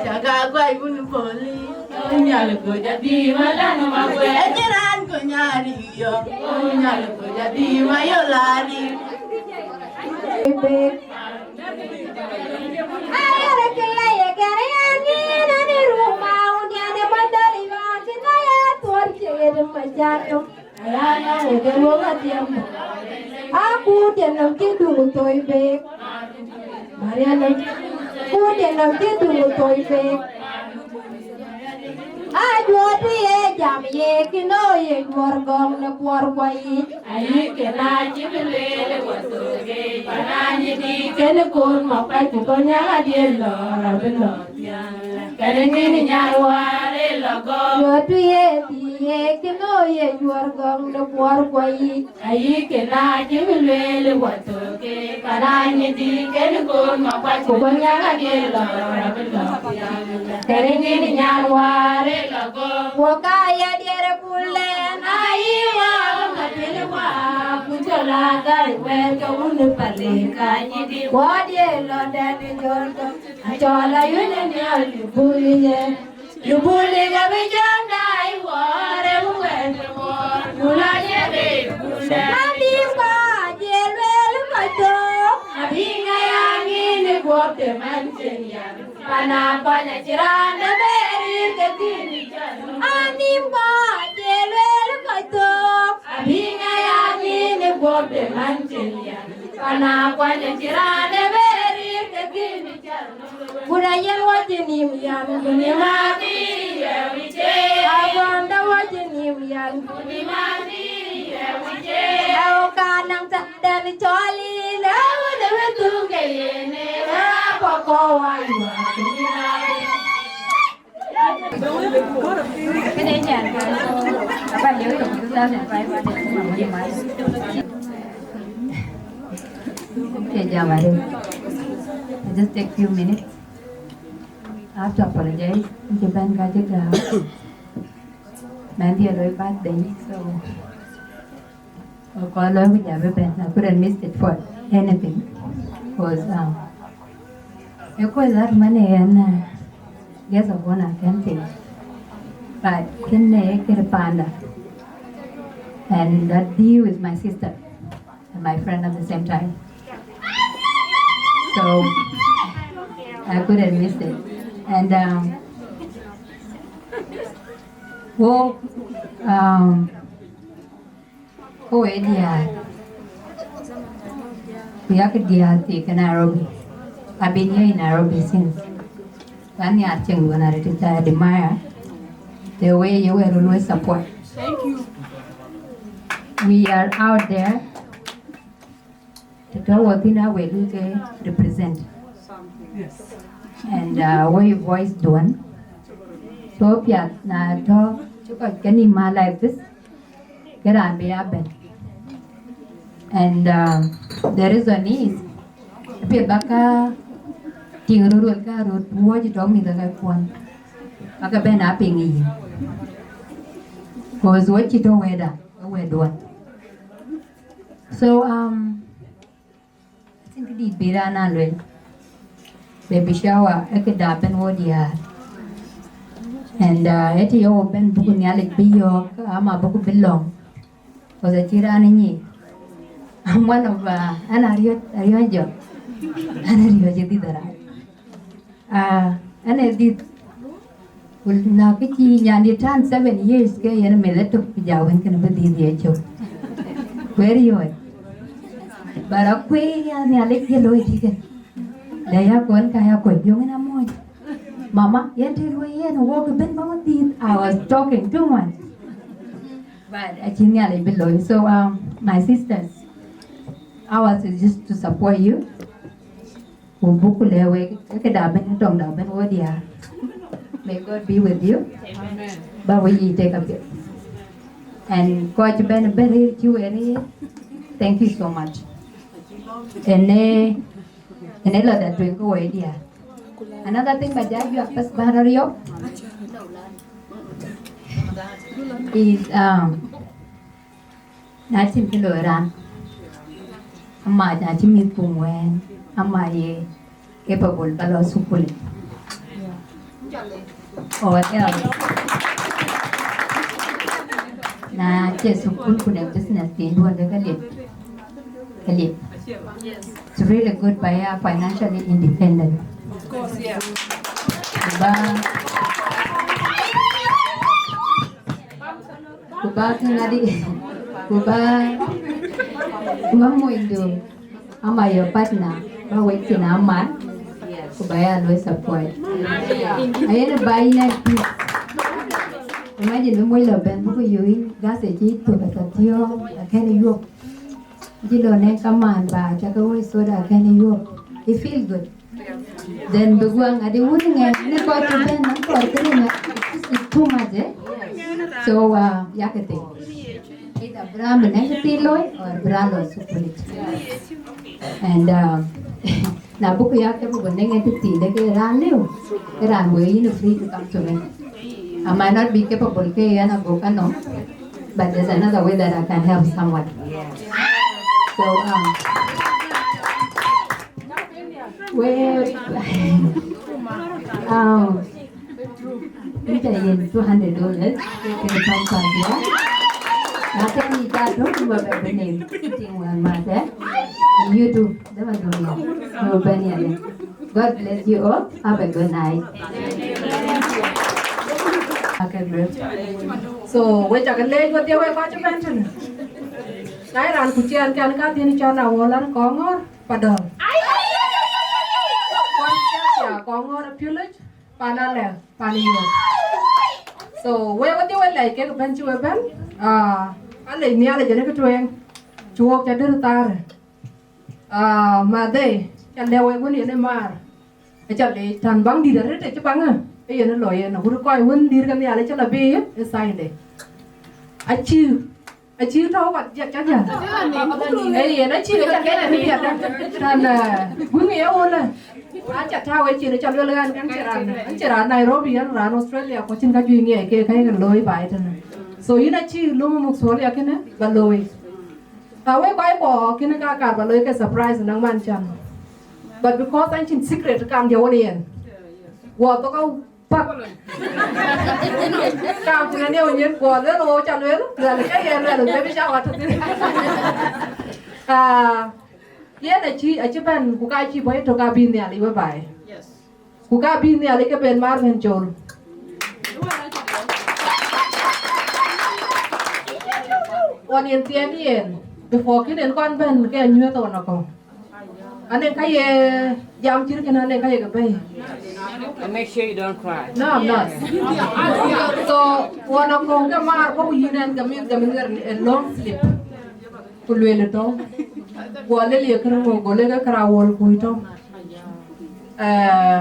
Cak a guai wun poli, nyal go jadi malan ma gwe. Ejiran go nyari yo, nyal go jadi ma yo lari. Ayere kila ye kere yani na ni ruma undi ane madali yo, tina ye tuor ke ye majato. Ayana wede luɔk athiɛm. Akut ye nɔm cï duŋ thoi bek. Mariana kut ye nɔm cï duŋ thoi bek. Ajuɔt ye jam ye kino ye juɔr gɔŋ ne buɔr kua yic. Ayï ke na cï bi lueel ë wä thok, ke pa na nyi di kën kun ma kuac ku kɔn nyaŋ adiël lɔ rɔ bi lɔ. Kɛn nyin nyan wär ë lɔ gɔ̈k. Yuɔ̈t ye thiëëk cï nɔ̈k ye juɔ̈r gɔ̈k në buɔ̈r guɔ yic. Ayï kën aa cï bi lueel ë wä thok, ke pan aa nyin dï kën koor ma kuac ku bɔ̈ nyaŋ adiël lɔ rɔ bi lɔ. Kɛn nyin nyan wär ë lɔ gɔ̈k. Wɔ ka ya diɛɛr ë bul lɛɛn, ayï wä ma thil wä, ku cɔl aa gäi wɛ̈ɛ̈t ke wun ë pal ë ka nyin dï. Wä diël lɔ dɛn ë jɔl gɔ̈k. Acɔl ayuc ë nhial yubuli ye, yubuli ka bï jam dai wɔɔr ë wɛ̈ɛ̈t ë wɔɔr, bula ye de yubule. Abï kɔc ye lueel kɔc thok, abï ŋa ya ŋiɛc në guɔ̈p de man cïn yam, pan akuany acï raan de bɛ̈ɛ̈r ke thïn. Anïm kɔc ye lueel kɔc thok, abï ŋa ya ŋiɛc në guɔ̈p de man cïn yam, pan akuany acï raan de bɛ̈ɛ̈r ke thïn. Gura yen wacï nïm yam, ku nïm adhiri ye wic ee. Aguɔnda wacï nïm yam, ku nïm adhiri ye wic ee. Ë wok ka naŋ tɛ̈den cɔl yïn, ë wun ë wën thuk ke yen, ë rɛ̈ɛ̈r kɔ̈k kɔ̈u ayuɔɔk, ku nïm adhiri. Kënë nyan, aba liu tök two thousand five hundred. Okay, jam arëët. I just take few minutes. I have to apologize. Ncie bɛ̈n ka cï gääu. Mɛnhdiɛ̈ loi birthday, so kɔc loi ku jam ëbɛ̈n. I couldn't miss it for anything. 'Cause, um, ë kuc that money and, uh, guest of honor kën thïn. But kënë këde panda. And that due is my sister and my friend at the same time. So I couldn't miss it. And, um, wo, um, wo we diäär. Ku yak diäär thii ke Nairobi. I've been here in Nairobi since. Kan nhiaar cieŋ duɔ̈n arëët, I admire the way you were always support. Thank you. We are out there. Të tɔ̈ wɔ thïn, a we lui ke represent. And, uh, we voice duɔ̈n. So piath na tɔ̈ cï kɔc ke nïm mal like this, ke raan bï ya bɛ̈n. And, uh, the reason is, piɛth bä ka tïŋ röt, wek ka röt wuɔ̈c tɔ̈ mïth ke kuɔn. Bä ke bɛ̈n a piŋ yïn. 'Cause wɔ cï tɔ̈ wɛ̈tda, ke wɛ̈tduɔ̈n. So, um, acïn këdït bï raan a lueel. Baby shower ë këda bɛ̈n wo diäär. And, uh, ë të ye wo bɛ̈n buku Nhialic bï yɔ̈ɔ̈k, ama buku bï lɔ̈ŋ. 'Cause acï raan ë nyic. I'm one of, uh, an ariɔ̈c, ariɔ̈c jɔ. An ariɔ̈c ë dhith rac. Ah, an ë dhith. Ku na kë cï nyan dït turn seven years ke yen meth ëtök, ku ja wën kënë bï dhith ye cök. Ku ë riɔ̈ɔ̈c. But akuëi ya Nhialic ye looi tïkën. Dɛ ya kɔn ka ya kuëi, yöŋ yen amony. Mama, yen të luɔi yen wok bɛ̈n ba wä dhith. I was talking too much. But acï Nhialic bï looi. So, um, my sisters, ours is just to support you. Ku buk ku lɛ̈k wek, ë këda bɛ̈n, ë tɔŋda bɛ̈n wo diäär. May God be with you. Amen. Ba we yic tek apiɛth. And kɔc bɛ̈n bɛ̈n rëër cï we rëër. Thank you so much. Ënë, ënë lɔ da tueŋ ke wɔ diäär. Another thing ba ja juak bas bä rɔt yɔ̈k is, um, na cïn kë loi raan, ama na cï mïth kum wɛ̈ɛ̈n, ama ye capable ba lɔ sukul. Or else, na cie sukul ku ne business tin duɔ̈n ke ka liep, ka liep. It's really good ba ya financially independent. Of course, yeah. Ba, ku ba kë ŋadi, ku ba, ku ba monydu ama your partner, ba wek thïn amat, ku ba ya luɔi support. Ayen ba yïn at peace. Imagine bï moc lɔ bɛ̈n bï ku yök yïn gas ë cï thök ë tɔ̈ thiɔ̈ɔ̈ŋ, akën yuɔp. Jï lɔ ne kaman ba ca ke woi soda akën yuɔp. It feel good. Then bï guɔ ŋadi wun ŋɛn ne kɔc cï bɛ̈n nɔm kɔɔr kënë, it's too much, eh? So, uh, yakë thïn. Either bï raan bï nɛ̈ŋ kë thïn looi, or bï raan lɔ sukul. And, uh, na bï ku ya capable nɛ̈ŋ kë thïn de ke raan liu, ke raan wëë yïn free to come to me. I might not be capable ke yɛn ago ka nɔm, but there's another way that I can help someone. So, um, Well, um, ita yen two hundred dollars ke pam pam ya. Na te ni ta to ku ba ba ne. Ting wan ma te. You do. Da ba do ya. No ba ni ale. God bless you all. Have a good night. Okay, great. So, we take a leg with the way, Pacha Benton. Na ran ku ciɛɛn kɛn ka dhien cɔl Awuɔl an Kɔŋɔ̈ɔ̈r pa dɔ̈ɔ̈r. Kɔn ciɛɛn ya Kɔŋɔ̈ɔ̈r ë piölic pan alɛ̈ pan yöök. So wek wedhie we lɛc kek bɛ̈n cï we bɛ̈n, ah, alec Nhialic ënë kë tueŋ cï wok ca dër thaarë. Ah, madhe, ca lɛ̈k wek wën yen ë maar. Aca leec tän baŋ dït arëët ë cï baŋë ë yen ë lɔ yen agut kɔc wën dït ke Nhialic cï lɔ bï ë thainde. Acï, acï tɔ̈u wat jɛk cä jäl. Ee yen acï ke cä kɛc arëët piɛth tän, eh, guiŋ ye ɣönë. Aca tääu ë cin aca luel ɣɛn, ɣɛn cï raan, ɣɛn cï raan Nairobi, ɣɛn raan Australia, ku acïn ka juëc ŋiɛc ke ka yek looi baai tënë. So yïn acï löm muk thuɔl ya kënë ba looi. Ka wek kɔc kɔɔr kënë ka kar ba looi ke surprise nɔŋ man can. But because an cïn secret kam diɛ wën yen. Guɔ thok a pak. Kam cïn anieu nyin guɔ luel ɣo ca luel, luel ke yen luel ke bï ca wat thïn. Ah, yen acï, acï bɛ̈n ku ka cï bɔ̈ yetök ka bï Nhialic we baai. Ku ka bï Nhialic ke ben maar ben col. Ɣɔn yen thiɛɛn yen, before kën en kɔn bɛ̈n ke anyuëth ɣɔn akɔ̈u. Anen ka ye jam cït kën, anen ka ye ke bɛ̈i. And make sure you don't cry. No, I'm not. So, ɣɔn akɔ̈u ke maar bɔ̈ ku yïn ɛn ke mïth ke mïth ɣer a long sleep. Ku lueel tɔ̈. Guɔ lel ye kërë ŋö, guɔ lel ke kërë Awuɔl kuc tɔ̈. Eh,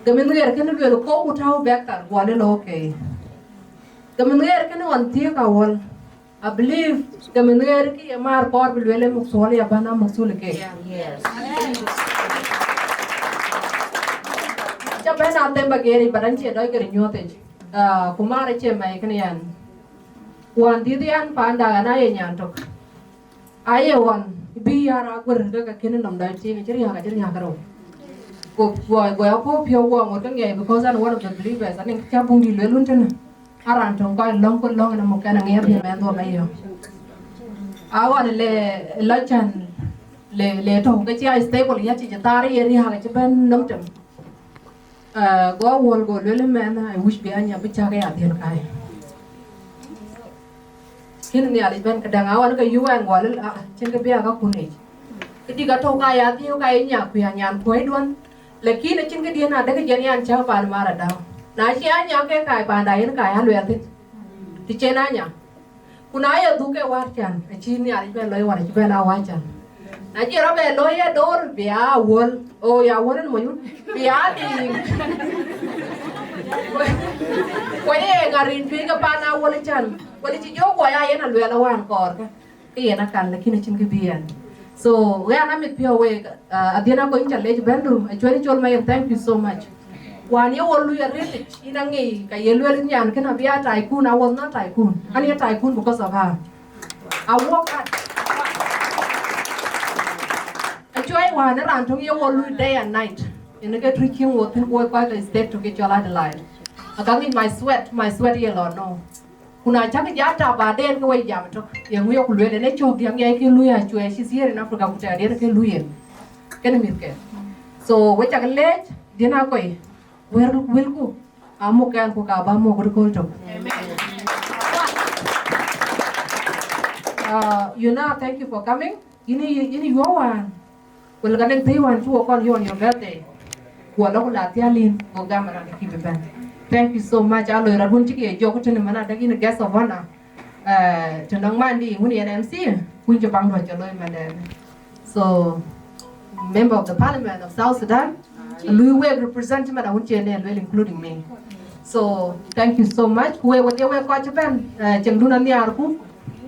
ke mïth ɣer kënë lueel kɔ̈u ku tääu bɛ̈k thar, guɔ lel okay. Ke mïth ɣer kënë ɣɔn thiëëk Awuɔl. I believe ke mïth ɣer kë ye maar kɔɔr bï lueel ë muk thuɔl ya bän a muk thul ke. Yes. Ca bɛ̈n a them ba geric, but an cie dɔc geric nyuɔ̈thic. Ah, ku maar acie mɛi kënë yɛn. Wään dhiëth yɛn panda ɣɛn aye nyan tök. Aye ɣɔn bï yär aguër ke ka kënë nɔm dɔc tiiŋ, acï riääk, acï riääk rou. Go, go, go ya puɔ̈u piɔ̈u guɔ ŋot ke ŋiɛc, because I'm one of the believers. Anen cä buŋ dït lueel wun tënë. Aran töŋ kɔc lɔ̈ŋ ku lɔ̈ŋ në muk kɛn aŋiɛc bï mɛn dhuɔ̈k ayö. A ɣɔn le, lɔ can le, le tɔ̈u ke cï a stable, ya cï cï thaar ye riääk, acï bɛ̈n nɔm tem. Ah, go Awuɔl go lueel mɛn, I wish bï anya bï cak ya dhiël kai. Kën Nhialic bɛ̈n këdäŋ, a ɣɔn ke yï wɛn guɔ lël, ah, cïn kë bï a ka kun yic. Këdï ka tɔ̈u ka ya dhiëu ka ye nyak ku ya nyan kuɔ̈i duɔ̈n. Lakin acïn këdiën adek jɛn yan cä paan maar adäu. Na cï a nyak ke kai panda yen kai aluɛɛl thïn. Të cen a nyak. Ku na ye dhuk ke wäär can, acï Nhialic bɛ̈n looi wär acï bɛ̈n a wäär can. Na cï rɔt bɛ looi ye door bï a Awuɔl, o ya Awuɔl en monyun, bï a liŋ. Ku ye ŋa rin juëc ke pan Awuɔl can, wël cï jɔ guɔ ya yen aluɛɛl awään kɔɔr ke, ke yen akan, lakin acïn kë bï yen. So, we anamit piɔ̈u wek, uh, adhiën akɔc yïn ca lec bɛ̈ndu, acuɛ̈n col ma yen, thank you so much. Wään ye wol lui arëtic, yïn aŋic, ka ye lueel nyan kënë abï a tycoon, I was not tycoon. An ye tycoon because of her. I work hard. Acuɛ̈n Cuai wään ë raan töŋ ye wo lui day and night. Yen ke tuc cieŋ wo thïn, wo kɔc ke state tök ke cɔl Adelaide. Aka ŋic my sweat, my sweat ye lɔ no. Ku na cäk ja tap baden ke we jam tök. Ye ŋu yok lueel, ene cök diäŋ yai ke lui acuɛ, she's here in Africa, ku tɛ̈ diɛn ke lui yen. Kene mïthke. So we cak leec, diɛn akɔi. Wël, wëlku, amuk kɛn ku ka ba muk röt kööl tök. Uh, Yuna, thank you for coming. Yïn, yïn yuɔ̈p wään. Wël ka nɛŋ thëi wään cï wo kɔn yɔn your birthday. Ku alɔ ku la thial yïn, go gam raan kï bï bɛ̈n. Thank you so much. Alo rɔt wun cï ke jɔk tënë man adek yïn guest of honor. Eh, të nɔŋ man di wun yen M C, kun cï baŋ duɔ̈c cä looi man dɛn. So, member of the parliament of South Sudan, lui wek represent man awun cï yen luel, including me. So, thank you so much. Ku wek, wek, wek kɔc cï bɛ̈n, eh, cieŋdun anhiaar ku.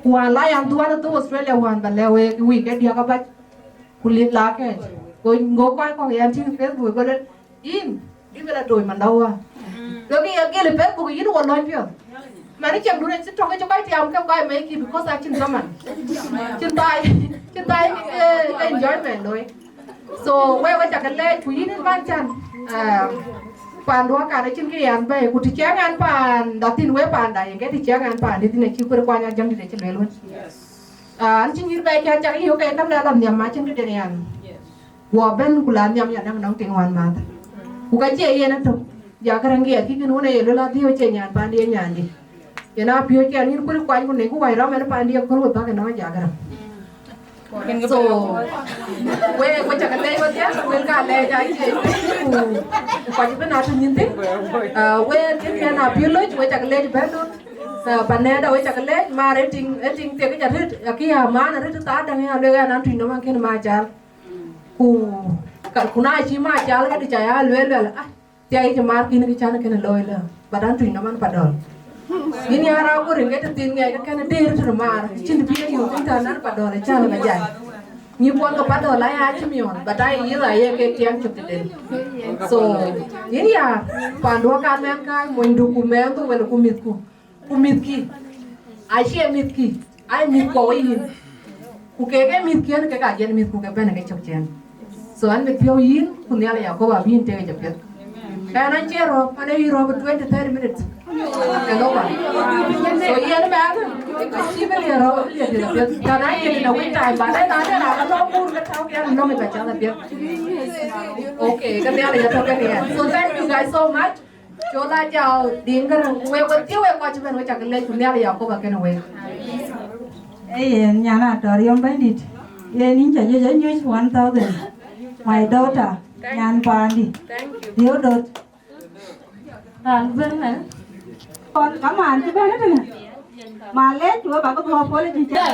Ku wään la yan dhuan ë thok Australia wään, ba lɛ wek week ë diäk abac. Ku lit la kɛc. Go, go kɔc kɔ̈k yan tïŋ Facebook, go lel, yïn, bï bï la toc man dau wä. Go kï ya gel ë Facebook, yïn wo lɔny piɔ̈th. Man cieŋdun acï tɔ̈k, acï kɔc tiam ke kɔc mec kï, because acïn zaman. Cïn thai, cïn thai, eh, ke enjoyment looi. So, we, we cak leec, ku yïn in ban can. Ah, pandu akan acïn kë yan bɛ̈ɛ̈i, ku të ciɛŋ an panda thïn we panda, yen ke të ciɛŋ an panda thïn acï kuër kuany a jäŋ dït acï lueel wën. Ah, an cï nyïïr bɛ̈ɛ̈i cän cak yï, okay, kam na lɔ nhiam ma cïn këden yan. Guɔ bɛ̈n ku la nhiam ya däŋ nɔŋ tiŋ wän mäth. Ku ka cie yen atök. Ja Gäräŋ giɛɛt kï kën wën aye luel adhiëëu cie nyan paandï, ye nyandï. Yen a piööc kɛn yïn kuël kuany ku nɛ̈k ku wac rɔm ɛn paandï aköl we bäk ënɔɔnë, Ja Gäräŋ. So, we, we cak leec wedhie, wel ka leec a cie ku, ku kɔc bï na tïŋ yïn thïn. Ah, we kën kɛn a piööc loc, we cak leec bɛ̈n dun. Ah, panɛɛda we cak leec, maar ë tiŋ, ë tiŋ thiek ca rët, akï amaan arët thaa däŋ ya luek ɛn an tuc nɔm an kën ma jal. Ku ka, ku na cï ma jal ka dï ca ya luel luel, ah, thiai cï maar kïn kï can kënë looi lë, but an tuc nɔm an pa dɔl. Yïn ya rau ku rin ke të thin ŋɛk ke kɛn deer të maar, cïn bï yök thïn tän an pa dɔl, can ba jai. Nyi puɔth ke pa dɔl aya cï miɔn, but ai yïth aye ke tiɛŋ cök tëden. So, yïn ya, pandu akan mɛn ka, monydu ku mɛnhdu wël ku mïthku. Ku mïthkï, acie mïthkï, ai mïthkuɔ we yïn. Ku kek ee mïthkiɛn, kek a jɛn mïthku ke bɛ̈n ke cök ciɛɛn. So, an mit piɔ̈u yïn, ku Nhialic Yakoba abï yïn tek jɔ piɛth. Kɛn an cie rɔ̈p, an ee yï rɔ̈p twenty, thirty minutes. Ke lok an. So, yen mɛn, acï bï liɛɛr rɔ̈p, bï liɛɛr piɛth apiɛth. Tän an cie në wïc time, but then an ee raan lɔ kur ke tɔ̈u ke an lɔ̈ŋ ë bɛ cath apiɛth. Okay, ke Nhialic atɔ̈ ke yen. So, thank you guys so much. Col Ajau Diŋ Gäräŋ, ku wek wedhie wek kɔc cï bɛ̈n, we cak leec, ku Nhialic Yakoba kenë wek. Ee yen, nyan Atɔ̈r Yom Bɛ̈nydït. Yen yïn ca juëc anyuc one thousand. My daughter, nyan paandï. Thank you. Diodot. Raan bɛ̈n ë. Kɔn kamaan cï bɛ̈n ëtënë. Malec, we bä ke bɔ̈ apology cä.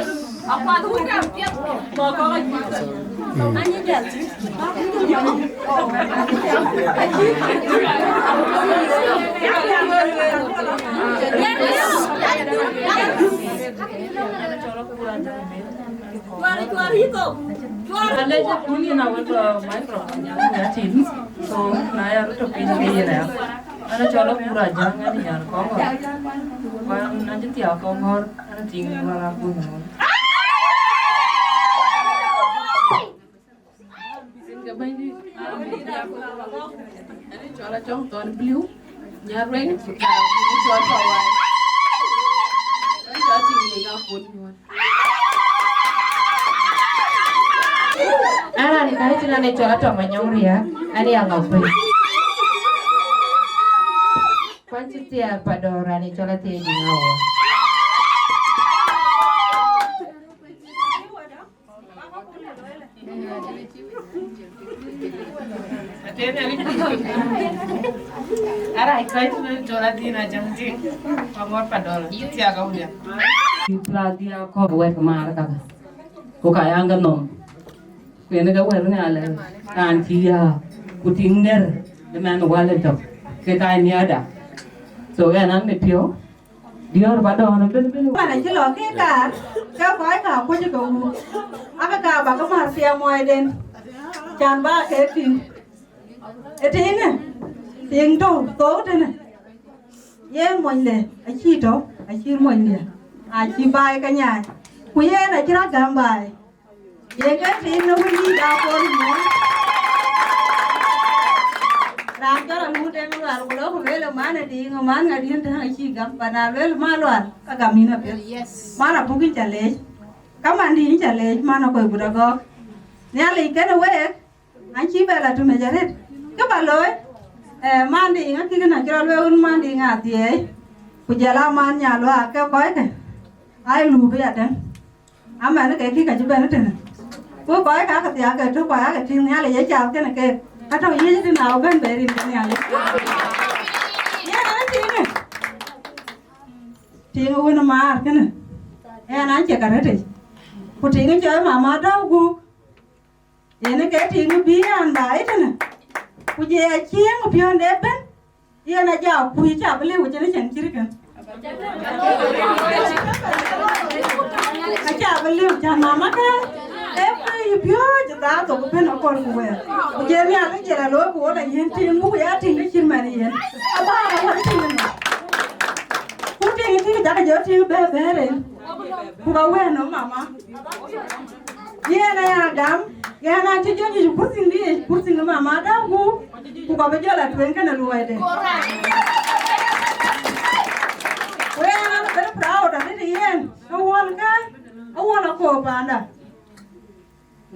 Alec, kun yen awek, uh, microphone, ya tin. So, na ya rot piny ke yen ya. An acɔl Akur Ajaŋ, an nyar Kɔŋɔr. Wan an cï thiaak Kɔŋɔr, an tiŋ wala kun ŋɔr. An cɔl Acɔŋ Thɔn Bliu, nyar Rueny, an cɔl Pawai. An cɔl tiŋ ni ka kun nyuɔn. An raan ka cïn an ë cɔl Atɔŋ Manyɔŋ Riääk, an ya ŋɔk piny. Kuan cï thiaak pa dɔ̈ɔ̈r, raan ë cɔl Athiɛɛi Diŋ Awuɔ̈c. Arac kɔc cï cɔl Adhiɛɛi Ajaŋ Diŋ, pa ŋɔ̈t pa dɔ̈ɔ̈r, cï thiaak Awuɔ̈c. Cï thiaak diäk kɔ̈k wɛ̈t maar kaka. Ku ka yaŋ ke nhom. Ku yen ke wɛ̈t Nhialic, raan cï yääk, ku tiŋ ner, ë mɛn wäl ë tök, ke ka nhiaarda. So, ɣɛn an mit piɔ̈u, diäär ba dɔ̈ɔ̈r ëbën, ëbën. Man acï lɔ ke kaar, ke kɔc ka kuc ke wun. Ake ka ba ke määr thiɛɛm muɔɔcden, can ba ke tïŋ. Ë tïŋë, tiŋ tɔ̈u thou tënë. Yen monyde acï tɔ̈u, acï monyde, acï baai ke nyaai. Ku yen acï rɔt gäm baai. Ye ke tiŋ në wël yï da kor muɔ̈ɔ̈th. Raan cɔl Aluɔŋ Deŋ Lual ku lɔ ku lueel ë man ë tiŋ, man ŋadï tɛ̈n acï gam, ba na lueel man Lual, ka gam yïn apiɛth. Yes. Man Apuk yïn ca leec. Ka man dï yïn ca leec, man Akɔc Gut Agɔɔk. Nhialic kenë week, an cï bɛ la tëmec arëët. Kë ba looi, eh, man dï ŋa kï kënë acï rɔt lueel wun man dï ŋa dhiëëi. Ku jɔl a man nya luaak ke kɔckë. Ai lup ë adɛ̈ŋ. Amɛn ke kï ka cï bɛ̈n tënë. Ku kɔc ka ke thiaak ke tök kɔc ake tïŋ Nhialic ye cath kenë keek. Ka tɔ̈ yiëc tënë au bɛ̈n bɛ rin ke Nhialic. Yen ë tiŋë. Tiŋë wën ë maar kënë. Ɣɛn an cie ka rëtic. Ku tiŋë cɔl mama dɔ̈u guuk. Yen ke tiŋ bï an baai tënë. Ku jɔ ya cieŋ piɔ̈nde ëbën. Yen aja kuc ca bï liu cïn cieŋ cït kën. Aca bï liu ca mama ke. Ee kuc piɔ̈ɔ̈c dha thok bën akɔl ku wɛɛr. Ku jɔ Nhialic jël alooi ku wol a yen tiŋ buk ya tiŋ de cït man yen. Aba aba tiŋ ënɔ. Ku tiŋ tiŋ jakë jɔ tiŋ bɛ̈ɛ̈r bɛ̈ɛ̈r en. Ku ka wɛɛr nɔ mama. Yen aya gam, yen an cï jɔ nyuc kurthiŋ dï, kurthiŋ mama dɔ̈u guuk, ku ka bï jɔ la tueŋ kënë luɔide. Ku yen an very proud arëët yen, awɔl ka, awɔl akɔ̈u panda.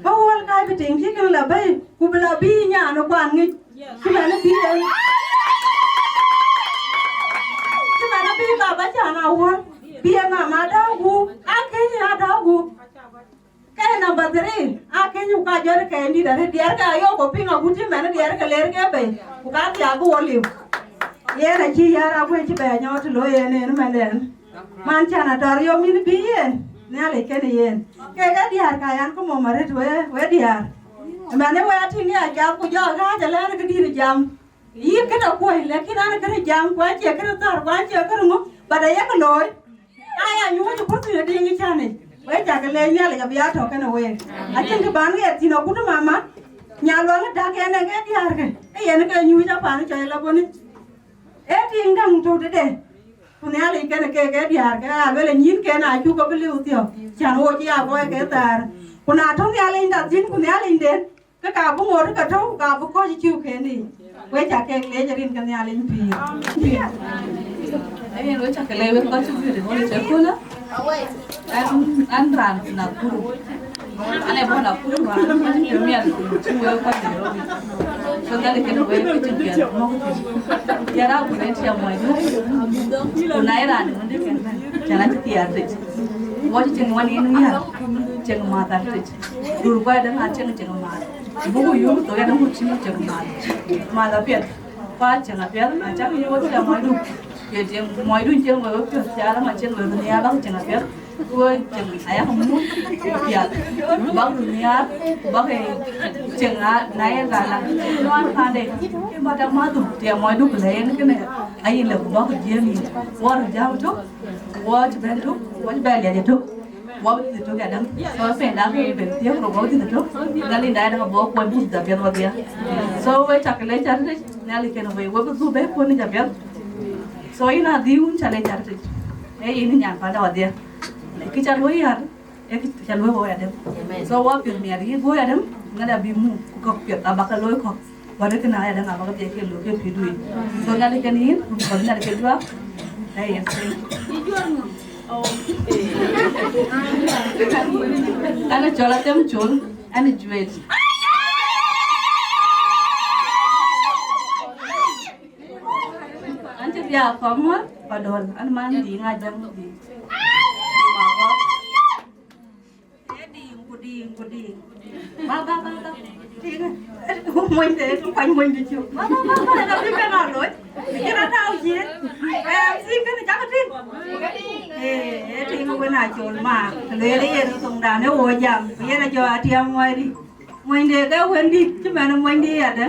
Awɔl ka bï tiŋ cï kënë la bɛ̈i, ku bï la bï nyan ë kuan ŋic, cï man ë bï en. Cï man ë bï baba can awɔl, bï en mama dɔ̈u guuk, akëc adɔ̈u guuk. Ke number three, akëc ku ka jɔt ke en dït arëët diɛɛr ke ayok ku piŋ agut cï mɛn diɛɛr ke ler ke bei, ku ka thiaak ku wo liu. Yen acï yär akuëc cï bɛ nyɔɔt të looi en en mɛn en. Man can atɔr yom yïn bï yen, Nhialic kenë yen. Kek ë diäär ka yan ku mom arëët we, we diäär. Mɛn ë we atïŋ ya jam ku jɔ ɣääc alɛ̈ɛ̈r këdït jam. Yï këde kuɔ̈c, lakin an këde jam, ku acie këde thar, ku acie këde ŋö, but ayek looi. Aya nyuc ë kurthi në diŋ ë cän yic, wek cak leec Nhialic abï a tɔ̈ kenë week. Acïn kë ban ɣet thïn agut mama, nya luaŋ ë dak en ë ke diäärkë, ke yen ke nyuc apan cɔc la bɔ̈ ni. Ee tiŋ däŋ tök tëde, ku Nhialic kenë ke ke diäärkë, aa luel ë nyïn ken acuk ke bï liu thiɔ̈k, cän wo cï a kɔc ke thaar. Ku na tɔ̈ Nhialic da thïn, ku Nhialicden, ke ka bï ŋoot ke tɔ̈u, ka bï kɔc cï kën yic. Wek ca kek leec rin ke Nhialic pïïr. Ayen wek ca ke leec wek kɔc cï guiir ë ɣööt ë cï köölë. An, an raan Nakuru. An ee bɔ̈ Nakuru, raan cï miɛt cï wek kɔc Nairobi. So Nhialic kenë wek ke cïn piɛth mɔ̈k thïn. Yɛn raan ku ret cï amuɔc duk. Ku na ye raan ë wënde kën bɛ̈n, cän acï thiaar tëc. Wɔ cï cieŋ wan yen wiɛ̈r, cieŋ mäth atëc. Rur guɔ̈c däŋ acieŋ cieŋ mäth. Buku yök thok yɛn ë ŋut cï cieŋ mäth. Mäth apiɛth. Ku acieŋ apiɛth, acäk yök cï amuɔc duk. Ye tiɛŋ muɔc duk cieŋ wek wepiɔ̈ɔ̈th, cä rɛm acieŋ wek nhiaar bäk cieŋ apiɛth. Ku wek cieŋ ayak mut piath. Bäk röt nhiaar, bäk cieŋ a na ye gala. Nuan pande, bä tak mäth duk, tiɛŋ muɔc duk lɛ yen kënë. Ayin lɛ ku bäk jiëëm yic. Wɔ röt jam tök, wɔ cï bɛ̈n tök, wɔ cï bɛ̈n liac ë tök. Wɔ bï dhil tök adäŋ. So pɛn dak ke ben thiëëk rok wɔ bï dhil tök. Gal in daai dak bɔ̈ kuɔny bï dhil piɛth wadhia. So we cak le cat tëc, Nhialic kenë we, we bï dhuk bɛ̈ kuɔny ë ca piɛth. So yïn adhil wun ca le cat tëc. Ee yïn nyan panda wadhia. Kë ca luɔi yär, ee kë ca luɔi wɔ adäŋ. So wɔ piɛth miɛt yï guɔ̈i adäŋ, ŋäda bï muk ku kɔ̈k piɛth abakë looi kɔ̈k. Wärë kënë aya däŋ abäk dhiɛc ke looi ke pïïr wei. So Nhialic kenë yïn, ku kɔc Nhialic ke juak. Ee, yes, thank you. An ë cɔl Athem Col, an ë Juet. An cï dhiaak kɔ̈k ŋuɔ̈t, Padol, an man dï ŋa jam dï. Ee diŋ ku diŋ ku diŋ. Ba, ba, ba, ba. Diŋ. Monyde, kuany monyde cök. Ba, ba, ba, ba. Ëna bï kënë a loc. Bï kënë a tääu ciëën. Eh, M C kënë cakë tïŋ. Eh, eh, tïŋ wën a col ma. Lueel yen thoŋdan ë wo jam. Ku yen a jɔ a tiam ŋuɔ̈i dï. Monyde ke wëndï, cï man monyde yadë.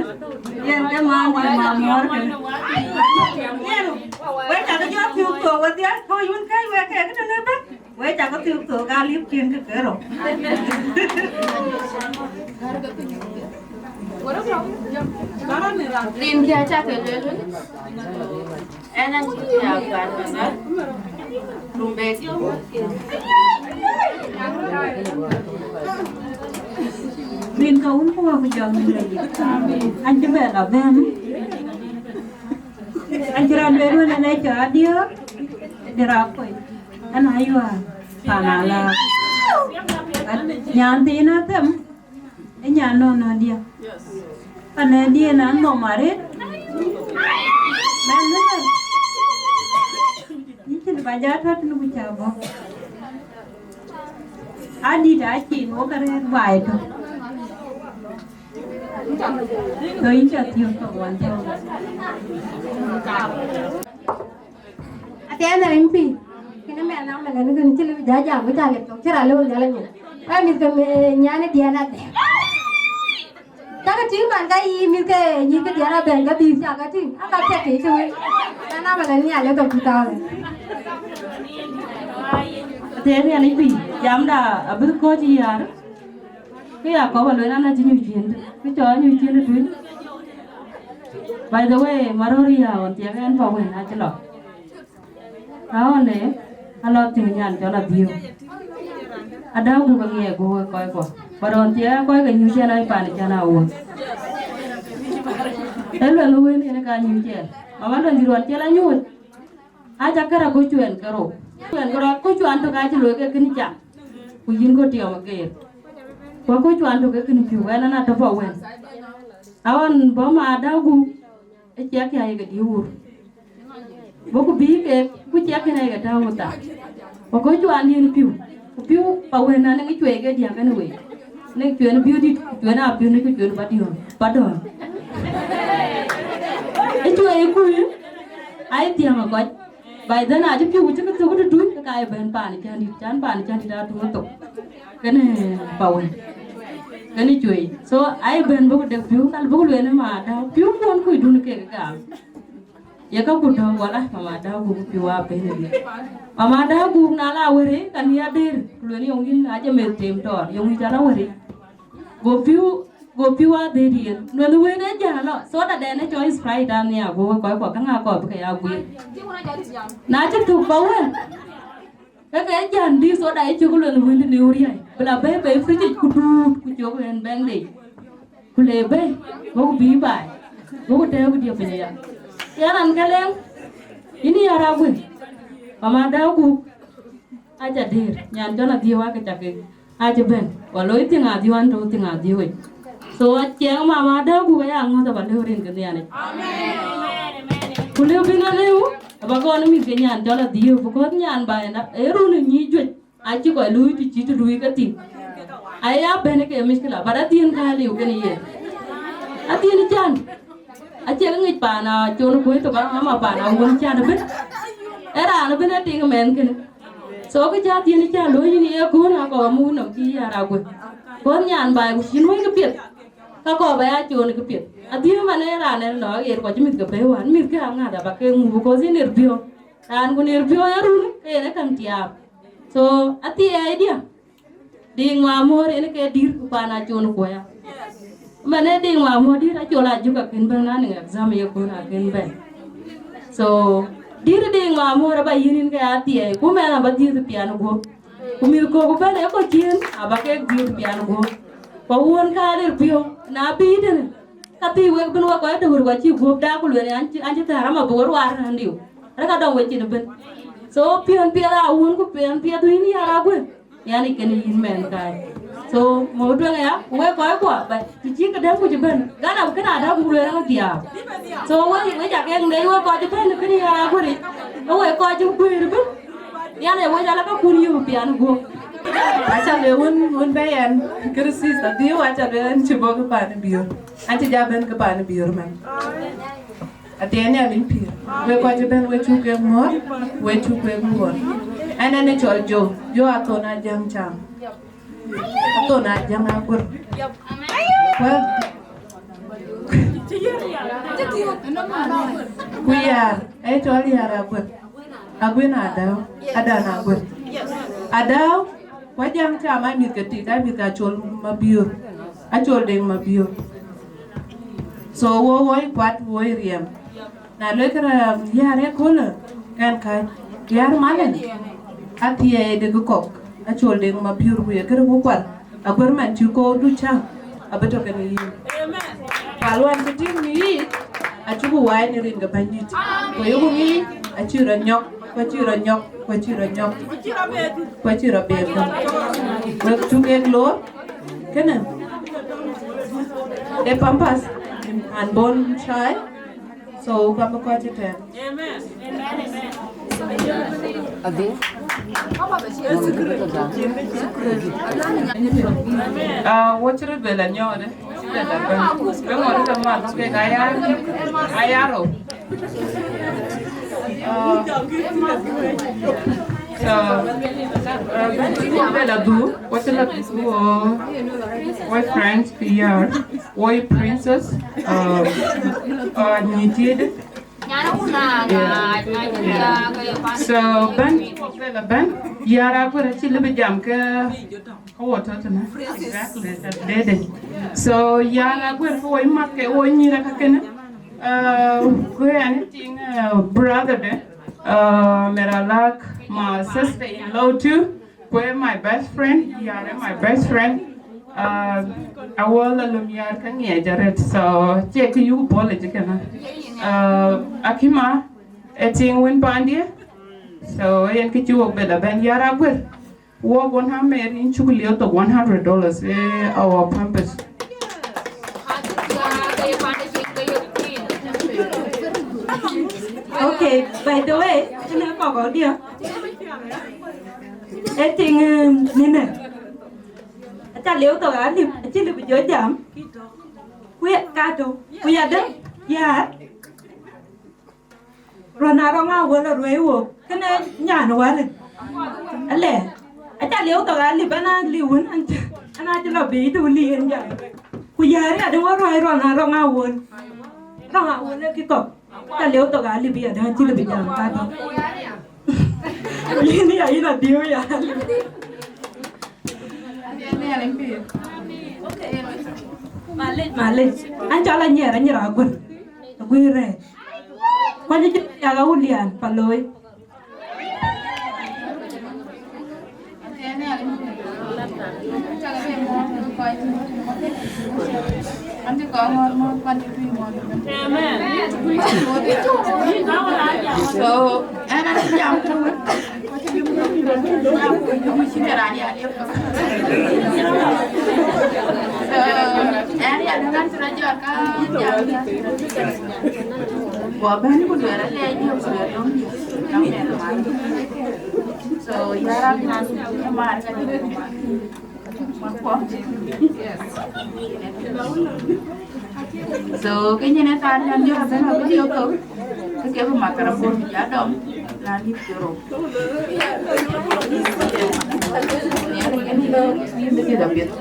Yen ke man dï ma muɔ̈r kënë. Yen, wek cakë jɔ thiök thok wedhia, kɔc wën kɛ̈c wek kek tënë bɛ̈n. Wek cakë thiök thok, aa lip cin kë ke rou. Rin kë acä ke lueel wën, ɛn acï thiaak pan Mathar, Rumbek. Ka wun ku wä ku jɔŋ ni le. An cï bɛ la bɛ̈n. An cï raan bɛ ruɔn an cä diö. Dï ra koi. An aywa. Pan ala. Nyan thiin a them. Ë nyan nɔn nɔn dië. Pan ë dië na nɔm arit. Mɛn ni. Ni cïn ba ja tɔt ni ku ca bɔ. Adït acïn wok arëët baai tök. Tɔ yïn ca thiök tɔ wan tɔ. Athiɛɛn na rin piny. Kini mɛn na mɛn ni kini cï lëu ja jam ku ca lep tɔ cï ra lëu jal anyin. Ka mïth ke me nyan diɛn adhɛ. Cakë tïŋ man ka yï mïth ke nyïïr ke diɛn abɛ̈n ke dhïth cakë tïŋ, aka thiɛk ke cï wël. Kan ama lɛn nhial ë tɔ two thousand. Athiɛɛn Nhialic piny, jamda abï kɔc yär. Kë ya kɔ̈k aluel an acï nyuc cin, kë cɔl anyuc cin ë tuny. By the way, marɔ̈ɔ̈r ya ɣɔn thiɛk ɛn pa wën acï lɔ. Aɣɔn ë, alɔ thiëŋ nyan cɔl Adhiëu. Adäu buk aŋiɛc guɔ wek kɔc kuɔ. Ba rɔn thiëëk kɔc ke nyuc ɛn ai pan cän awuɔ̈th. Ë luɛl wën yen ka nyuc ɛn. Mama luɛl dhil ruɔn cï la nyuc. Aca kär aköc cuɛn ke rou. Cuɛn ke rou, aköc cuan tök acï looi ke kënë cam. Ku yïn kɔ tiɔm ageer. Ku aköc cuan tök ke kënë piu, ɛn an atɔ̈ pa wën. Aɣɔn bɔ̈ ma Adäu gup. Ë ciɛk ya yeke diu wur. Bɔ̈ ku bïï keek, ku ciɛk kënë yeke tääu wutha. Ku aköc cuan diën piu. Ku piu pa wën na nɛŋ cuɛi ke diäk kɛn wei. Nɛŋ cuɛn biu dït, ku cuɛn a piu ni ku cuɛn ba diɔ̈ɔ̈r, ba dɔ̈ɔ̈r. Ë cuɛi kuc, ai thiäŋ ë kɔc. By then acï piu cï ke thök tëtui, ke ka ye bɛ̈n paan cän dït, cän paan cän dït atuŋ ë thok. Kënë pa wën. Kënë cuëi. So, ai bɛ̈n buk dek piu, kal buk lueel ë ma Adäu. Piu kuɔn kuc dun kek gam. Ye ka ku tɔ̈u wala, mama Adäu guk piu a bɛ̈n ë bï. Mama Adäu guk na la wëri, ka ni adir, ku lueel yɔŋ yïn acï meth tem tɔɔr, yɔŋ yï ca la wëri. Go piu Go piu a dhëëdiën. Nuɛnh wën ë jäl alɔ. Soda dɛn ë cɔl Sprite an nhiaar, go kɔc kuɔ käŋ a kɔɔr bï ke ya guiir. Na cï thuk ba wën. Ke ke jän dï soda ë cök luɛnh wën dï liu riäi. Bï la bɛ̈i bei fridge ku duut ku cök ɣɛn bɛŋ dei. Ku le bɛ̈i. Go ku bïï baai. Go ku tɛ̈ɛ̈u ku diëp piny aya. Yɛn an ke leŋ. Yïn ya ra guiir. Mama Adäu guk. Aca dëër, nyan cɔl Adhiëu ake cak kek. Acï bɛ̈n, wa loi thiŋ Adhiëu an tɔ̈u thiŋ Adhiëu yic. So, aciɛŋ mama Adäu guk aya ŋɔ̈th aba lëu rin ke Nhialic. Ku lëu bï na lëu, aba gɔl mïth ke nyan cɔl Adhiëu, because nyan ba ënda, ee run ë nyïïc juëc, acï kɔc luui të cï të luui ke thïn. Aya bɛ̈n ke mickila, but adhien ka liu kën yen. Adhien can, acie ke ŋic paan a con kuöc tök ama paan a wun can ëbën. Ee raan ëbën atiŋ mɛnh kënë. So kë cä dhiën cä looi yïn ye köön, akɔɔr amuk nɔm cï yär aguël. Köön nyan baai ku cïn wëi këpiɛth, ka kɔɔr ba ya coon këpiɛth. Adhiën man ee raan ɛn nɔɔk ɣer kɔc mïth ke bɛ̈i wään, mïth ke aŋäth aba ke ŋu, because yïn ner biɔ̈ɔ̈k. Raan ku ner biɔ̈ɔ̈k ee run, ke yen ee käŋ tiaap. So athiɛɛi diä. Diŋ Mamuɔ̈r yen ke dïr ku paan a con kuɔya. Man ee Diŋ Mamuɔ̈r dïr acol a jök akën bɛ̈n na niŋ exam ye kun akën bɛ̈n. So dïr Diŋ Mamuɔ̈r aba yïn yïn ke athiɛɛi, ku mɛn aba dhiëth pian guöp. Ku mïth kɔ̈k bɛ̈n ë kɔc ciëën aba kek dhiëth pian guöp. Ku awuɔ̈n kaar ë piɔ̈u na bï tënë, ka thii wek bïn wek kɔc tök röt wa cï guöp dak ku lueel an cï, an cï thäär ama bï we ruaar rändiu. Rɛ̈k adɔm wecin ëbën. So piɔ̈n piɛth a wun ku piɔ̈n piɛth wïn yär aguël. Yan ë kënë yïn mɛn kaai. So mɔ̈u tueŋ aya, wek kɔc kuɔ, ba të cï këdäŋ ku cï bɛ̈n. Ghana kënë ada ku lueel ɣa dhiaar. So wek, wek ca kek ndɛc wek kɔc cï bɛ̈n kënë yär aguëric. Ke wek kɔc cï guëër bï. Yan ë wek ala ka kun yï pian guöp. Aca le wun, wun bɛ yɛn, kërë sister, dhiëëu aca le ɛn cï bɔ̈ kë pan biöör. An cï ja bɛ̈n kë pan biöör mɛn. Athiɛɛi Nhialic pïïr, wek kɔc ëbɛ̈n, wek cuk kek muɔ̈ɔ̈r, wek cuk kek muɔ̈ɔ̈r. Ɛn ɛn ë cɔl Jo, Jo Athon Ajäŋ Cam. Athon Ajäŋ Aguër. Wek, ku Yäär, ee cɔl Yäär Aguër. Aguën Adäu, adan Aguër. Adäu, ku Ajäŋ Cam aa mïth ke tik, aa mïth ke Acol Mabiöör, Acol Deŋ Mabiöör. So wo woi kuat woi riɛm. Na luek kërë Yäär ëköölë, kɛn kääc Yäär malɛn. Athiɛɛi de kë kɔ̈k, Acol Deŋ Mabiöör ku ye kërë ku kual, aguër man cï koor du cäŋ. abï tɔ̈ kenë yïn. Pal wään cï tïŋ në yic, acuk wai në rin ke Bɛ̈nydït. Ku yökë ŋic, acï rɔt nyɔk, ku acï rɔt nyɔk, ku acï rɔt nyɔk, ku acï rɔt ber thïn. Wek cuk kek loor, kënë, ee Pampers, and bone chai. So, ka bï kɔc ëtɛ̈ɛ̈n. Adhi. Ah, wo cï röt bɛ la nyɔɔt, cï bɛ la bɛ̈n. Bï ŋɔt ke math, ke ka ya, aya rou. Ah, so, ah, bï cï bɛ la dhuk, wo cï la dhuk, wo, wo friend, P R, wo princess, ah, ah, nyï tiëëdë. So, bɛ̈n, bɛ̈n, bɛ̈n, yär Aguër acï lëbï jam ke, ke wo tɔ̈ tënë. Exactly, that dede. So, yär Aguër ke wo math ke wo nyïïr aka kënë. Uh, ku anything, uh, brother de, uh, Meralak, my sister in law too. Ku ee my best friend, yär ee my best friend. Uh, awɔl alum yär ka ŋiɛc arët, so cie kë yuk apology kënë. Uh, Akima, ee tiŋ wën pandië, so yen kë cï wok bɛ la bɛ̈n yär Aguër. Wok wën amer yïn cuk lieu thok one hundred dollars, eh, our Pampers. Okay, by the way, ënë kɔk odië. Ee tiŋ, eh, nine. Aca lieu thok alip, acï lip jɔ jam. Ku ya, kato, ku ya dë, ya. Rɔn a rɔŋ a wël a ruɛi wok, kënë nyan wälë. Alɛ, aca lieu thok alip, an a liu wën, an, an a cï lɔ bï të wël yen jam. Ku ya ria dë wä ruɛi rɔn a rɔŋ a wël. Rɔŋ a wël ë kï kɔk. Ka lieu thok alip ya däŋ cï lëbï jam kadï. Yïn ya, yïn adiu ya. Malec, malec. An cɔl anyiɛɛr, anyiɛɛr aguër. Aguër rɛɛc. Kuany cï yak awulian pa looi. So, ɛn an jam tëwën. So, ɛn ya däŋ an cï rɔt jɔt ka jam. Wa bɛ̈n ku duɛɛr alɛɛc diök ku duɛɛr dɔm diök. So, yär an, an, an, mar ka diök. So, ke nyin e thaar nyan jɔk abɛ̈n abï jɔk thok, ke ke bï microphone bï ja dɔm, na dït ke rou. Yïn bï dhiëth apiɛth.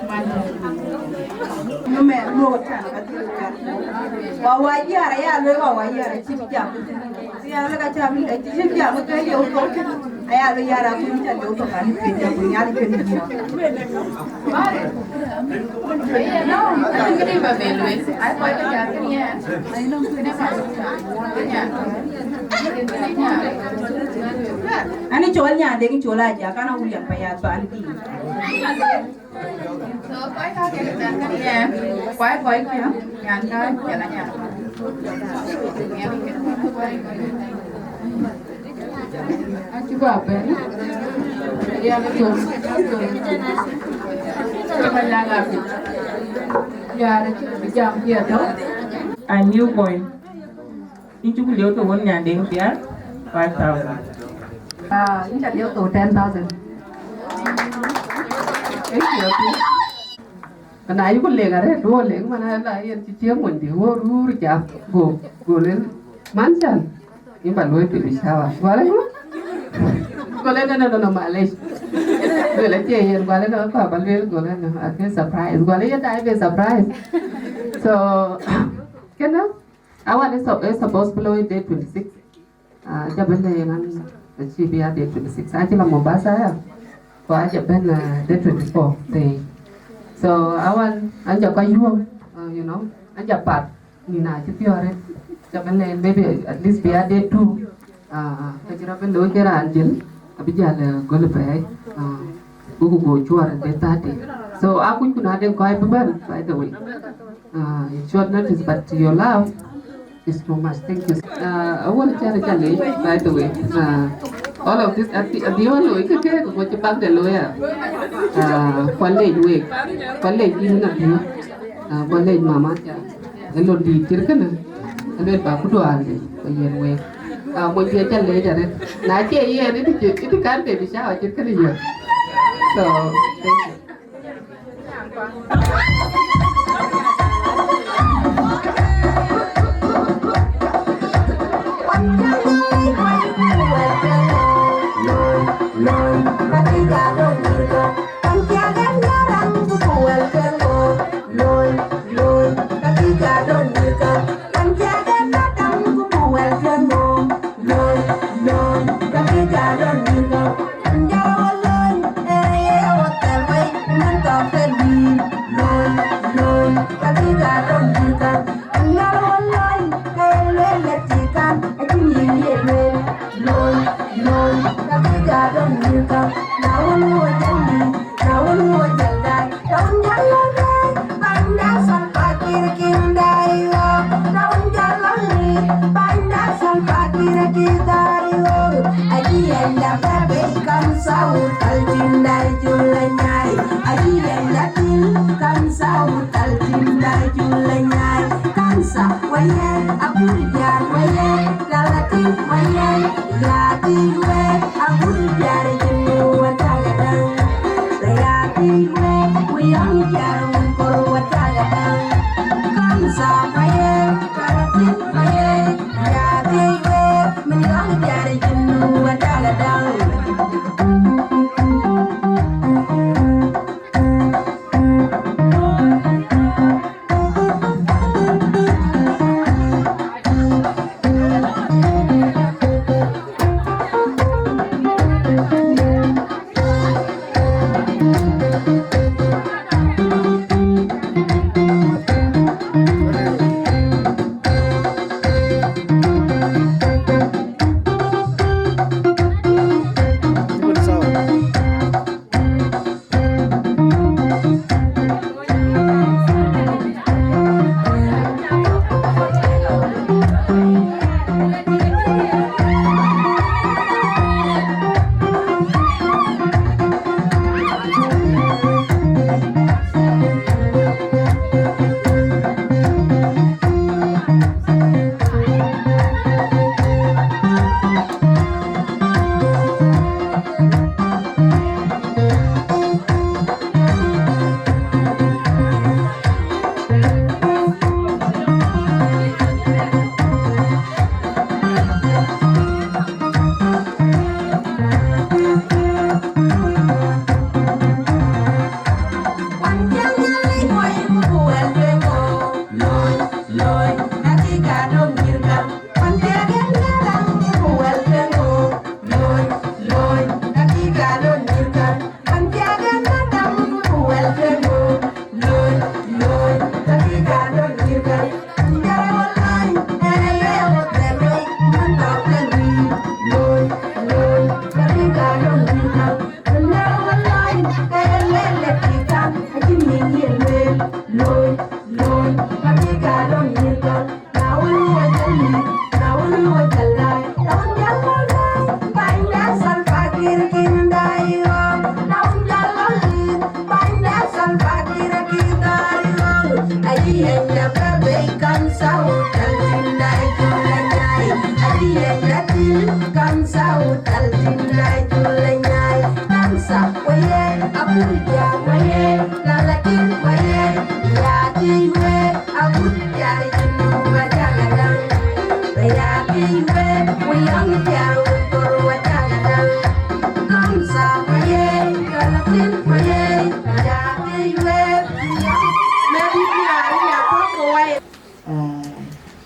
Wa wa yär aya luel wa wa yär acï bï jam. Aya lëk aca bï, acï cïn jam ke ye wok. Aya lëk yär akuc ca jɔ thok an piny jam ku Nhialic kënë yïn. Ani cɔl Nyandeng cɔl aja kana William pa ya pan piny. So, kɔc ka ke tɛ̈n kënë yɛn, kuai kɔc kë, nyan ka, jɔl a nyan. Acï bä bɛ̈n, ya ke thöŋ, thöŋ. Cï bä nyan a piny. Ya, cï bï jam piɛth tɔ̈. A new coin. Yïn cuk lieu thok wën Nyandeng thiaar, five thousand. Ah, yïn ca lieu thok ten thousand. Thank you. Mana yï ku lek arëët, wo lek mana la yen cï ciëŋ wëndï, wo rur ca, go, go lel, man can, yïn ba luöi twenty shower. Go lel, go lel, no, no, no, no, malec. Go lel, cie yen, go lel, no, ka ba luel, go lel, no, a ke surprise. Go lel, yen da be surprise. So, kënë, Awan is, is supposed to be day twenty-six. Ah, aca bɛ̈n lɔ yen an, acï bï ya day twenty-six. Acï la Mombasa ya. Ku aca bɛ̈n, ah, day twenty-four day. So, awan, an ja kɔc yuɔ̈p, ah, you know, an ja pat, nïn acï piɔ̈ɔ̈rë. Aca bɛ̈n lɔ yen maybe at least bï ya day two. Ah, ka cï rɔt bɛ̈n looi ke raan jël, abï jäl, eh, gɔl pɛɛi. Ah, Ku ku go cuɔr de thirty. So, a kuc ku na den kɔc bï bɛ̈n, by the way. Uh, it's short notice, but your love is too much. Thank you. Uh, I want to tell you, by the way. Uh, all of this, at the, at the only way, ke ke ko ci bag de lawyer. Uh, college week. College in na biu. Uh, college mama cha. Ë lon dït cït kënë, ë luel ba ku duäär de, ku yen week. Aa, mony thiëc ca leec arëët. Na cie yen, ëdï cï, ëdï kan baby shower cït kënë yök. So, thank you.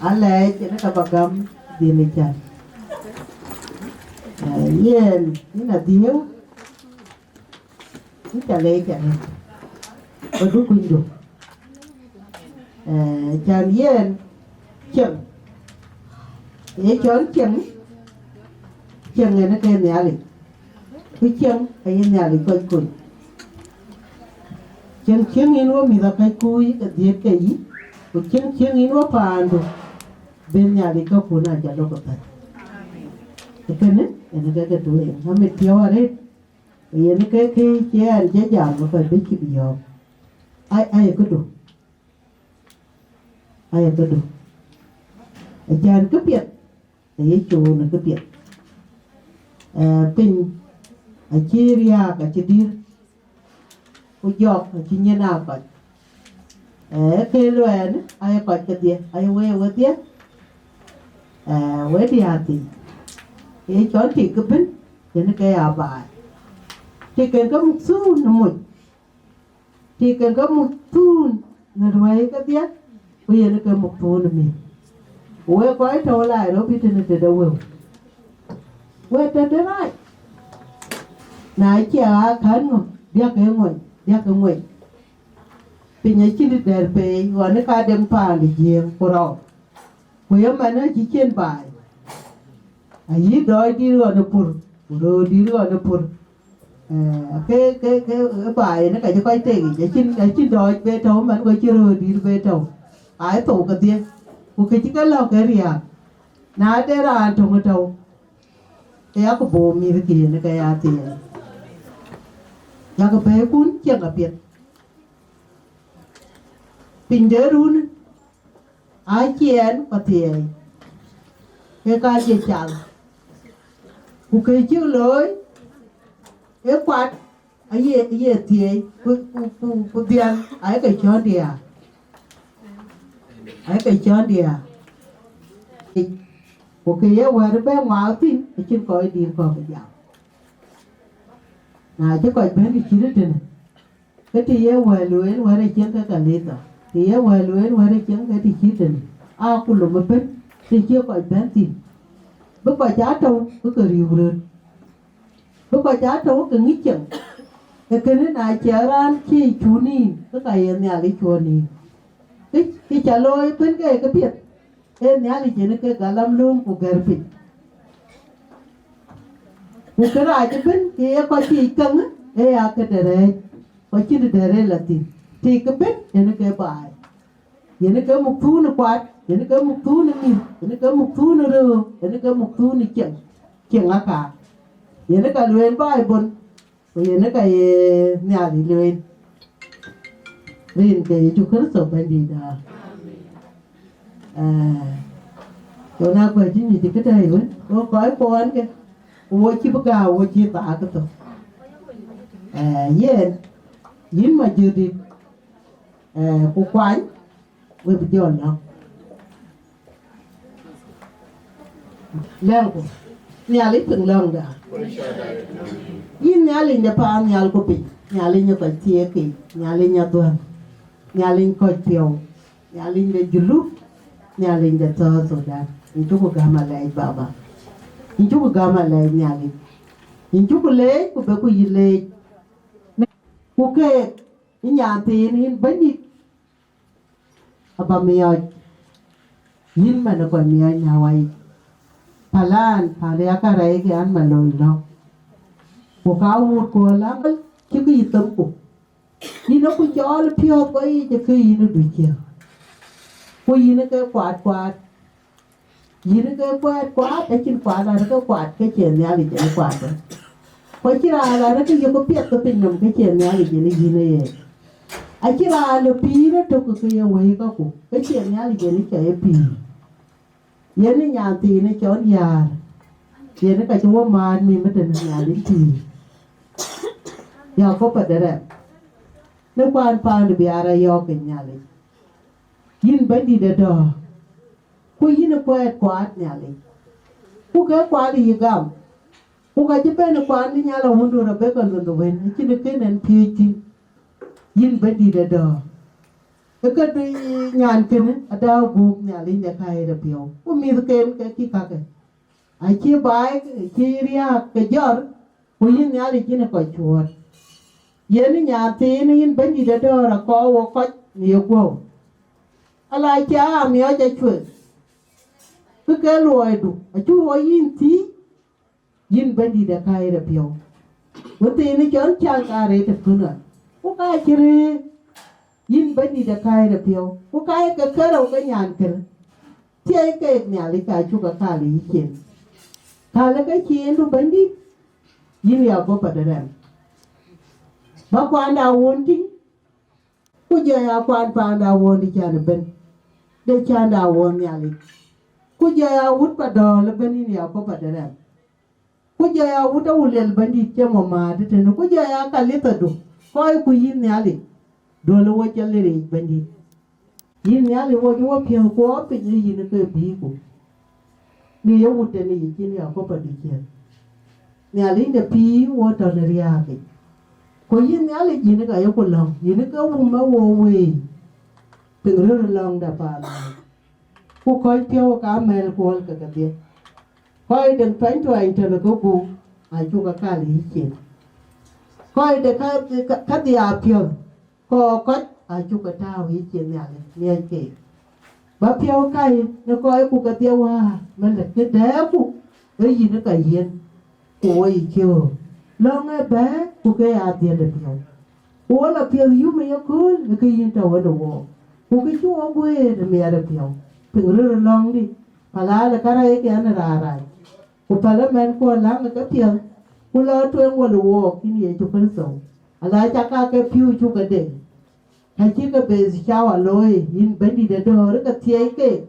Alɛɛc ënë ka ba gam dhil ë can. Yen yïn adhiëu, yïn ca leec arëët, ba du kunydu. Can yen cieŋ, ye cɔl cieŋ, cieŋ ënë ke Nhialic, ku cieŋ aye Nhialic kɔc kuny. Cieŋ cieŋ yïn wɔ mïth akäcku yï ke dhiëëth ke yï, ku cieŋ cieŋ yïn wɔ paandu, ben Nhialic käkun aa jɔ lok ëpäth. Kënë en ke ke tueŋ, amit piɔ̈u arëët, yen ke ke cï ɛn jɔ jam ëpäth bï cï bï yɔ̈ɔ̈k. Ai, ai, këdu. Ai, këdu. Acän këpiɛth, aye cool në këpiɛth. Ee, piny acï riääk, acï dïr, ku jɔk acï nyin aa kɔc. Ee, ke luɛɛn, aye kɔc kedhie, aye wëë wedhie. Ee, wëë diäär thii, ee cɔl tik ëbën, yen ke ya baai. Tik en ke muk thuun ë moc. Tik en ke muk thuun në ruɛ̈i kedhie, ku yen ke muk thuun ë mïth. Ku wek kɔc tɔ̈u Nairobi tënë tëde wëu, wek tëde rac. Na cie aa kän ŋö, diäk ë ŋuɛny, diäk ë ŋuɛny. Piny acïn dɛ̈t peei ɣɔn ë ka dem paan de Jiëëŋ ku rɔɔk. Ku ye man acï cien baai, ayï dɔɔc dït ɣɔn ë pur, ku röör dït ɣɔn ë pur. Ee, ke, ke, ke, ke baai ënë ka cï kɔc tek yic, acïn, acïn dɔɔc be tɔ̈u man, ku acïn röör dït be tɔ̈u. Aa thou kedhie, ku kë cï ke lɔ̈k ke riääk. Na de raan töŋ ë tɔ̈u, ke yak bɔ̈ mïthkï yen ke ya thiëëc. Yak bɛ̈ɛ̈ikun cieŋ apiɛth. Piny de run, aa ciɛɛn ku athiɛɛi, ke ka ye cal. Ku kë cïk looi, ee kuat aye, aye thiëëc, ku, ku, ku, ku dhiɛl, ayeke cɔ̈ɔ̈n diäär. Ayeke cɔ̈ɔ̈n diäär. Ku kë ye wɛ̈t bɛ ŋuak thïn, acïn kɔc dït kɔ̈k ë jam. Na cï kɔc bɛ̈n kë cït ëtënë, ke të ye wɛ̈t lueel wɛ̈t ë cieŋ ke kanitha, të ye wɛ̈t lueel wɛ̈t ë cieŋ ke të cït tënë, aa ku lom ëbën të cie kɔc bɛ̈n thïn. Bï kɔc aa tɔ̈u bï ke riëëu röt, bï kɔc aa tɔ̈u ke ŋic cieŋ. Ee kënë na ciɛk raan cï cuut nïïm, ke ka ye Nhialic cuɔt nïïm. Kë, kë ca looi ëbën ke ye këpiɛth, ee Nhialic yen ke galam lööm ku gɛ̈r piny. Ku kërac ëbën kë ye kɔc yiic käŋ, ee ya këde rɛ̈ɛ̈c, ku acïn dɛ̈t rëër la thïn. Tik ëbën yen ke baai, yen ke muk thuun ë kuat, yen ke muk thuun ë mïth, yen ke muk thuun ë röör, yen ke muk thuun ë cieŋ, cieŋ akaar, yen ka lueel Baibol. Ku yen ë ka ye Nhialic lueel, rin ke Yecu Kërtho Bɛ̈nydïïtda. Ee, ɣɔn akuɛ̈c cï nyuc ë këtɛ̈i wën, wo kɔc kuɔɔn ke, ku wo cï bï gääu, wo cï thaak ë thok. Ee, yen, yïn Majötdït, ee, ku kuany, we bï jɔ lɔ̈ŋ. Lɛ̈ŋku, Nhialic piŋ lɔ̈ŋda. Yïn Nhialic de paannhial ku piny, Nhialic ë kɔc thiekic, Nhialic adhuäŋ, Nhialic kɔc piɔ̈u, Nhialic de Junub, Nhialic de South Sudan. Yïn cuku gäm alɛɛc, Baba. Yïn cuku gäm alɛɛc, Nhialic. Yïn cuku leec, ku bï ku yï leec. Ku keek, ë nyan thiin, yïn Bɛ̈nydït, aba miɔɔc, yïn man ë kɔc miɔɔc në Hawaii. Palan, pan riääk karɛc ke an, ma loi lɔ̈ŋ. Ku ka wut ku aläŋ cï kë yï themku. Yïn ë ku cɔɔl piɔ̈ɔ̈th kɔc yiic ë kë yïn ë duc ciëŋ. Ku yïn ë ke kuat kuat. Yïn ke kuat kuat, acïn kuat raan ke kuat ke cie Nhialic yen kuat ë. Ku acïn raan raan ke yök piɛth ke piny nɔm ke cie Nhialic yen yïn ë ye. Acïn raan lɔ pïïr ëtök ke ye wëi kaku ke cie Nhialic yen cɔl ye pïïr. Yen ë nyan thiin ë cɔl Yäär, yen ë ka cï wɔ määt mim ëtënë Nhialic pïïr. Yakoba de rɛm, në kuan paandu biaar ayɔ̈ɔ̈k ke Nhialic. Yïn Bɛ̈nydït ë dɔ̈ɔ̈r, ku yïn ë kuɛɛt kuat Nhialic, ku ke kuat yï gam, ku ka cï bɛ̈n ë kuat në Nhialic Wëndu Rebeka Lueth Wën, acïn kën en piööc thïn, yïn Bɛ̈nydït ë dɔ̈ɔ̈r. Ë këdu nyan kënë adau gup Nhialic de kääc ë piɔ̈u, ku mïthken ke kï kakë. Acï baai, acï riääk ke jɔr, ku yïn Nhialic yïn ë kɔc cuɔɔt. Yen ë nyan thiin yïn Bɛ̈nydït ë dɔ̈ɔ̈r akɔɔr wo kɔc në yeguɔ̈u. Ala cï aa miɔɔc acuëëŋ, kë ke luɔidu acuk wo yïn thiëëc, yïn Bɛ̈nydït ë kääc ë piɔ̈u. Wën thiin cɔl caŋ ka rëër tëkun ɣa, ku ka cï rëër, Yïn Bɛ̈nydït, akääc rɔt piɔ̈u, ku kääc ke kërou ke nyan kënë. Thiëi keek Nhialic, ka cuk ke kal ë yï cin. Kal ke ciindu Bɛ̈nydït, yïn Yekoba de rɛm. Ba kuanda wun tïŋ, ku jɔ ya kuan paanda wun de cän ëbën, de cända wun Nhialic. Ku jɔ ya wut pa dɔ̈ɔ̈l ëbën, yïn Yekoba de rɛm. Ku jɔ ya wut awulel Bɛ̈nydït cï mɔ määt tëtënë, ku jɔ ya kalithadu, kɔcku yïn Nhialic, duöl wo cɔl ë riic Bɛ̈nydït. Yïn Nhialic, wo cï wo piɔ̈ɔ̈th, ku wo piny ë yïn ke bïïku. Në ye wut tënë yic, yïn Yekoba de ciëën. Nhialic de pïïr, wo tɔ̈ në riääk yic. Ku yïn Nhialic, yïn ka yeku lɔ̈ŋ, yïn ke wum ë wo wëi. Piŋ röt lɔ̈ŋda paannhial. Ku kɔc piɔ̈u ka mɛ̈l kuɔl ke kedhie. Kɔc de tuany tuany tënë ke gup, acuk ke kal ë yï cin. Kɔc de ka, ka, kadhie apiɔ̈th, kɔɔr kɔc, acuk ke tääu ë yï cin Nhialic, miɔ̈c keek. Ba piɔ̈u kai në kɔcku kedhie wäär, mɛn lë kë dɛɛku, ee yïn ka yiën, ku wo yï cöök. Lɔ̈ŋ ee bɛ̈ɛ̈i, ku ke ya dhiënde piɔ̈u. Ku wo la piɔ̈th yum ë yekööl, ë ke yïn tɔ̈ wën ë wook. Ku kë cï wo guëër ë miɛt ë piɔ̈u, piŋ röt ë lɔ̈ŋdï, päl aa lë kärɛc ë kɛn ë raan rac. Ku päl ë mɛnhkuɔn läŋ ë kepiɔ̈ɔ̈th, ku lɔ tueŋ wël ë wook, yïn Yecu Kërtho. Ala cak aa ke pïu cuk ke deŋ, ka cï ke beth cawa looi, yïn Bɛ̈nydït ë döör, ke thiëi keek,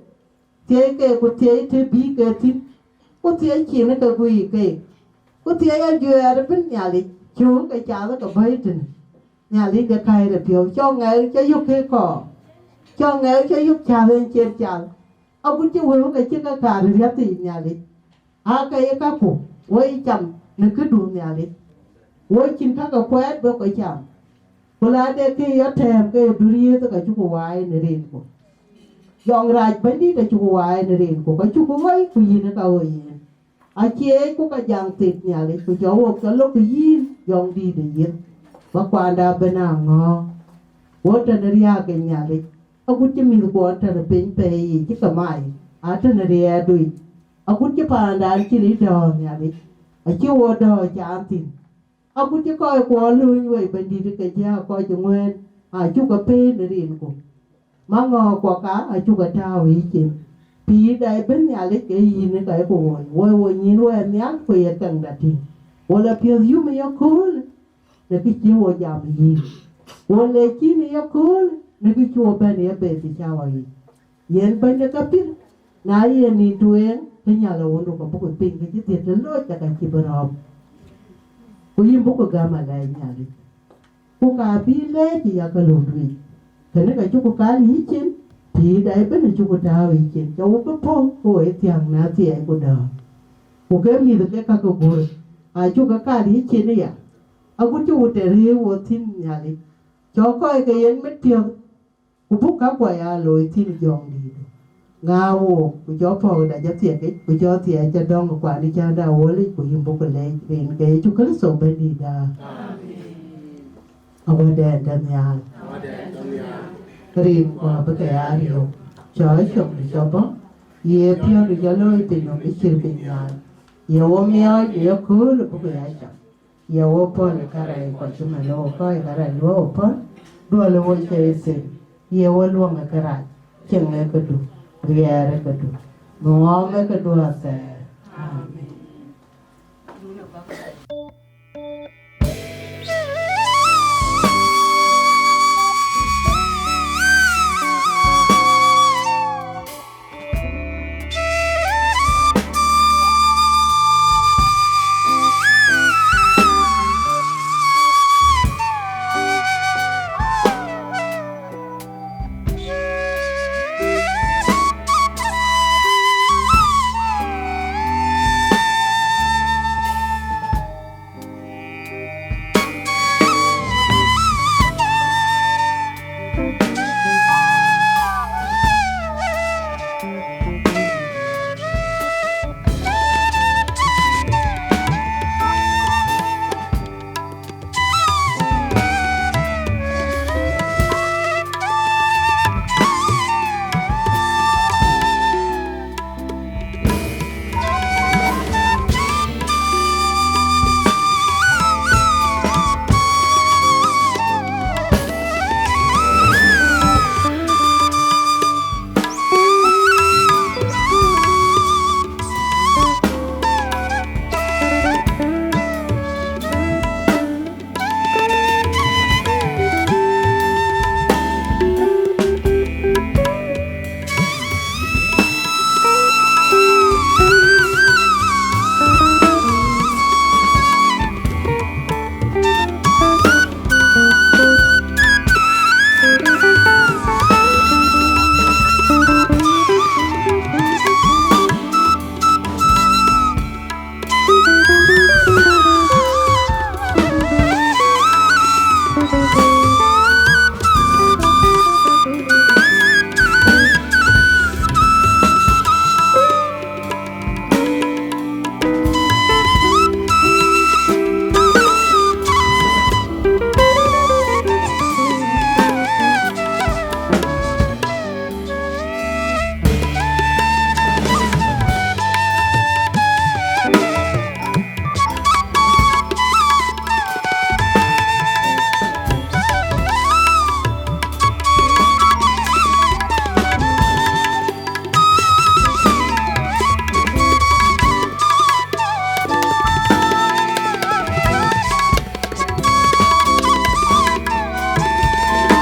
thiëi keek, ku thiëi të bï ke thïn, ku thiëi cin ke guiir keek, ku thiëi ajuɛɛr ëbën Nhialic, cöök ke cath ke bɔ̈ tënë. Nhialic de kääc rɔt piɔ̈u, cɔk ŋɛk cä yök ke kɔɔr, cɔk ŋɛk cä yök cath en ciɛt cath, agut cï wëu ke cï ke kaar riäth yiic Nhialic. Aa ke ye kaku, wo yï cam në këdu Nhialic, wo cïn ka ke kuɛɛt bï kɔc cam. Ku la de kë yɔ tɛ̈ɛ̈m ke ye duriëëth, ka cuk waai në rinku. Jɔŋrac Bɛ̈nydït acuk waai në rinku, ka cuk ɣoi, ku yïn ka ɣoi yen. Acie ku ka jaŋ thith Nhialic, ku cɔ wok cɔ lok yïn jɔŋdït ë yith, ba kuanda ben aŋɔ̈ɔ̈ŋ. Wo tënë riääk ë Nhialic, agut cï mïthkuɔn tënë piny pɛɛi yiic cï ke mai, aa tënë riɛɛrdu yic. Agut cï paandan cïn yic dɔ̈ɔ̈r Nhialic, acï wo dɔ̈ɔ̈r caan thïn. Agut cï kɔckuɔ lööny wei Bɛ̈nydït, ke cï aa kɔc ë ŋuɛ̈ɛ̈n, aa cuk ke pëën në rinku. Maŋɔ̈ɔ̈kkuɔ ka acuk ke tääu ë yï cin. Pïïrda ëbën Nhialic ke yïn ë ka yeku ɣoi, woi wo nyïïn wɛɛr nhial, ku ye käŋda tïŋ. Wo la piɔ̈th yum ë yekööl, në kë cï wo jam ë yïn. Wo le cin ë yekööl, në kë cï wo bɛ̈n ë ye beth ë cawa yic. Yen bɛ̈ny de käpïr, na ye nïn tueŋ, ke Nhialic Wundu ka buk piŋ, ke cï dhiëth të loc, ka cï bï rɔ̈ɔ̈p. Ku yïn buk gäm alɛɛc Nhialic. Ku ka bï lɛɛc ë yakë löŋdu yic. Kënë ka cuk kal yï cin, pïïrda ëbën acuk tääu yï cin, cä wo bï pɔ̈k, ke wo ye thiäŋ në athiɛɛi ku dɔ̈ɔ̈r. Ku ke mïth ke ka ke guur, acuk ke kal yï cin aya, agut cï wo të rëër wo thïn Nhialic. Cɔk kɔc ke yen mit piɔ̈ɔ̈th, ku buk käkkuɔ ya looi thïn jɔŋdïïtë. Ŋa wook, ku cɔ pɔ̈kda jɔ thiɛkic, ku cɔ thiɛɛc cä dɔ̈ŋ ë kuan ë cäända Awuɔ̈lic, ku yïn buk leec rin ke Yecu Kërtho Bɛ̈nydïïtda. Amen. Awädɛn tɔ nhial. Rin ku abï ke ya riɔ̈ɔ̈k, cɔ cök cɔ bɔ̈, ye piɔ̈ndu jɔ looi piny nɔm ë cïr piny nhial. Ye wo miɔɔc ë yekööl buk ya cam. Ye wo pɔ̈l ë kärɛc kɔc cï man wo kɔc kärɛc luɔ̈u pɔ̈l, duɔl wo cɛ thïn. Ye wo luɔŋ ë kërac, cieŋ ë këdu, riɛɛr ë këdu, ŋɔɔm ë këdu athɛɛr. Amen.